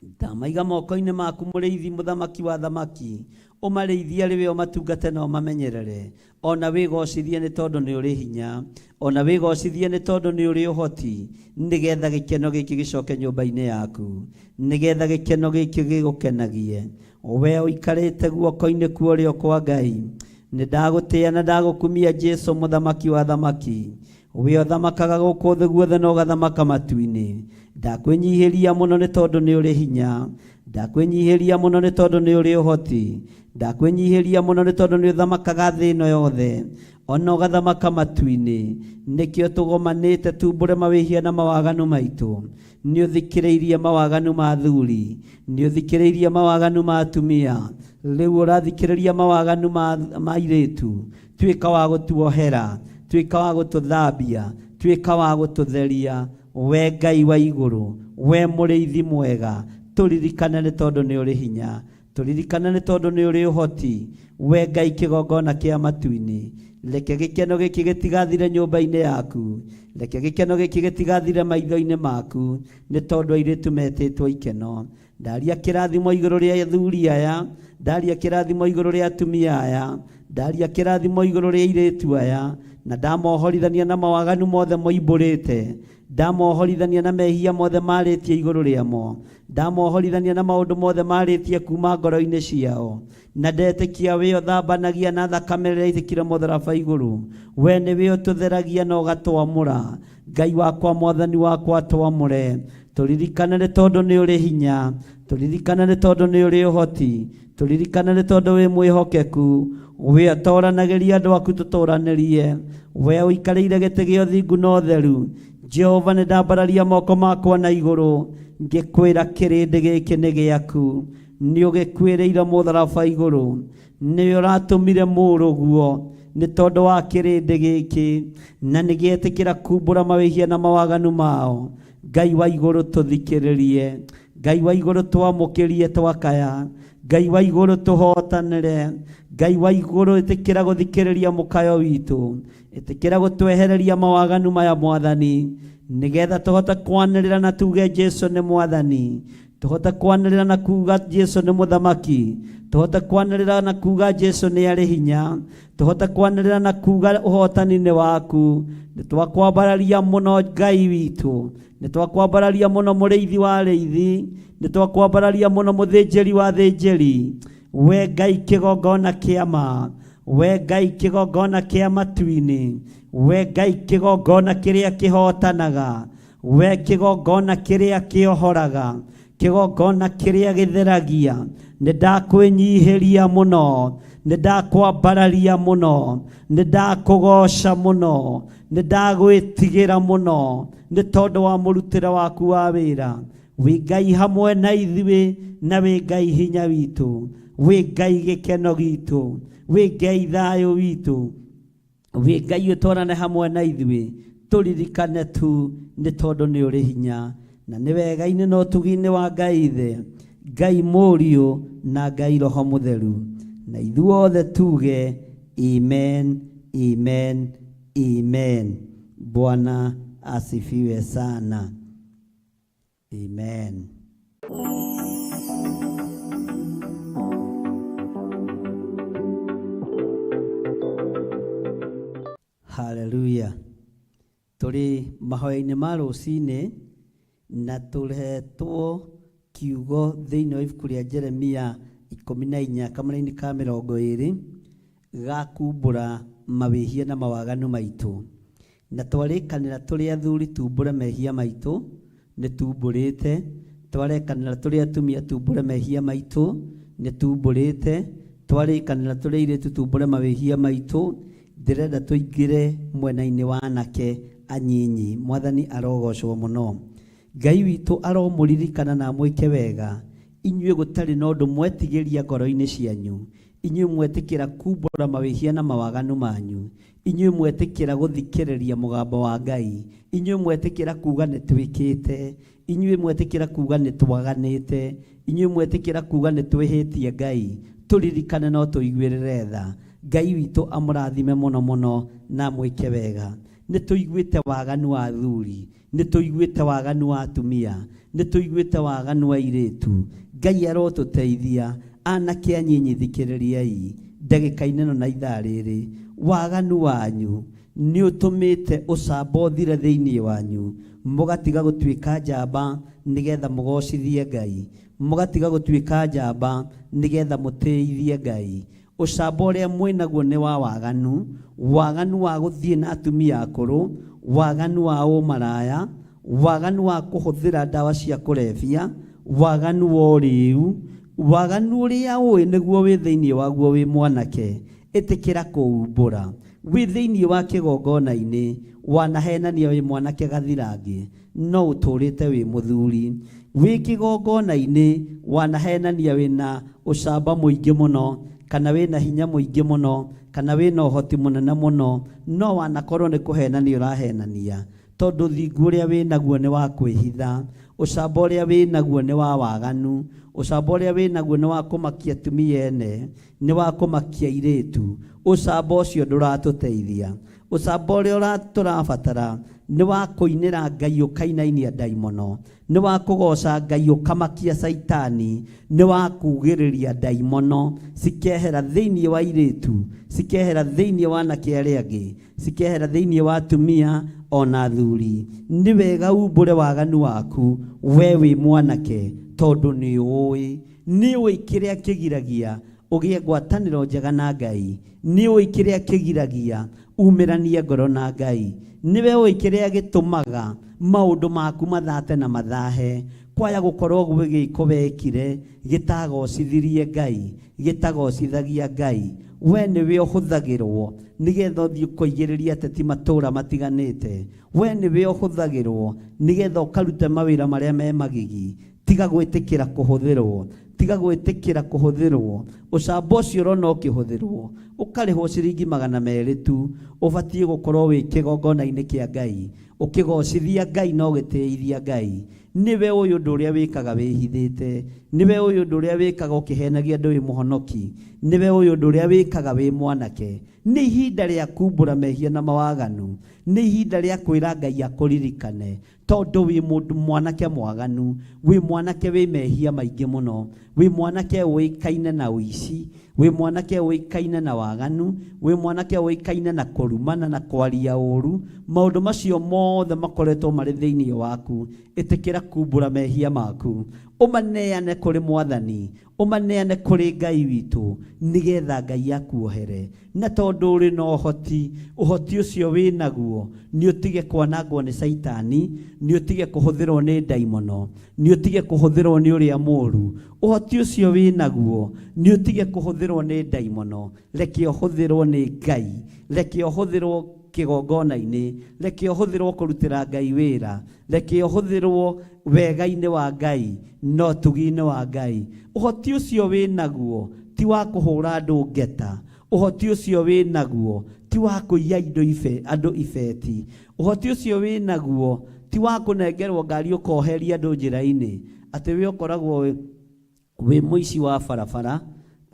Ndamaiga moko-inĩ maku mũrĩithi mũthamaki wa thamaki, ũmarĩithie arĩ we ũmatungate na ũmamenyerere, ona wĩgocithie nĩ tondũ nĩ ũrĩ hinya, ona wĩgocithie nĩ tondũ nĩ ũrĩ ũhoti, nĩgetha gĩkeno gĩkĩ gĩcoke nyũmba-inĩ yaku, nĩgetha gĩkeno gĩkĩ gĩgũkenagie. We ũikarĩte guoko-inĩ kwa ũrĩo kwa Ngai, nĩ ndagũtĩĩa na ndagũkumia Jesu mũthamaki wa thamaki. We ũthamakaga gũkũ thĩ guothe na ũgathamaka matu-inĩ. Ndakwĩnyihĩria mũno nĩ tondũ nĩ ũrĩ hinya, ndakwĩnyihĩria mũno nĩ tondũ nĩ ũrĩ ũhoti, ndakwĩnyihĩria mũno nĩ tondũ nĩ ũthamakaga thĩ ĩno yothe, ona ũgathamaka matu-inĩ. Nĩkĩo tũgomanĩte tumbũre mawĩhia na mawaganu maitũ. Nĩ ũthikĩrĩirie mawaganu ma athuri, nĩ ũthikĩrĩirie mawaganu ma atumia, rĩu ũrathikĩrĩria mawaganu ma airĩtu. Tuĩka wa gũtuohera, tuĩka wa gũtũthambia, tuĩka wa gũtũtheria. We Ngai wa igũrũ, we mũrĩithi mwega, tũririkane nĩ tondũ nĩ ũrĩ hinya, tũririkane nĩ tondũ nĩ ũrĩ ũhoti. We Ngai kĩgongona kĩa matu-inĩ, reke gĩkeno gĩkĩ gĩtigathire nyũmba-inĩ yaku, reke gĩkeno gĩkĩ gĩtigathire maitho-inĩ maku, nĩ tondũ airĩtu metĩtwo ikeno. Ndaria kĩrathimo igũrũ rĩa athuri aya, ndaria kĩrathimo igũrũ rĩa atumia aya, ndaria kĩrathimo igũrũ rĩa airĩtu aya, na ndamohorithania na mawaganu mothe moimbũrĩte, ndamohorithania na mehia mothe marĩtie igũrũ rĩamo, ndamohorithania na maũndũ mothe marĩtie kuma ngoro-inĩ ciao, na ndetĩkia we ũthambanagia na thakame ĩrĩa yaitĩkire mũtharaba igũrũ. We nĩwe ũtũtheragia na ũgatwamũra. Ngai wakwa, Mwathani wakwa, twamũre. Tũririkane nĩ tondũ nĩ ũrĩ hinya, tũririkane nĩ tondũ nĩ ũrĩ ũhoti, tũririkane nĩ tondũ wĩ mwĩhokeku. We ũtoranagĩria andũ aku tũtũranĩrie, we ũikarĩire gĩtĩ gĩa ũthingu na ũtheru. Jehova, nĩ ndambararia moko makwa na igũrũ, ngĩkwĩra kĩrĩndĩ gĩkĩ nĩ gĩaku. Nĩ ũgĩkuĩrĩire mũtharaba igũrũ, nĩwe ũratũmire mũrũguo nĩ tondũ wa kĩrĩndĩ gĩkĩ, na nĩ gĩetĩkĩra kumbũra mawĩhia na mawaganu mao. Ngai wa igũrũ tũthikĩrĩrie, Ngai wa igũrũ twamũkĩrie twakaya, Ngai wa igũrũ tũhotanĩre, Ngai wa igũrũ ĩtĩkĩra gũthikĩrĩria mũkayo witũ, ĩtĩkĩra gũtwehereria mawaganu maya Mwathani, nĩgetha tũhote kwanĩrĩra na tuge Jesu nĩ Mwathani, tũhote kwanĩrĩra na kuga Jesu nĩ mũthamaki, tũhote kwanĩrĩra na kuga Jesu nĩ arĩ hinya, tũhote kwanĩrĩra na kuga ũhotani nĩ waku. Nĩ twakwambararia mũno Ngai witũ, nĩ twakwambararia mũno mũrĩithi wa arĩithi, nĩ twakwambararia mũno mũthĩnjĩri wa athĩnjĩri. We Ngai kĩgongona kĩa ma, we Ngai kĩgongona kĩa matu-inĩ, we Ngai kĩgongona kĩrĩa kĩhotanaga, we kĩgongona kĩrĩa kĩohoraga, kĩgongona kĩrĩa gĩtheragia. Nĩ ndakwĩnyihĩria mũno, nĩ ndakwambararia mũno, nĩ ndakũgoca mũno, nĩ ndagwĩtigĩra mũno, nĩ tondũ wa mũrutĩre waku wa wĩra. Wĩ Ngai hamwe na ithuĩ, na wĩ Ngai hinya witũ, wĩ Ngai gĩkeno gitũ, wĩ Ngai thayũ witũ, wĩ Ngai ũtwarane hamwe na ithuĩ. Tũririkane tu nĩ tondũ nĩ ũrĩ hinya, na nĩ wega-inĩ na ũtugi-inĩ wa Ngai Ithe, Ngai Mũriũ na Ngai Roho Mũtheru. Na ithuothe tuge amen, amen, amen. Bwana asifiwe sana. Amen. Hallelujah. Tũrĩ mahoya-inĩ ma rũcinĩ na tũretwo Kiugo thĩinĩ wa ibuku rĩa Jeremia 14 kamũraini ka 20 ga kumbũra mawĩhia na mawaganu maitũ. Na twarĩkanĩra tũrĩ athuri tumbũre mehia maitũ, nĩ tumbũrĩte. Twarekanĩra tũrĩ atumia tumbũre mehia maitũ, nĩ tumbũrĩte. Twarĩkanĩra tũrĩ airĩtu tumbũre mawĩhia maitũ, ndĩrenda tũingĩre mwena-inĩ wa anake anyinyi. Mwathani arogocwo mũno. Ngai witũ aromũririkana na amwĩke wega, inyuĩ gũtarĩ na ũndũ mwetigĩria ngoro-inĩ cianyu, inyuĩ mwetĩkĩra kumbũra mawĩhia na mawaganu manyu, inyuĩ mwetĩkĩra gũthikĩrĩria mũgambo wa Ngai, inyuĩ mwetĩkĩra kuga nĩ twĩkĩte, inyuĩ mwetĩkĩra kuga nĩ twaganĩte, inyuĩ mwetĩkĩra kuga nĩ twĩhĩtie Ngai, tũririkane no tũiguĩrĩre tha. Ngai witũ amũrathime mũno mũno na amwĩke wega. Nĩ tũiguĩte waganu wa athuri, nĩ tũiguĩte waganu wa atumia, nĩ tũiguĩte waganu wa airĩtu. Ngai arotũteithia. Anake anyinyi thikĩrĩriai ndagĩka-inĩ ĩno na ithaa rĩrĩ. Waganu wanyu nĩ ũtũmĩte ũcamba ũthire thĩinĩ wanyu, mũgatiga gũtuĩka njamba nĩgetha mũgocithie Ngai, mũgatiga gũtuĩka njamba nĩgetha mũtĩithie Ngai. Ũcamba ũrĩa mwĩnaguo nĩ wa waganu, waganu wa gũthiĩ na atumia akũrũ, waganu wa ũmaraya, waganu wa kũhũthĩra ndawa cia kũrebia, waganu wa ũrĩu, waganu ũrĩa ũĩ nĩguo wĩ thĩinĩ waguo wĩ mwanake. Ĩtĩkĩra kũumbũra. Wĩ thĩinĩ wa kĩgongona-inĩ, wanahenania wĩ mwanake gathirange, no ũtũrĩte wĩ mũthuri. Wĩ kĩgongona-inĩ, wanahenania wĩna ũcamba mũingĩ mũno, kana wĩna hinya mũingĩ mũno, kana wĩna ũhoti mũnene mũno, no wanakorwo nĩ kũhenania ũrahenania, tondũ thingu ũrĩa wĩnaguo nĩ wa kwĩhitha, ũcamba ũrĩa wĩnaguo nĩ wa waganu, ũcamba ũrĩa wĩnaguo nĩ wa kũmakia atumia ene, nĩ wa kũmakia airĩtu. Ũcamba ũcio ndũratũteithia. Ũcamba ũrĩa tũrabatara nĩ wa kũinĩra Ngai ũkainainia ndaimono, nĩ wa kũgoca Ngai ũkamakia Caitani, nĩ wa kugĩrĩria ndaimono cikehera thĩinĩ wa airĩtu, cikehera thĩinĩ wa anake arĩa angĩ, cikehera thĩinĩ wa atumia ona athuri. Nĩ wega umbũre waganu waku we wĩ mwanake, tondũ nĩ ũĩ, nĩ ũĩ kĩrĩa kĩgiragia ũgĩe ngwatanĩro njega na Ngai, nĩ ũĩ kĩrĩa kĩgiragia umĩranie ngoro na Ngai, nĩwe ũĩ kĩrĩa gĩtũmaga maũndũ maku mathate na mathahe, kwaya gũkorwo gwĩ gĩko wekire gĩtagocithirie Ngai, gĩtagocithagia Ngai. We nĩwe ũhũthagĩrwo nĩgetha ũthiĩ ũkoigĩrĩria ateti matũũra matiganĩte. We nĩwe ũhũthagĩrwo nĩgetha ũkarute mawĩra marĩa me magigi. Tiga gwĩtĩkĩra kũhũthĩrwo, tiga gwĩtĩkĩra kũhũthĩrwo. Ũcamba ũcio ũrona ũkĩhũthĩrwo ũkarĩhwo ciringi 200 tu, ũbatiĩ gũkorwo wĩ kĩgongona-inĩ kĩa Ngai, ũkĩgocithia Ngai na ũgĩtĩithia Ngai. Nĩwe ũĩ ũndũ ũrĩa wĩkaga wĩhithĩte, nĩwe ũĩ ũndũ ũrĩa wĩkaga ũkĩhenagia andũ wĩ mũhonoki, nĩwe ũĩ ũndũ ũrĩa wĩkaga wĩ mwanake. Nĩ ihinda rĩa kumbũra mehia na mawaganu, nĩ ihinda rĩa kwĩra Ngai akũririkane, tondũ wĩ mũndũ mwanake mwaganu, wĩ mwanake wĩ mehia maingĩ mũno, wĩ mwanake ũĩkaine na ũici, wĩ mwanake ũĩkaine na waganu, wĩ mwanake ũĩkaine na kũrumana na kwaria ũru. Maũndũ macio mothe makoretwo marĩ thĩinĩ waku. Ĩtĩkĩra kumbũra mehia maku, ũmaneane kũrĩ Mwathani, ũmaneane kũrĩ Ngai witũ, nĩgetha Ngai akuohere. Na tondũ ũrĩ na ũhoti, ũhoti ũcio wĩ naguo nĩ ũtige kwanangwo nĩ Caitani, nĩ ũtige kũhũthĩrwo nĩ ndaimono, nĩ ũtige kũhũthĩrwo nĩ ũrĩa mũũru. Ũhoti ũcio wĩ naguo nĩ ũtige kũhũthĩrwo nĩ ndaimono, reke ũhũthĩrwo nĩ Ngai, reke ũhũthĩrwo kĩgongona-inĩ, reke ũhũthĩrwo kũrutĩra Ngai wĩra, reke ũhũthĩrwo wega-inĩ wa Ngai na ũtugi-inĩ wa Ngai. Ũhoti ũcio wĩ naguo ti wa kũhũra andũ ngeta, ũhoti ũcio wĩ naguo ti wa kũiya indo andũ ibeti, ũhoti ũcio wĩ naguo ti wa kũnengerwo ngari ũkoheria andũ njĩra-inĩ, atĩ we ũkoragwo wĩ mũici wa barabara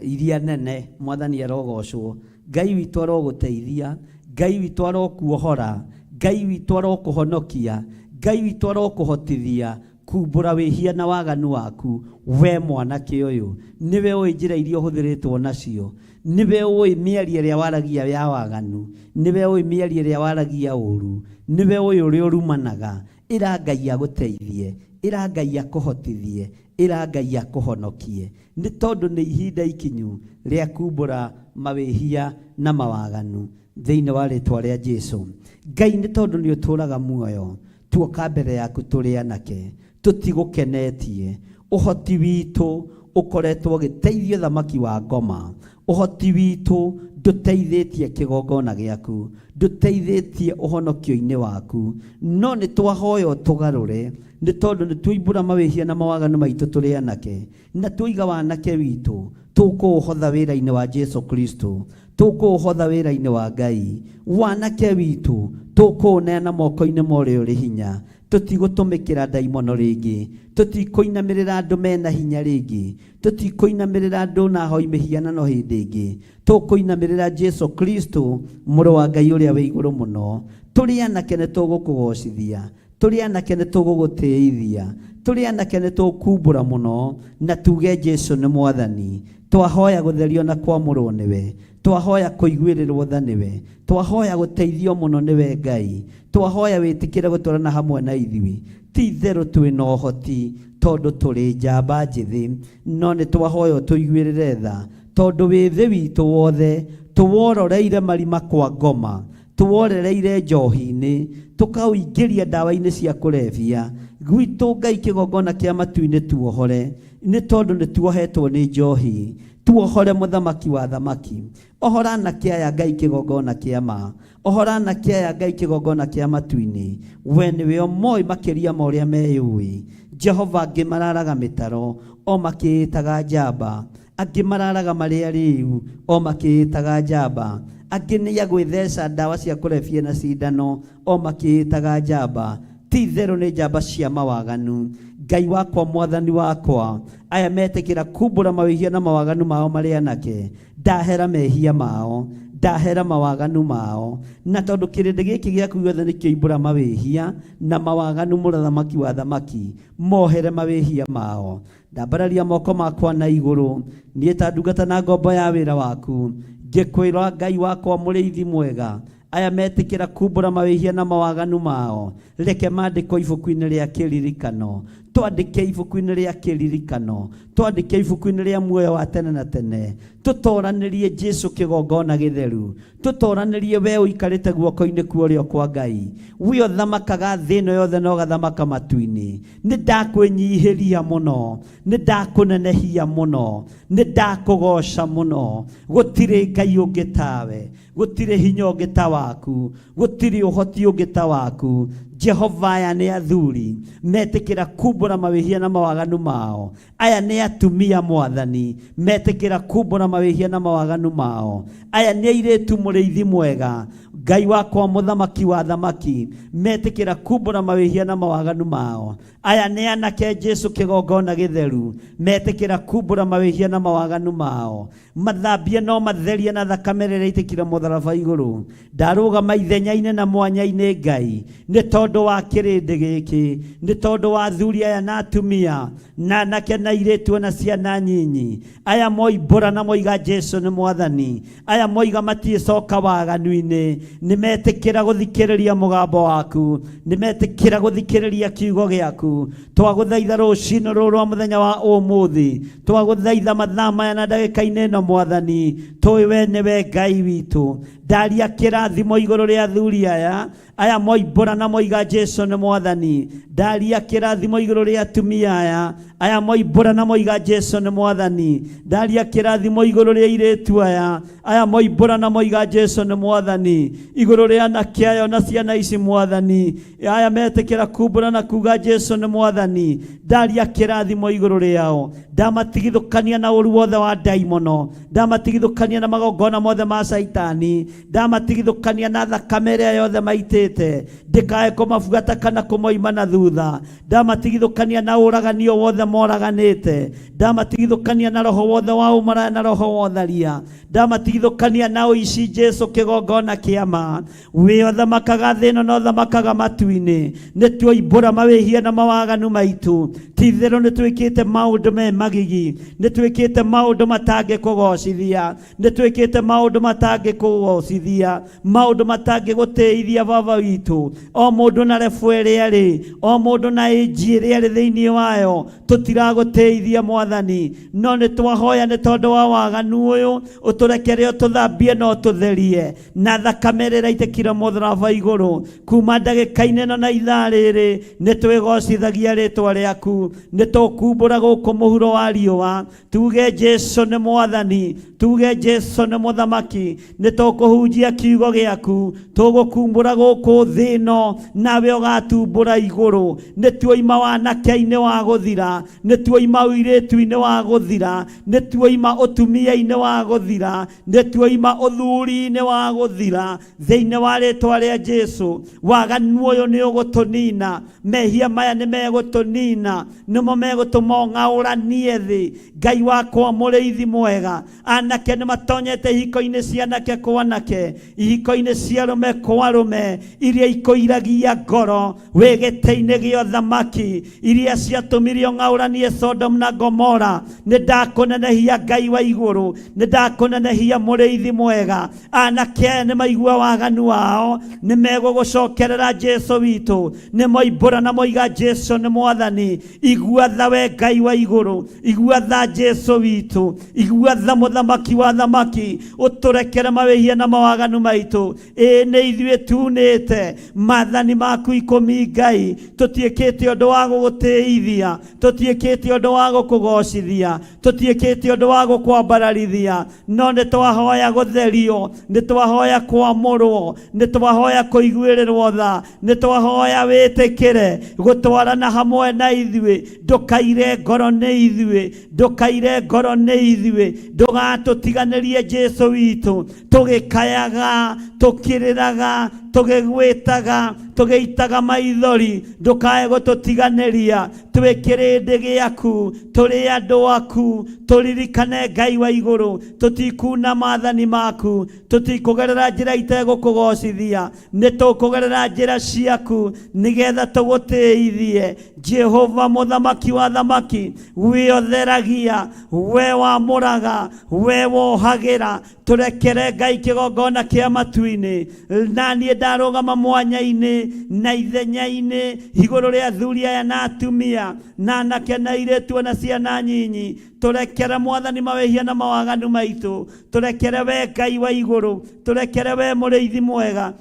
iria nene. Mwathani arogocwo. Ngai witũ arogũteithia, Ngai witũ arokuohora, Ngai witũ arokũhonokia, Ngai witũ arokũhotithia kumbũra wĩhia na waganu waku. We mwanake ũyũ, nĩwe ũĩ njĩra iria ũhũthĩrĩtwo nacio, nĩwe ũĩ mĩario ĩrĩa waragia ya waganu, nĩwe ũĩ mĩario ĩrĩa waragia ũru, nĩwe ũĩ ũrĩa ũrumanaga. Ĩra Ngai agũteithie, ĩra Ngai akũhotithie, Ĩra Ngai akũhonokie, nĩ tondũ nĩ ihinda ikinyu rĩa kumbũra mawĩhia na mawaganu thĩinĩ wa rĩtwa rĩa Jesu. Ngai, nĩ tondũ nĩ ũtũraga muoyo, tuoka mbere yaku tũrĩ anake, tũtigũkenetie. Ũhoti witũ ũkoretwo ũgĩteithia thamaki wa ngoma. Ũhoti witũ ndũteithĩtie kĩgongona gĩaku, ndũteithĩtie ũhonokio-inĩ waku, no nĩ twahoya tũgarũre, nĩ tondũ nĩ tuoimbũra mawĩhia na mawaganu maitũ tũrĩ anake, na tuoiga wanake witũ tũkũũhotha wĩra-inĩ wa Jesu Kristo, tũkũũhotha wĩra-inĩ wa Ngai. Wanake witũ tũkũũneana moko-inĩ ma ũrĩa ũrĩ hinya. Tũtigũtũmĩkĩra ndaimono rĩngĩ, tũtikũinamĩrĩra andũ mena hinya rĩngĩ, tũtikũinamĩrĩra andũ na ahoi mĩhianano hĩndĩ ĩngĩ. Tũkũinamĩrĩra Jesu Kristo, mũrũ wa Ngai ũrĩa wĩ igũrũ mũno. Tũrĩ anake nĩ tũgũkũgocithia, tũrĩ anake nĩ tũgũgũtĩithia, tũrĩ anake nĩ tũkumbũra mũno na tuge Jesu nĩ Mwathani. Twahoya gũtherio na kwamũrwo nĩwe, twahoya kũiguĩrĩrwo tha nĩwe, twahoya gũteithio mũno nĩwe Ngai, twahoya wĩtĩkĩre gũtwarana hamwe na ithuĩ. Ti itherũ twĩna ũhoti tondũ tũrĩ njamba njĩthĩ, no nĩ twahoya ũtũiguĩrĩre tha tondũ wĩthĩ witũ wothe tũwororeire marima kwa ngoma, tũworereire njohi-inĩ, tũkaũingĩria ndawa-inĩ cia kũrebia. Gwitũ Ngai kĩgongona kĩa matu-inĩ tuohore, nĩ tondũ nĩ tuohetwo nĩ njohi. Tuohore mũthamaki wa thamaki. Ohora anake aya Ngai kĩgongona kĩa ma, ohora anake aya Ngai kĩgongona kĩa matu-inĩ. We nĩwe ũmoĩ makĩria ma ũrĩa meyũĩ. Jehova, angĩ mararaga mĩtaro o makĩĩtaga njamba, angĩ mararaga marĩ arĩu o makĩĩtaga njamba, angĩ nĩ a gwĩtheca ndawa cia kũrebia na cindano o makĩĩtaga njamba. Ti itherũ nĩ njamba cia mawaganu. Ngai wakwa, Mwathani wakwa, aya metĩkĩra kumbũra mawĩhia na mawaganu mao marĩ anake, ndahera mehia mao, ndahera mawaganu mao. Na tondũ kĩrĩndĩ gĩkĩ gĩaku gĩothe nĩkĩoimbũra mawĩhia na mawaganu, mũthamaki wa thamaki, mohere mawĩhia mao. Ndambararia moko makwa na igũrũ, niĩ ta ndungata na ngombo ya wĩra waku, ngĩkwĩra Ngai wakwa mũrĩithi mwega, aya metĩkĩra kumbũra mawĩhia na mawaganu mao, reke mandĩkwo ibuku-inĩ rĩa kĩririkano. Twandĩke ibuku-inĩ rĩa kĩririkano, twandĩke ibuku-inĩ rĩa muoyo wa tene na tene. Tũtoranĩrie Jesu kĩgongona gĩtheru, tũtoranĩrie we ũikarĩte guoko-inĩ kwa ũrĩo kwa Ngai, we ũthamakaga thĩ ĩno yothe na ũgathamaka matu-inĩ. Nĩ ndakwĩnyihĩria mũno, nĩ ndakũnenehia mũno, nĩ ndakũgoca mũno. Gũtirĩ Ngai ũngĩ tawe, gũtirĩ hinya ũngĩ ta waku, gũtirĩ ũhoti ũngĩ ta waku. Jehova, aya nĩ athuri metĩkĩra kumbũra mawĩhia na mawaganu mao. Aya nĩ atumia Mwathani metĩkĩra kumbũra mawĩhia na mawaganu mao. Aya nĩ airĩtu mũrĩithi mwega, Ngai wakwa mũthamaki wa thamaki, metĩkĩra kumbũra mawĩhia na mawaganu mao. Aya nĩ anake Jesu kĩgongona gĩtheru, metĩkĩra kumbũra mawĩhia na mawaganu mao. Mathambie no matherie na thakame rĩrĩa ĩitĩkire mũtharaba igũrũ. Ndarũgama ithenya-inĩ na mwanya-inĩ Ngai, nĩ tondũ wa kĩrĩndĩ gĩkĩ, nĩ tondũ wa athuri aya na atumia na anake na airĩtu na ciana nyinyi, aya moimbũra na moiga Jesu nĩ Mwathani, aya moiga matiĩcoka waganu-inĩ, nĩ metĩkĩra gũthikĩrĩria mũgambo waku, nĩ metĩkĩra gũthikĩrĩria kiugo gĩaku. Twagũthaitha rũcinĩ rũrũ rwa mũthenya wa ũmũthĩ, twagũthaitha mathaa maya na ndagĩka-inĩ ĩno Mwathani, tũĩ we nĩwe Ngai witũ. Ndaria kĩrathimo igũrũ rĩa athuri aya, aya moimbũra na moiga Jesu nĩ Mwathani. Ndaria kĩrathimo igũrũ rĩa atumia aya, aya moimbũra na moiga Jesu nĩ Mwathani. Ndaria kĩrathimo igũrũ rĩa airĩtu aya, aya moimbũra na moiga Jesu nĩ Mwathani. Igũrũ rĩa anake aya na ciana ici Mwathani, aya metĩkĩra kumbũra na kuga Jesu nĩ Mwathani. Ndaria kĩrathimo igũrũ rĩao, ndamatigithũkania na ũru wothe wa ndaimono, ndamatigithũkania na magongona mothe ma Caitani, ndamatigithũkania na thakame ĩrĩa yothe maitĩte, ndĩkae kũmabuata kana kũmoima na thutha. Ndamatigithũkania na ũraganio wothe moraganĩte, ndamatigithũkania na roho wothe wa ũmaraya na roho wa ũtharia, ndamatigithũkania na ũici. Jesu kĩgongona kĩa ma, wĩ ũthamakaga thĩ ĩno na ũthamakaga matu-inĩ. Nĩ tuoimbũra mawĩhia na mawaganu maitũ. Ti itherũ nĩ twĩkĩte maũndũ me magigi, nĩ twĩkĩte maũndũ matangĩkũgocithia, nĩ twĩkĩte maũndũ matangĩkũgocithia, maũndũ matangĩgũtĩithia Baba witũ. O mũndũ na rebu ĩrĩa arĩ, o mũndũ na ĩnji ĩrĩa arĩ thĩinĩ wayo, Tũtiragũtĩithia Mwathani, no nĩ twahoya nĩ tondũ wa waganu ũyũ, ũtũrekere, ũtũthambie na ũtũtherie na thakame ĩrĩa ĩraitĩkire mũtharaba igũrũ. Kuma ndagĩka-inĩ ĩno na ithaa rĩrĩ, nĩ twĩgocithagia rĩtwa rĩaku, nĩ tũkumbũra gũkũ mũhuro wa riũa, tuge Jesu nĩ Mwathani, tuge Jesu nĩ Mũthamaki. Nĩ tũkũhunjia kiugo gĩaku, tũgũkumbũra gũkũ thĩ ĩno, nawe ũgatumbũra igũrũ. Nĩ tuoima wanake-inĩ wa gũthira, nĩ tuoima ũirĩtu-inĩ wa gũthira, nĩ tuoima ũtumia-inĩ wa gũthira, nĩ tuoima ũthuri-inĩ wa gũthira. Thĩinĩ wa rĩtwa rĩa Jesu, waganu ũyũ nĩ ũgũtũnina, mehia maya nĩ megũtũnina, nĩmo megũtũma ũng'aũranie thĩ. Ngai wakwa mũrĩithi mwega, anake nĩ matonyete ihiko-inĩ cia anake kwa anake, ihiko-inĩ cia arũme kwa arũme, iria ikũiragia ngoro wĩ gĩtĩ-inĩ gĩa ũthamaki, iria ciatũmire ũng'aũranie Sodom na Gomora. Nĩ ndakũnenehia Ngai wa igũrũ, nĩ ndakũnenehia mũrĩithi mwega. Anake aya nĩ maigua waganu wao, nĩ megũgũcokerera Jesu witũ, nĩ moimbũra na moiga Jesu nĩ Mwathani. Igua tha we Ngai wa igũrũ, igua tha Jesu witũ, igua tha Mũthamaki wa thamaki, ũtũrekere mawĩhia na mawaganu maitũ. Ĩĩ nĩ ithuĩ tunĩte maathani maku ikũmi Ngai, tũtiĩkĩte ũndũ wa gũgũtĩithia, tũtiĩkĩte ũndũ wa gũkũgocithia, tũtiĩkĩte ũndũ wa gũkwambararithia, no nĩ twahoya gũtherio, nĩ twahoya kwamũrwo, nĩ twahoya kũiguĩrĩrwo tha, nĩ twahoya wĩtĩkĩre gũtwarana hamwe na ithuĩ. Ndũkaire ngoro nĩ ithuĩ, ndũkaire ngoro nĩ ithuĩ, ndũgatũtiganĩrie Jesu witũ, tũgĩkayaga, tũkĩrĩraga, tũgĩgwĩtaga, tũgĩitaga maithori, ndũkae gũtũtiganĩria. Twĩ kĩrĩndĩ gĩaku, tũrĩ andũ aku, tũririkane Ngai wa igũrũ. Tũtikuna maathani maku, tũtikũgerera njĩra itegũkũgocithia, nĩ tũkũgerera njĩra ciaku nĩgetha tũgũtĩithie. Jehova Mũthamaki wa thamaki, wĩotheragia, we wamũraga, we wohagĩra, tũrekere Ngai kĩgongona kĩa matu-inĩ. Na niĩ ndarũgama mwanya-inĩ na ithenya-inĩ igũrũ rĩa athuri aya na atumia na anake na airĩtu na ciana nyinyi, tũrekere Mwathani mawĩhia na mawaganu maitũ, tũrekere we Ngai wa igũrũ, tũrekere we mũrĩithi mwega,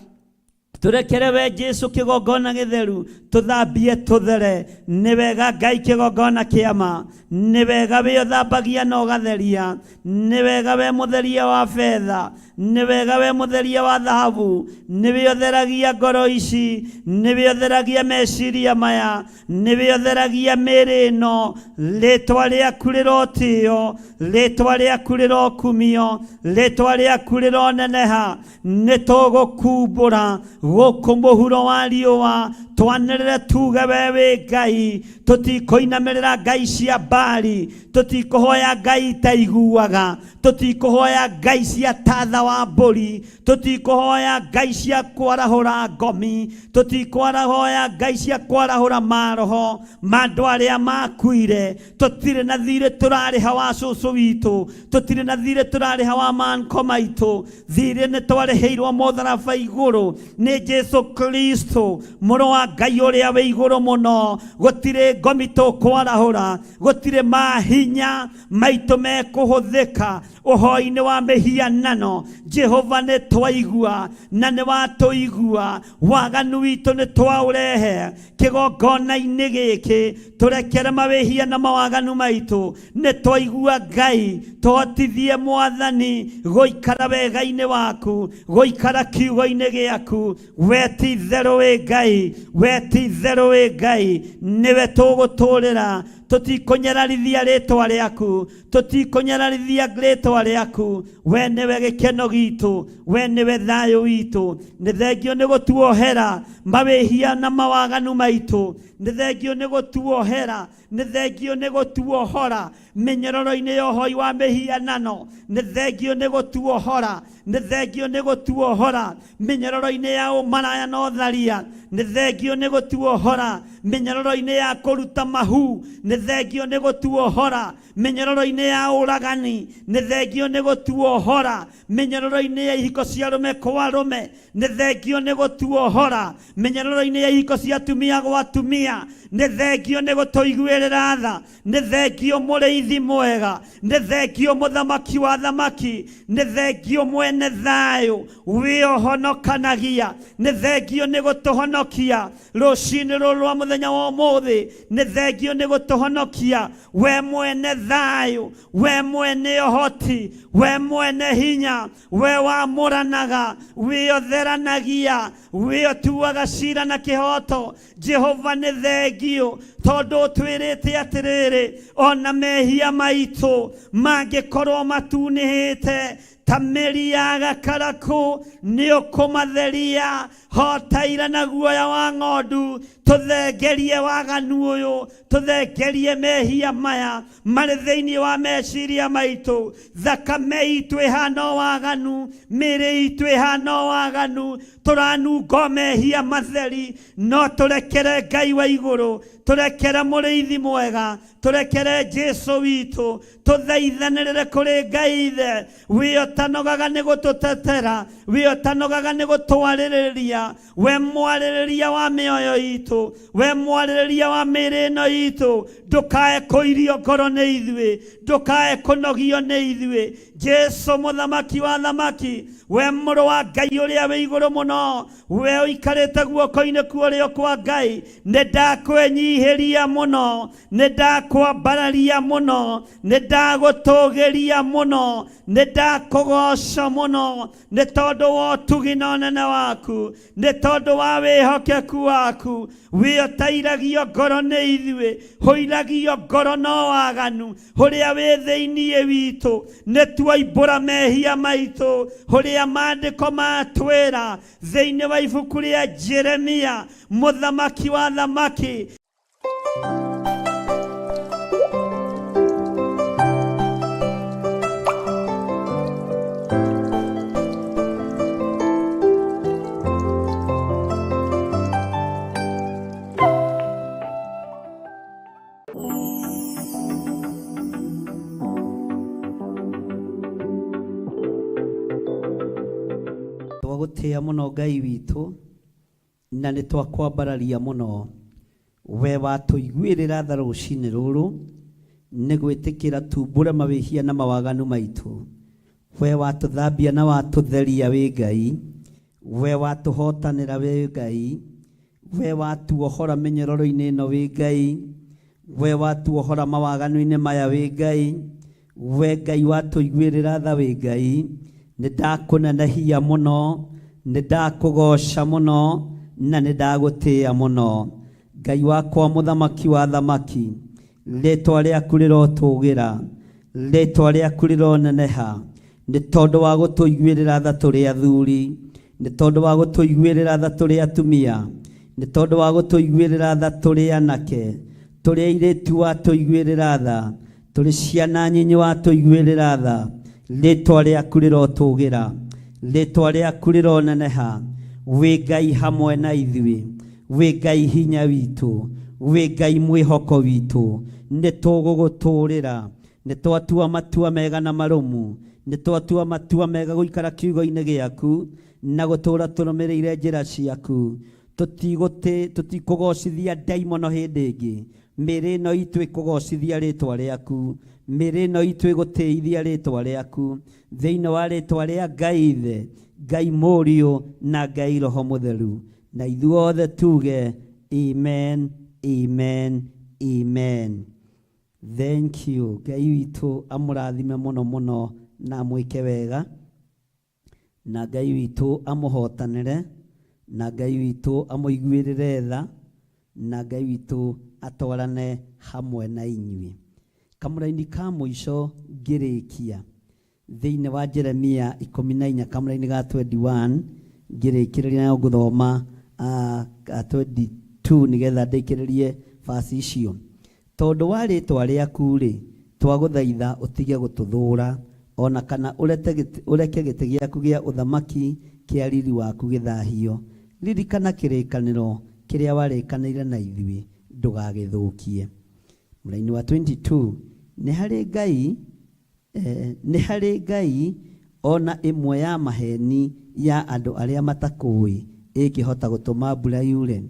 tũrekere we Jesu kĩgongona gĩtheru, tũthambie tũthere. Nĩ wega Ngai kĩgongona kĩama, nĩ wega wĩ ũthambagia na ũgatheria, nĩ wega we mũtheria wa betha, nĩ wega we mũtheria wa thahabu, nĩ we ũtheragia ngoro ici, nĩ we ũtheragia meciria maya, nĩ we ũtheragia mĩĩrĩ ĩno. Rĩtwa rĩaku rĩrotĩo, rĩtwa rĩaku rĩrokumio, rĩtwa rĩaku rĩroneneha. Nĩ tũgũkumbũra gũkũ mũhuro wa riũa, twanĩrĩre tuge we wĩ Ngai. Tũtikũinamĩrĩra ngai cia Bali, tũtikũhoya ngai itaiguaga, tũtikũhoya ngai cia tatha wa mbũri, tũtikũhoya ngai cia kwarahũra ngomi, tũtikũhoya ngai cia kwarahũra maroho ma andũ arĩa makuire. Tũtirĩ na thirĩ tũrarĩha wa cũcũ witũ, tũtirĩ na thirĩ tũrarĩha wa manko maitũ. Thirĩ nĩ twarĩhĩirwo mũtharaba igũrũ nĩ Jesu Kristo, mũrũ wa Ngai ũrĩa wĩ igũrũ mũno. Gũtirĩ ngomi tũkwarahũra, gũtirĩ mahinya maitũ mekũhũthĩka ũhoi-inĩ wa mĩhianano. Jehova, nĩ twaigua na nĩ watũigua, waganu witũ nĩ twaũrehe kĩgongona-inĩ gĩkĩ, tũrekere mawĩhia na mawaganu maitũ. Nĩ twaigua Ngai, tũhotithie Mwathani gũikara wega-inĩ waku, gũikara kiugo-inĩ gĩaku. We ti itherũ wĩ Ngai, we ti itherũ wĩ Ngai, nĩwe tũgũtũrĩra. Tũtikũnyararithia rĩtwa rĩaku, tũtikũnyararithia rĩtwa rĩaku. We nĩwe gĩkeno gitũ, we nĩwe thayũ witũ. Nĩ thengio nĩ gũtuohera mawĩhia na mawaganu maitũ, nĩ thengio nĩ gũtuohera, nĩ thengio nĩ gũtuohora mĩnyororo-inĩ ya ũhoi wa mĩhianano, nĩ thengio nĩ gũtuohora, nĩ thengio nĩ gũtuohora mĩnyororo-inĩ ya ũmaraya na ũtharia, nĩ thengio nĩ gũtuohora mĩnyororo-inĩ ya kũruta mahu, nĩ thengio nĩ gũtuohora mĩnyororo-inĩ ya ũragani, nĩ thengio nĩ gũtuohora mĩnyororo-inĩ ya ihiko cia arũme kwa arũme, nĩ thengio nĩ gũtuohora mĩnyororo-inĩ ya ihiko cia atumia gwa atumia, nĩ thengio nĩ gũtũiguĩra Watũiguĩrĩra tha. Nĩ thengio mũrĩithi mwega, nĩ thengio mũthamaki wa thamaki, nĩ thengio mwene thayũ wĩohonokanagia, nĩ thengio nĩ gũtũhonokia rũcinĩ rũrũ rwa mũthenya wa ũmũthĩ, nĩ thengio nĩ gũtũhonokia we mwene thayũ, we mwene ũhoti, we mwene hinya, we wamũranaga, wĩotheranagia, wĩotuaga cira na kĩhoto. Jehova nĩ thengio tondũ ũtwĩrĩte atĩrĩrĩ, ona mehia maitũ mangĩkorwo matunĩhĩte ta mĩri ya gakarakũ, nĩ ũkũmatheria hotaira na guoya wa ng'ondu. Tũthengerie waganu ũyũ, tũthengerie mehia maya marĩ thĩinĩ wa meciria maitũ. Thakame itũ ĩhana o waganu, mĩĩrĩ itũ ĩhana o waganu, tũranunga o mehia matheri. No tũrekere Ngai wa igũrũ, tũrekere mũrĩithi mwega, tũrekere Jesu witũ, tũthaithanĩrĩre kũrĩ Ngai Ithe wĩotanogaga nĩ gũtũtetera, wĩotanogaga nĩ gũtwarĩrĩria, we mwarĩrĩria wa mĩoyo itũ, we mwarĩrĩria wa mĩĩrĩ ĩno itũ. Ndũkae kũirio ngoro nĩ ithuĩ, ndũkae kũnogio nĩ ithuĩ. Jesu mũthamaki wa thamaki, we mũrũ wa Ngai ũrĩa wĩ igũrũ mũno, we ũikarĩte guoko-inĩ kwa ũrĩo kwa Ngai, nĩ ndakwĩnyihĩria mũno, nĩ ndakwambararia mũno, nĩ ndagũtũgĩria mũno, nĩ ndakũgoca mũno, nĩ tondũ wa ũtugi na ũnene waku, nĩ tondũ wa wĩhokeku waku. Wĩotairagio ngoro nĩ ithuĩ, hũiragio ngoro no waganu ũrĩa wĩ thĩinĩ witũ. Nĩ tuoimbũra mehia maitũ, ũrĩa maandĩko matwĩra thĩinĩ wa ibuku rĩa Jeremia, mũthamaki wa thamaki. Twagũtĩĩa mũno Ngai witũ, na nĩ twakwambararia mũno. We watũiguĩrĩra tha rũcinĩ rũrũ nĩ gwĩtĩkĩra tumbũre mawĩhia na mawaganu maitũ. We watũthambia na watũtheria wĩ Ngai. We watũhotanĩra wĩ Ngai. We watuohora mĩnyororo-inĩ ĩno wĩ Ngai. We watuohora mawaganu-inĩ maya wĩ Ngai. We Ngai watũiguĩrĩra tha wĩ Ngai. Nĩ ndakũnenehia mũno, nĩ ndakũgoca mũno, na nĩ ndagũtĩĩa mũno. Ngai wakwa mũthamaki wa thamaki, rĩtwa rĩaku rĩrotũgĩra, rĩtwa rĩaku rĩroneneha, nĩ tondũ wa gũtũiguĩrĩra tha tũrĩ athuri, nĩ tondũ wa gũtũiguĩrĩra tha tũrĩ atumia, nĩ tondũ wa gũtũiguĩrĩra tha tũrĩ anake, tũrĩ airĩtu watũiguĩrĩra tha, tũrĩ ciana nyinyi watũiguĩrĩra tha. Rĩtwa rĩaku rĩrotũgĩra, rĩtwa rĩaku rĩroneneha. Wĩ Ngai hamwe na ithuĩ, wĩ Ngai hinya witũ, wĩ Ngai mwĩhoko witũ. Nĩ tũgũgũtũrĩra, nĩ twatua matua mega na marũmu, nĩ twatua matua mega gũikara kiugo-inĩ gĩaku na gũtũra tũrũmĩrĩire njĩra ciaku. Tũtikũgocithia ndaimono hĩndĩ ĩngĩ. Mĩĩrĩ ĩno itũ ĩkũgocithia rĩtwa rĩaku, mĩĩrĩ ĩno itũ ĩgũtĩithia rĩtwa rĩaku, thĩinĩ wa rĩtwa rĩa Ngai Ithe, Ngai Mũriũ na Ngai Roho Mũtheru. Na ithuothe tuge amen, amen, amen. Thank you. Ngai witũ amũrathime mũno mũno na amwĩke wega, na Ngai witũ amũhotanĩre, na Ngai witũ amũiguĩrĩre tha, na Ngai witũ atwarane hamwe na inyuĩ. Kamũraini ka mũico ngĩrĩkia thĩinĩ wa Jeremia 14 kamũraini ga 21 ngĩrĩkĩrĩria nayo ngũthoma 22 nĩgetha ndĩkĩrĩrie verse icio. Tondũ wa rĩtwa rĩaku-rĩ, twagũthaitha ũtige gũtũthũũra, o na kana ũreke gĩtĩ gĩaku gĩa ũthamaki kĩa riri waku gĩthahio. Ririkana kĩrĩkanĩro kĩrĩa warĩkanĩire na ithuĩ, ndũgagĩthũkie. Mũraini wa 22, nĩ harĩ Ngai, nĩ harĩ Ngai o na ĩmwe ya maheeni ya andũ arĩa matakũũĩ ĩngĩhota gũtũma mbura yure,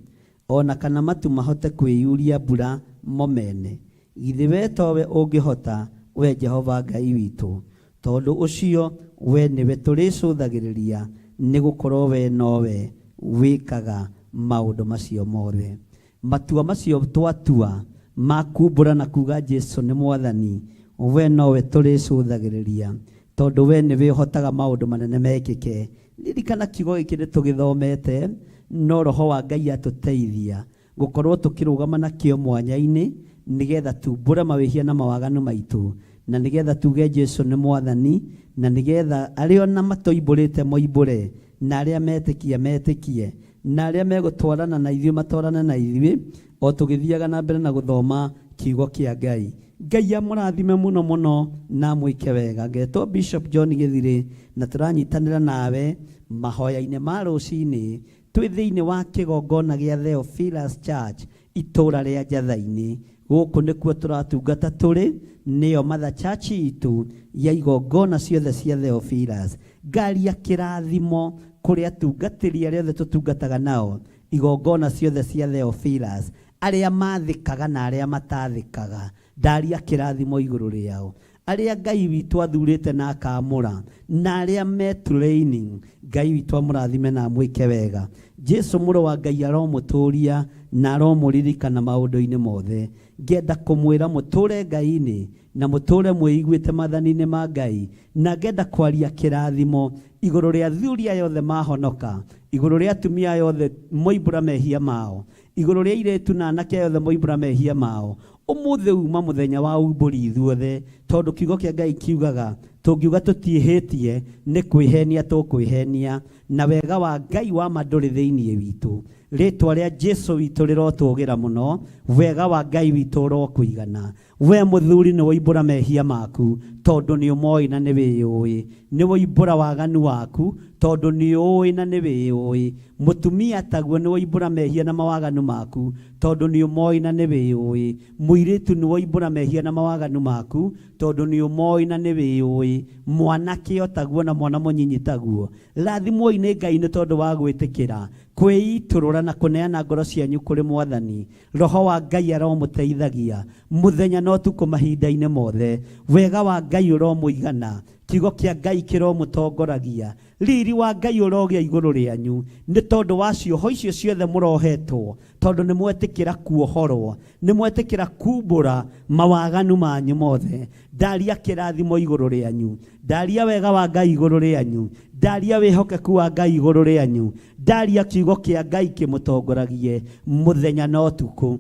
o na kana matu mahote kwĩyuria mbura mo mene. Githĩ we towe ũngĩhota, we Jehova Ngai witũ? Tondũ ũcio we nĩwe tũrĩcũthagĩrĩria, nĩ gũkorwo we nowe wĩkaga maũndũ macio mothe. Matua macio twatua ma kumbũra na kuga Jesu nĩ Mwathani, we nowe tũrĩcũthagĩrĩria, tondũ we nĩwe ũhotaga maũndũ manene mekĩke. Ririkana kiugo gĩkĩ nĩ tũgĩthomete, no Roho wa Ngai atũteithia gũkorwo tũkĩrũgama nakĩo mwanya-inĩ, nĩgetha tumbũre mawĩhia na mawaganu maitũ, na nĩgetha tuge Jesu nĩ Mwathani, na nĩgetha arĩa ona matoimbũrĩte moimbũre, na arĩa metĩkia metĩkie, na arĩa megũtwarana na ithuĩ matwarane na ithuĩ, o tũgĩthiaga na mbere na gũthoma kiugo kĩa Ngai. Ngai amũrathime mũno mũno na amwĩke wega. Ngetwo Bishop John Gĩthirĩ, na tũranyitanĩra nawe mahoya-inĩ ma rũcinĩ twĩ thĩinĩ wa kĩgongona gĩa Theophilus Church itũra rĩa Njatha-inĩ. Gũkũ nĩkuo tũratungata tũrĩ, nĩyo Mother Church itũ ya igongona ciothe cia Theophilus. Ngaria kĩrathimo kũrĩ atungatĩri arĩa othe tũtungataga nao igongona ciothe cia Theophilus, arĩa mathĩkaga na arĩa matathĩkaga. Ndaria kĩrathimo igũrũ rĩao, arĩa Ngai witũ athurĩte na akamũra, na arĩa me training. Ngai witũ amũrathime na amwĩke wega. Jesu mũrũ wa Ngai aromũtũria na aromũririkana maũndũ-inĩ mothe. Ngenda kũmwĩra mũtũre Ngai-inĩ na mũtũre mwĩiguĩte maathani-inĩ ma Ngai, na ngenda kwaria kĩrathimo igũrũ rĩa athuri aya othe mahonoka, igũrũ rĩa atumia aya othe moimbũra mehia mao, igũrũ rĩa airĩtu na anake aya othe moimbũra mehia mao. Ũmũthĩ uma mũthenya wa umbũri ithuothe, tondũ kiugo kĩa Ngai kiugaga tũngiuga tũtiĩhĩtie nĩ kwĩhenia tũkwĩhenia, na wega wa Ngai wa ma ndũrĩ thĩinĩ witũ. Rĩtwa rĩa Jesu witũ rĩrotũgĩra mũno, wega wa Ngai witũ ũrokũigana. We mũthuri nĩ woimbũra mehia maku, tondũ nĩ ũmoĩ na nĩ wĩyũĩ. Nĩ woimbũra waganu waku, tondũ nĩ ũĩ na nĩ wĩyũĩ. Mũtumia taguo nĩ woimbũra mehia na mawaganu maku, tondũ nĩ ũmoĩ na nĩ wĩyũĩ. Mũirĩtu nĩ woimbũra mehia na mawaganu maku, tondũ nĩ ũmoĩ na nĩ wĩyũĩ. Mwanake o taguo na mwana mũnyinyi taguo. Rathimwoi nĩ Ngai nĩ tondũ wa gwĩtĩkĩra kwĩitũrũra na kũneana ngoro cianyu kũrĩ Mwathani. Roho wa Ngai aromũteithagia mũthenya na ũtukũ mahinda-inĩ mothe. Wega wa Ngai ũromũigana, kiugo kĩa Ngai kĩromũtongoragia, riri wa Ngai ũrogĩa igũrũ rĩanyu, nĩ tondũ wa cioho icio ciothe mũrohetwo, tondũ nĩ mwetĩkĩra kuohorwo, nĩ mwetĩkĩra kumbũra mawaganu manyu mothe. Ndaria kĩrathimo igũrũ rĩanyu, ndaria wega wa Ngai igũrũ rĩanyu, ndaria wĩhokeku wa Ngai igũrũ rĩanyu, ndaria kiugo kĩa Ngai kĩmũtongoragie mũthenya na ũtukũ.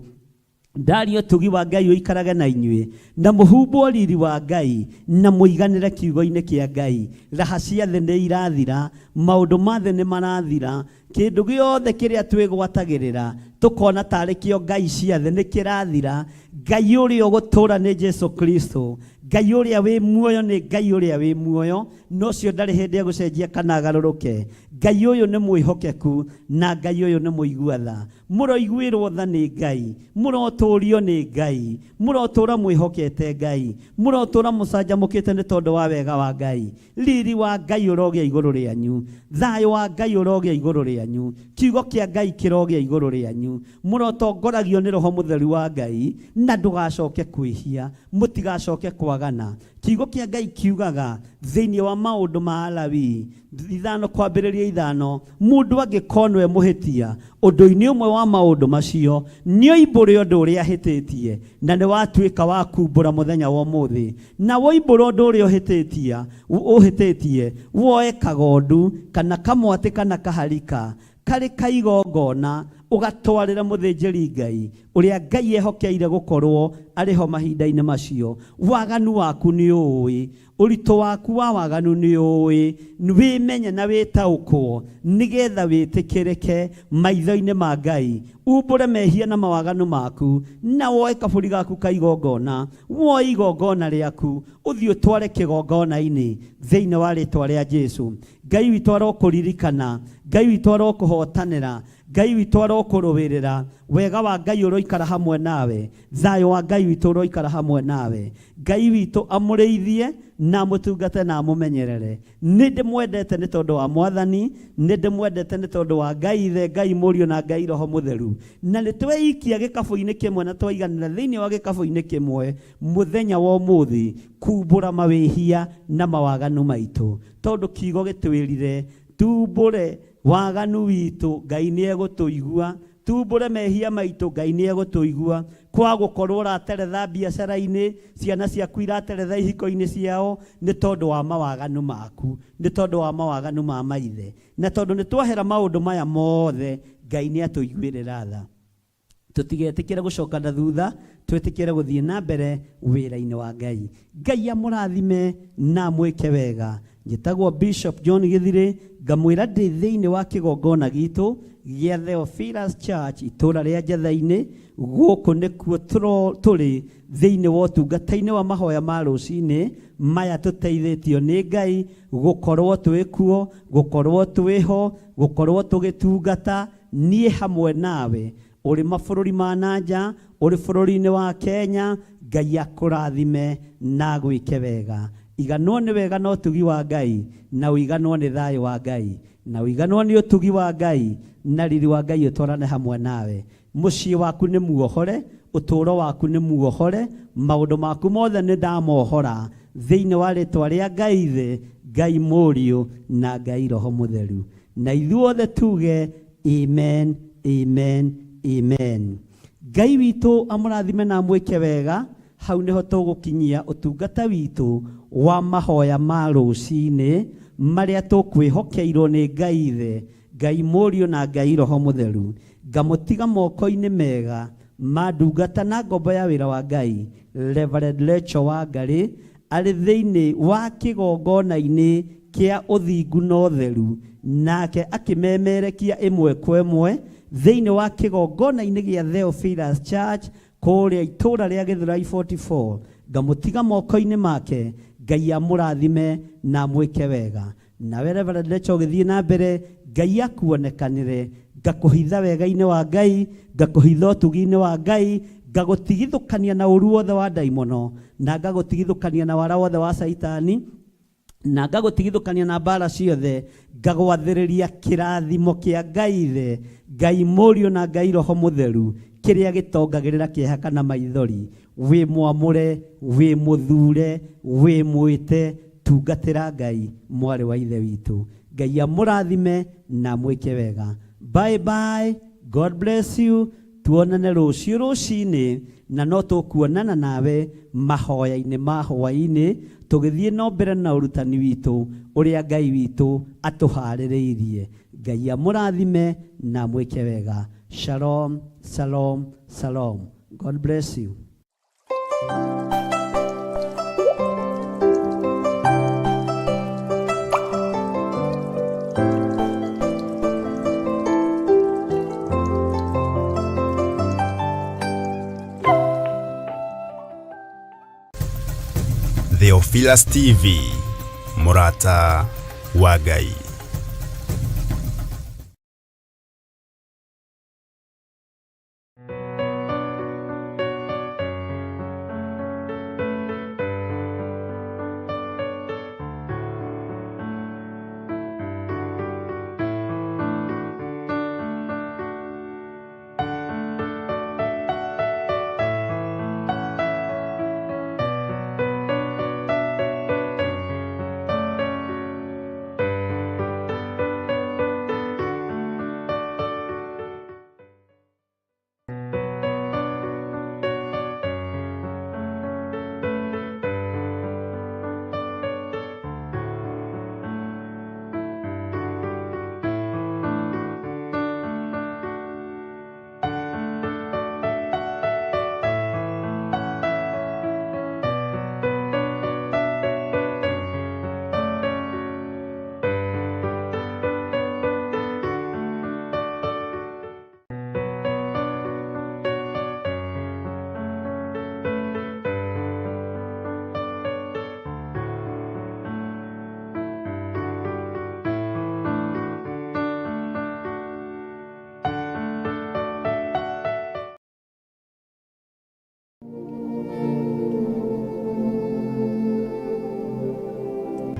Ndaria ũtugi wa Ngai ũikarage na inyuĩ, na mũhumbwo riri wa Ngai, na mũiganĩre kiugo-inĩ kĩa Ngai. Raha cia thĩ nĩ irathira, maũndũ ma thĩ nĩ marathira, kĩndũ gĩothe kĩrĩa twĩgwatagĩrĩra tũkona tarĩ kĩo ngai cia thĩ nĩ kĩrathira. Ngai ũrĩa ũgũtũũra nĩ Jesu Kristo. Ngai ũrĩa wĩ muoyo nĩ Ngai ũrĩa wĩ muoyo, na ũcio ndarĩ hĩndĩ egũcenjia kana agarũrũke. Ngai ũyũ nĩ mwĩhokeku na Ngai ũyũ nĩ mũigua tha. Mũroiguĩrwo tha nĩ Ngai, mũrotũrio nĩ Ngai, mũrotũra mwĩhokete Ngai, mũrotũra mũcanjamũkĩte nĩ tondũ wa wega wa Ngai. Riri wa Ngai ũrogĩa igũrũ rĩanyu, thayũ wa Ngai ũrogĩa igũrũ rĩanyu, kiugo kĩa Ngai kĩrogĩa igũrũ rĩanyu. Mũrotongoragio nĩ Roho Mũtheru wa Ngai, na ndũgacoke kwĩhia, mũtigacoke kwagana. Kiugo kĩa Ngai kiugaga thĩinĩ wa maũndũ ma Alawii 5:5, mũndũ angĩkonwo e mũhĩtia ũndũ-inĩ ũmwe wa maũndũ macio, nĩ oimbũre ũndũ ũrĩa ahĩtĩtie, na nĩ watuĩka wa kumbũra mũthenya wa ũmũthĩ. Na woimbũra ũndũ ũrĩa ũhĩtĩtie, woe kagondu kana kamwatĩ kana kaharika karĩ ka igongona, ũgatwarĩre mũthĩnjĩri Ngai ũrĩa Ngai ehokeire gũkorwo arĩ ho mahinda-inĩ macio. Waganu waku nĩ ũũĩ, ũritũ waku wa waganu nĩ ũũĩ, wĩmenye na wĩtaũkwo, nĩgetha wĩtĩkĩrĩke maitho-inĩ ma Ngai. Umbũre mehia na mawaganu maku, na woe kabũri gaku ka igongona, woe igongona rĩaku, ũthiĩ ũtware kĩgongona-inĩ thĩinĩ wa rĩtwa rĩa Jesu. Ngai witũ arokũririkana, Ngai witũ arokũhotanĩra, Ngai witũ arokũrũĩrĩra, wega wa Ngai ũroikara hamwe nawe, thayũ wa Ngai witũ ũroikara hamwe nawe. Ngai witũ amũrĩithie na amũtungate na amũmenyerere. Nĩ ndĩmwendete nĩ tondũ wa Mwathani, nĩ ndĩmwendete nĩ tondũ wa Ngai Ithe, Ngai Mũriũ na Ngai Roho Mũtheru. Na nĩ tweikia gĩkabũ-inĩ kĩmwe na twaiganĩra thĩinĩ wa gĩkabũ-inĩ kĩmwe mũthenya wa ũmũthĩ kumbũra mawĩhia na mawaganu maitũ, tondũ kiugo gĩtwĩrire tumbũre waganu witũ, Ngai nĩ egũtũigua, tumbũre mehia maitũ, Ngai nĩ egũtũigua. Kwa gũkorwo ũrateretha biacara-inĩ, ciana ciaku irateretha ihiko-inĩ ciao, nĩ tondũ wa mawaganu maku, nĩ tondũ wa mawaganu ma maithe. Na tondũ nĩ twahera maũndũ maya mothe, Ngai nĩ atũiguĩrĩra tha. Tũtigetĩkĩre gũcoka na thutha, twĩtĩkĩre gũthiĩ na mbere wĩra-inĩ wa Ngai. Ngai amũrathime na amwĩke wega. Njĩtagwo Bishop John Gĩthirĩ, ngamwĩra ndĩ thĩinĩ wa kĩgongona gitũ gĩa Theophilus Church itũũra rĩa Njatha-inĩ. Gũkũ nĩkuo tũrĩ thĩinĩ wa ũtungata-inĩ wa mahoya ma rũcinĩ maya tũteithĩtio nĩ Ngai gũkorwo twĩkuo, gũkorwo twĩho, gũkorwo tũgĩtungata niĩ hamwe nawe. Ũrĩ mabũrũri ma nanja, ũrĩ bũrũri-inĩ wa Kenya, Ngai akũrathime na agwĩke wega. Iganwo nĩ wega na ũtugi wa Ngai, na ũiganwo nĩ thayũ wa Ngai, na ũiganwo nĩ ũtugi wa Ngai, na riri wa Ngai ũtwarane hamwe nawe. Mũciĩ waku nĩ muohore, ũtũũro waku nĩ muohore, maũndũ maku mothe nĩ ndamohora thĩinĩ wa rĩtwa rĩa Ngai Ithe, Ngai Mũriũ na Ngai Roho Mũtheru. Na ithuothe tuge amen, amen, amen. Ngai witũ amũrathime na amwĩke wega. Hau nĩho tũgũkinyia ũtungata witũ wa mahoya ma rũcinĩ marĩa tũkwĩhokeirwo nĩ Ngai Ithe, Ngai Mũriũ na Ngai Roho Mũtheru. Ngamũtiga moko-inĩ mega ma ndungata na ngombo ya wĩra wa Ngai, Reverend Rachel Wangarĩ, arĩ thĩinĩ wa kĩgongona-inĩ kĩa ũthingu na ũtheru, nake akĩmemerekia ĩmwe kwa ĩmwe thĩinĩ wa kĩgongona-inĩ gĩa Theophilus Church kũrĩa itũũra rĩa Gĩthũrai 44. Ngamũtiga moko-inĩ make, Ngai amũrathime na amwĩke wega. Nawe Reverend Rachel ũgĩthiĩ na mbere, Ngai akuonekanĩre, ngakũhitha wega-inĩ wa Ngai, ngakũhitha ũtugi-inĩ wa Ngai, ngagũtigithũkania na ũru wothe wa ndaimono, na ngagũtigithũkania na wara wothe wa Caitani, na ngagũtigithũkania na mbara ciothe, ngagwathĩrĩria kĩrathimo kĩa Ngai Ithe, Ngai Mũriũ na Ngai Roho Mũtheru, kĩrĩa gĩtongagĩrĩra kĩeha kana maithori. Wĩ mwamũre, wĩ mũthure, wĩ mwĩte, tungatĩra Ngai, mwarĩ wa Ithe witũ. Ngai amũrathime na amwĩke wega. Bye bye, God bless you. Tuonane rũciũ rũcinĩ, na no tũkuonana nawe mahoya-inĩ ma hwaĩ-inĩ tũgĩthiĩ no mbere na ũrutani witũ ũrĩa Ngai witũ atũharĩrĩirie. Ngai amũrathime na amwĩke wega. Shalom, shalom, shalom. God bless you. Theophilus TV, mũrata wa Ngai.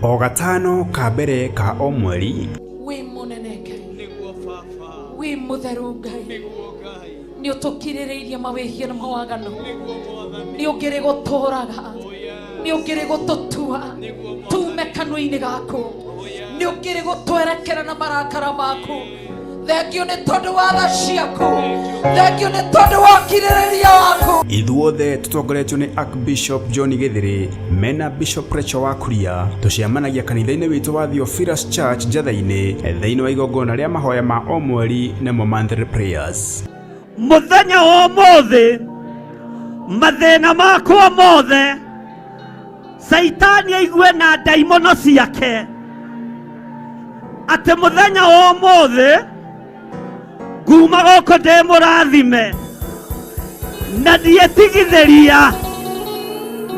O gatano ka mbere ka o mweri. Wĩ mũnene Ngai, wĩ mũtheru Ngai, nĩ ũtũkirĩrĩirie mawĩhia na mawaganu, nĩ ũngĩrĩ gũtũraga, nĩ ũngĩrĩ gũtũtua tume kanua-inĩ gaku, nĩ ũngĩrĩ gũtwerekera na marakara maku. Thengio nĩ tondũ wa tha ciaku, thengio nĩ tondũ wa ũkirĩrĩria waku. Ithuothe tũtongoretio nĩ Archbishop John Gĩthĩrĩ mena Bishop Rachel wa Kuria, tũcemanagia kanitha-inĩ witũ wa Theophilus Church Njatha-inĩ thĩinĩ wa igongona rĩa mahoya ma o mweri nĩmo monthly prayers. Mũthenya wa ũmũthĩ mathĩna makwa mothe Caitani aigue na ndaimono ciake atĩ mũthenya wa ũmũthĩ nguma gũkũ ndĩ mũrathime na ndietigithĩria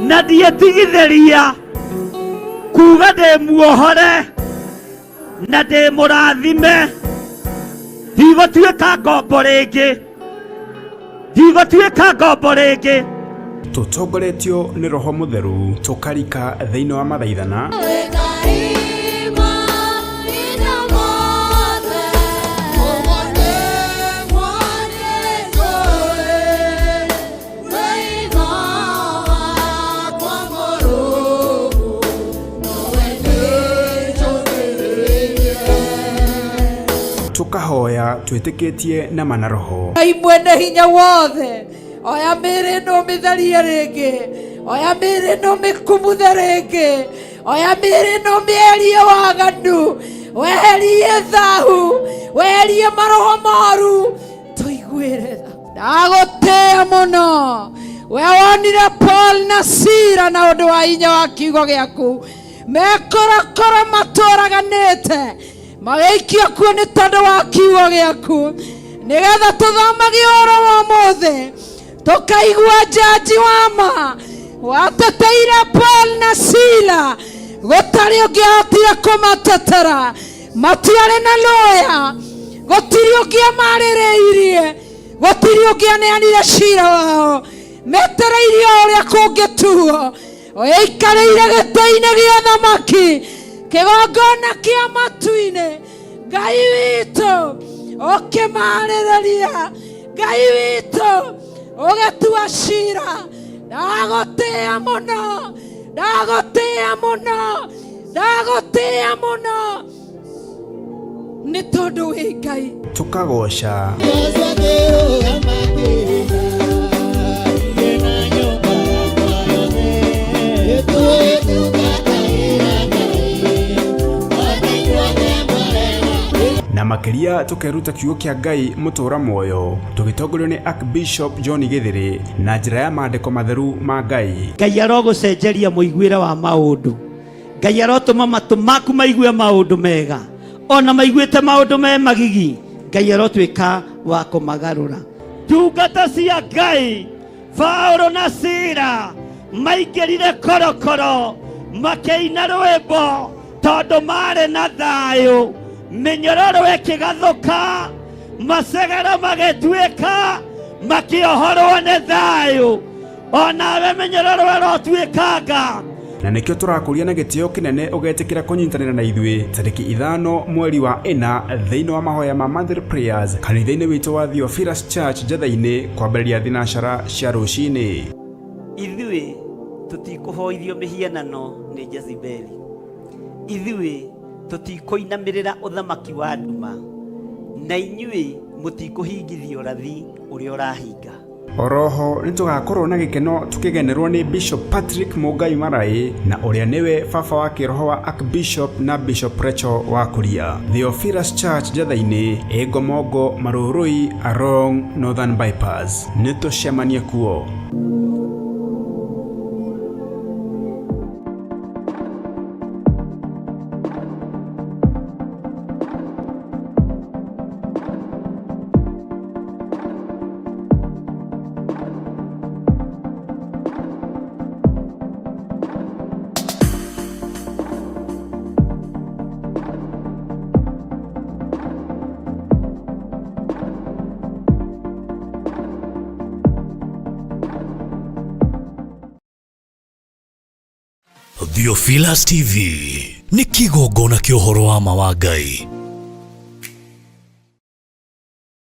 na ndietigithĩria kuga ndĩ muohore na ndĩ mũrathime, ndigũtuĩka ngombo rĩngĩ, ndigũtuĩka ngombo rĩngĩ. Tũtongoretio nĩ Roho Mũtheru tũkarika thĩinĩ wa mathaithana tũkahoya twĩtĩkĩtie na mana roho. Ngai mwene hinya wothe, oya mĩĩrĩ ĩno ũmĩtherie rĩngĩ, oya mĩĩrĩ ĩno ũmĩkumuthe rĩngĩ, oya mĩĩrĩ ĩno ũmĩeherie waganu, weherie thahu, weherie maroho moru, tũiguĩre tha. Ndagũtĩĩa mũno we wonire Paul na Sila na ũndũ wa hinya wa kiugo gĩaku, mekorokoro matũraganĩte magĩikio kuo nĩ tondũ wa kiugo gĩaku, nĩgetha tũthomage ũhoro wa ũmũthĩ tũkaigua njanji wa ma wateteire Paul na Sila, gũtarĩ ũngĩahotire kũmatetera, matiarĩ na lawyer, gũtirĩ ũngĩamarĩrĩirie, gũtirĩ ũngĩaneanire cira wao, metereirie o ũrĩa kũngĩtuo. Ũikarĩire gĩtĩ-inĩ gĩa thamaki, kĩgongona kĩa matu-inĩ, Ngai witũ ũkĩmarĩrĩria, Ngai witũ ũgĩtua cira. Ndagũtĩĩa mũno, ndagũtĩĩa mũno, ndagũtĩĩa mũno nĩ tondũ wĩ Ngai. Tũkagoca na makĩria tũkeruta kiugo kĩa Ngai mũtũra muoyo tũgĩtongorio nĩ Archbishop John Gĩthĩrĩ na njĩra ya maandĩko matheru ma Ngai. Ngai arogũcenjeria mũiguĩre wa maũndũ, Ngai arotũma matũ maku maigue maũndũ mega, ona maiguĩte maũndũ me magigi, Ngai arotuĩka wa kũmagarũra. Ndungata cia Ngai Paulo na Sila maingĩrire korokoro makĩina rwĩmbo tondũ marĩ na thayũ, mĩnyororo ĩkĩgathũka, macegera magĩtuĩka, makĩohorwo nĩ thayũ. Onawe mĩnyororo ĩrotuĩkanga. Na nĩkĩo tũrakũria na gĩtĩo kĩnene ũgetĩkĩra kũnyitanĩra na ithuĩ tarĩki 5 mweri wa 4 thĩinĩ wa mahoya ma monthly prayers kanitha-inĩ witũ wa Theophilus Church Njatha-inĩ kwambĩrĩria thinacara cia rũcinĩ. Ithuĩ tũtikũhoithio mĩhianano nĩ Jezebeli, ithuĩ tũtikũinamĩrĩra ũthamaki wa nduma, na inyuĩ mũtikũhingithia ũrathi ũrĩa ũrahinga. Oroho nĩtũgakorwo na gĩkeno tũkĩgenerwo nĩ Bishop Patrick Mũngai Maraĩ na ũrĩa nĩwe baba wa kĩroho wa Archbishop na Bishop Rachel wa Kuria. Theophilus Church Njatha-inĩ, Ĩngomongo, Marũrũi, along Northern Bypass. Nĩtũcemanie kuo. Theophilus TV. Nĩ kĩgongona kĩa ũhoro wa ma wa Ngai.